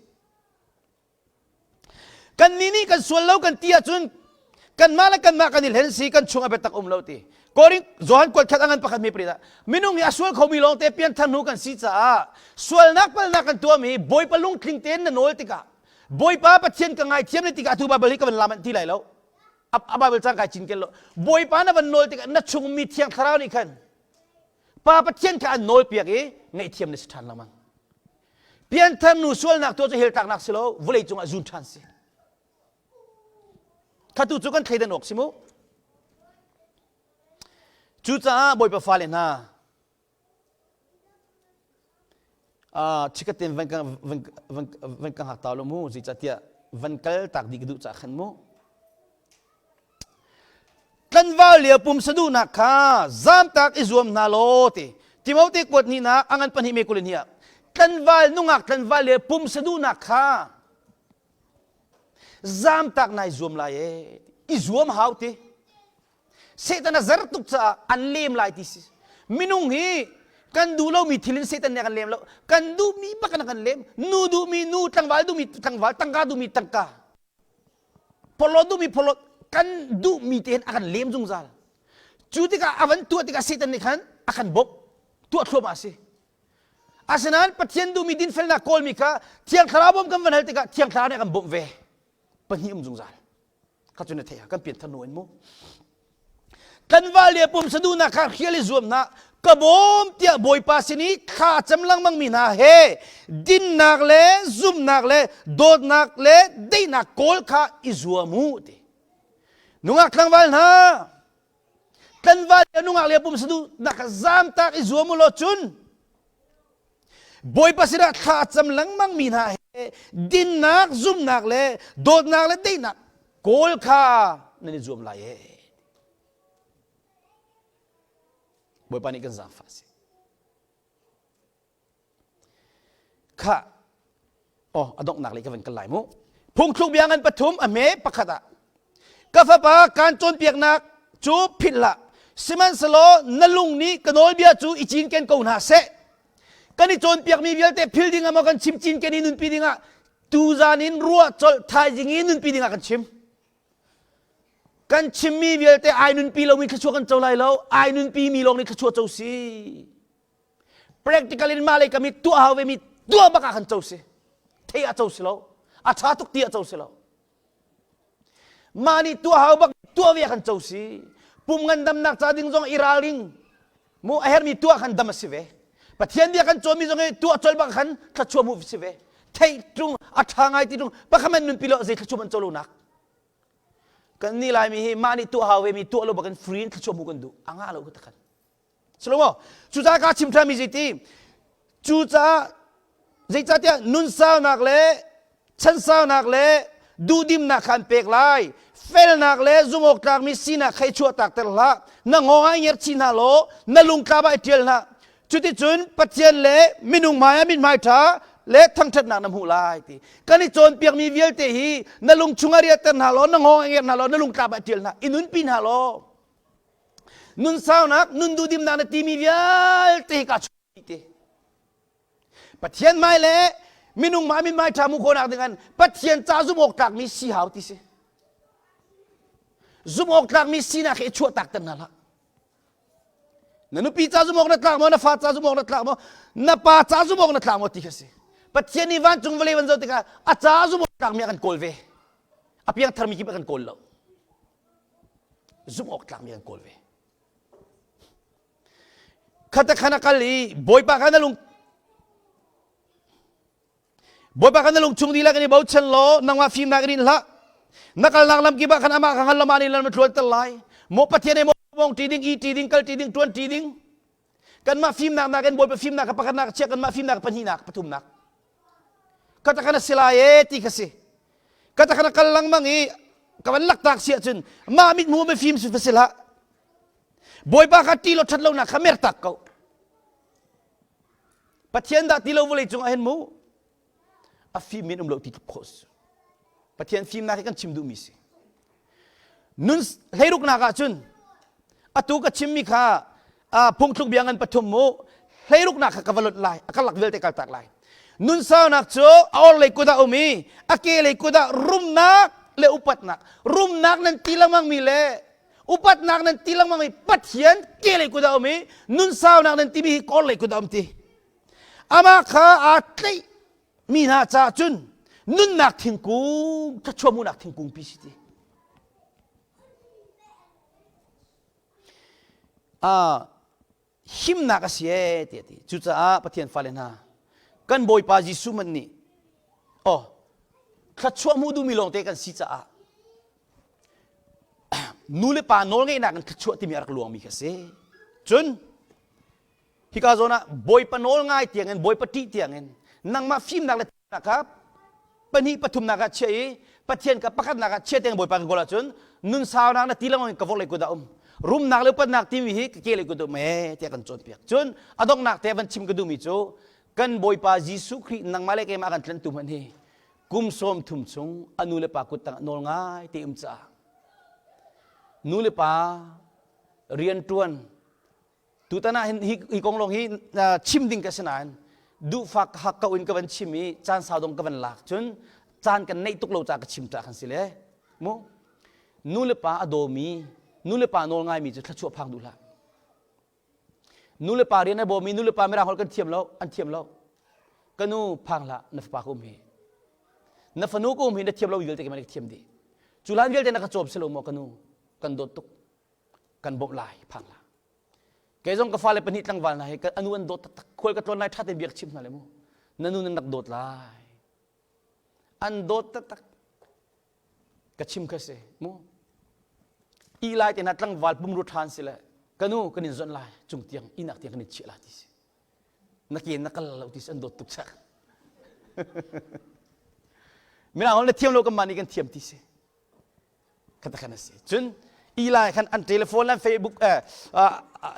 Kannih nih kan sual lo kan ti ahcun kanmah le kanmah kan i hlen si kan chung a biatak um lo ti. Korin Johan kuat khat a ngan pakhat mi prit ah minung hi a sual khomi lawngte pianthar hnu kan si caah sualnak palnak kan tuahmi Bawipa lungtling tein na nawl tikah Bawipa Pathian ka ngaithiam ne tikah atu Bible hi ka van lam ti lai lo. A Bible cang kai cinken lo. Bawipa na van nawl tikah na chungmi Thiang Thlarau nih khan Pa Pathian kha an nawlpiak i ngaihthiam na si ṭhan lengmang. Pianthar nu sualnak tuah cu hell tlaknak si lo, vawlei cungah zun ṭhan si. Khatu cu kan thleidan awk si mu. Cucaah Bawipa fale hna, chikat ten van van van van ka hngak ta lo mu zeicahtiah van kal tak dih ka duh cah khan mu Tlanval lio pumsa duhnak kha zamtak i zuam hna law ti. Timote kuat hnihnak a ngan pahnih me 22 ah tlanval nungak tlanval le pumsa duhnak kha zamtak nai zuam lai e i zuam hau ti. Satan a zer tuk caah an lem lai ti si. Minung hi kan duh lomi thil in Satan nih a kan lem lo. Kan duhmi bak in a kan lem. Nu duhmi nu, tlangval duhmi tlangval, tangka duhmi tangka. Phorhlawt duhmi phorhlawt kan duhmi te hin a kan lem zungzal. Cu tikah a van tuah tikah Satan nih khan a kan bawmh tuah thluahmah a si. Asinain Pathian duhmi dinfelnak kawlmi kha Thiang Thlarau bawmh kan van hal tikah Thiang Thlarau nih a kan bawmh ve. Pahnih um zungzal. Kha cu na theih kan pianthar nu in mu. Tlanval le pumsa duhnak kha hrial i zuam hna ka bawm tiah Bawipa sin i thla cam lengmang mi hna he dinnak le zumhnak le dawtnak le daihnak kawl kha i zuam u ti. Nungak tlangval hna tlanval le nungak le pumsa duhnak kha zamtak i zuam u law cun Bawipa sinah thla cam lengmang mi hna he dinnak, zumhnak le dawtnak le daihnak kawl kha nan i zuam lai ee. Bawipa nih kan zaangfah si. Kha oh a donghnak lei ka van kal lai mu. Phungthluk bia ngan pathum a hme pakhat ah ka fapa kaan cawnpiaknak cu philh hlah sihmanhsehlaw na lung nih ka nawlbia cu i cinken ko hna seh kan i cawnpiakmi vialte phil ding ah maw kan chim cinken i nunpi ding ah tuzan in ruah colh thaizing i nunpi ding ah kan chim kan chimmi vialte ai nunpi lomi thluachuah kan co lai lo ai nunpi mi lawng nih thluachuah co si practical in mah lei kami tuah hau ve mi tuah bak ah khan co si thei ah co si lo a tha tuk ti ah co si lo mah nih tuah hau bak tuah ve khan co si pum ngandamnak ca ding zong i ralring mu a hermi tuah khan dam a si ve pathian bia kan cawnmi zong i tuah col bak khan thluachuah mu si ve thei tung a tha ngai ti tung pakhaman nunpi lo zei thluachuah man co lo nak kan ni laimi hi mah nih tuah hau ve mi tuah lo bakin free in thluachuah mu kan duh a ngah lo ka takhan Silo Cucaah ka chim ṭhanmi zeiti? Cucaah zeicahtiah nunsaunak le chansaunak le duhdimnak kha an pek lai. Felnak le zumhawktlakmi sinak kha i chuahtakter hlah. Na ngawng ah i ngerh chih hna law na lungtlap ah i ṭial hlah. Cuticun Pathian le minung hmaiah mithmai ṭha le thangṭhatnak na hmuh lai ti. Kan i cawnpiakmi vialte hi na lung chungah riahter hna law na ngawng ah i ngerh hna law na lungtlap ah i ṭial hna. I nunpi hna law nun saunak nun duhdimnak na timi vialte hi ka chuah ti Pathian hmai le minung mah min hmai ṭha mu khawhnak ding an Pathian ca zumh awk tlakmi si hau ti si zumh awk tlakmi sinak hi chuah tak ter hna hlah na nupi ca zumh awk na tlak maw na fa ca zumh awk na tlak maw na pa ca zumh awk na tlak maw ti kha si Pathian nih vancung vawlei van zoh tikah a ca zumh awk tlakmi a kan kawl ve a piangtharmi kip a kan kawl lo zumh awk tlakmi an kawl ve khata khan a kal i bawipa kha na lung bawipa kha na lung chung dihlak in i bochan law nangmah fimnak in in hlah na kalnak lam kip ah khan amah kha hngal law mah nih lam na tluanter lai maw pathian he maw ṭi ding i ṭi ding kal ṭi ding ṭuan ṭi ding kanmah fimnak nakin bawipa fimnak kha pakhatnak chia kanmah fimnak pahnihnak pathumnak Ka takhan a si lai e ti kha si. Ka takhan a kal lengmang i ka van laktak si ahcun mah mithmu mifim si va si hlah. Bawipa kha ṭih lo ṭhat lonak kha mer tak ko. Pathian dah ti lo vawlei cungah hin mu a fim in um lo ti tluk khawh si. Pathian fimnak hi kan chim duhmi si. Nun hleiruknak ah cun atu ka chimmi kha. Phungthluk bia ngan pathum mu hleiruknak kha ka va lonh lai, a karlak vialte kal tak lai. Nunsaunak cu a orhlei kut ah um i a kelei kut ah rumnak le upatnak. Rumnak nan ti lengmang mi le upatnak nan ti lengmang mi Pathian kelei kut ah um i nunsaunak nan timi hi orhlei kut ah um ti. Amah kha aa tlaih mi hna caah cun nunnak thingkung thluachuah hmuhnak thingkung pi si ti. Himnak a si ee ti a ti. Cucaah Pathian fale hna kan Bawipa Jesuh man nih oh thluachuah hmu duhmi lawngte kan si caah nu le pa nawlngeihnak in thluachuah timi a rak luangmi kha si. Cun hika zawn ah Bawipa nawl ngai tiangin Bawipa ṭih tiangin nangmah fimnak le thiamnak kha pahnih pathumnak ah chiah i Pathian ka pakhatnak ah chia tiang Bawipa kan kawl ahcun nun saunak na ti lengmang in ka vorlei kut ah um rumnak le upatnak timi hi ka ke lei kut um ee tiah kan cawnpiak. Cun a donghnak te van chim ka duhmi cu kan Bawipa Jesuh Khrih nangmah le keimah kan tlantu hmanh hi kum 30 chung a nu le pa kut tangah nawl ngai te um caah nu le pa rianṭuan Tutan ah hin hi, hi kong lawng hi chim ding ka si nain duhfak hak ko in ka van chim i caan sau dong ka van lak cun caan kan neih tuk lo ca ka chim ta kan si le mu nu le pa a dawmi nu le pa nawl ngaimi cu thluachuah phang duh hlah. Nu le pa rian a bawmi nu le pa mirang holh kan thiam lo an thiam lo. Ka nu phang hlah, na fapa ka um hi, na fanu ka um hi, na thiam lo vialte keimah nih ka thiam dih. Cu hlan vialte na ka cawm si lo maw ka nu? Kan dawt tuk, kan bawmh lai, phang hlah. Kei zong ka fale pahnih tlangval hna hi ka anu an dawt taktak. Khual ka tlawn lai ṭha tein bia ka chimh hna le mu. Na nu nan rak dawt lai. An dawt taktak. Ka chim kha si mu. I lai te hna tlangval pumru ṭhan si le ka nu kan in zonh lai cung tiang inak tiang kan in chiah la ti si. Na ke na kal lo ti si an dawt tuk chak. Mirang holh na thiam lo kan mah nih kan thiam ti si. Kha khan a si. Cun Eli khan an telephone an Facebook eh,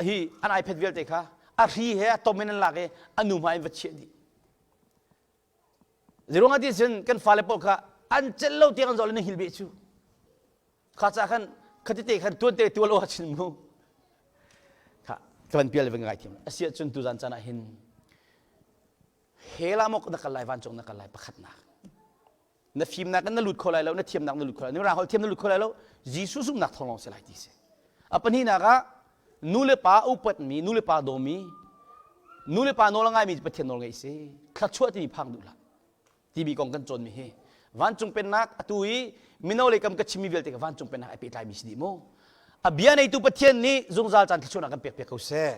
hi an iPad vialte kha a hri he a tom in an lak i a nu hmai in va chiah dih. Zeruang ah ti cun kan fale pawl kha an celh lo tiang an zoh le na hil beh cu. Kha ca khan khatite khan tuan te tual o chin mu. Kha ka van pial van ngai thiam. Asiah cun tuzan caan ah hin hell ah mok na kal lai vancung na kal lai pakhatnak. Na fimnak in na lut kho lai lo, na thiamnak na lut kho lai lo, na holh thiam na lut kho lai lo. Jesuh zumhnak thawng lawng si lai ti si. A pahnihnak ah nu le pa upatmi, nu le pa dawmi, nu le pa nawl a ngaimi Pathian nawl ngaih si. Thluachuah timi phang duh hlah. Timi kong kan cawnmi hi vancung pennak atu i mino lei kam ka chimmi vialte ka vancung pennak ai pehtlaimi si dih mu. A bia neitu Pathian nih zungzal caan thluachuahnak kan pek piak ko seh.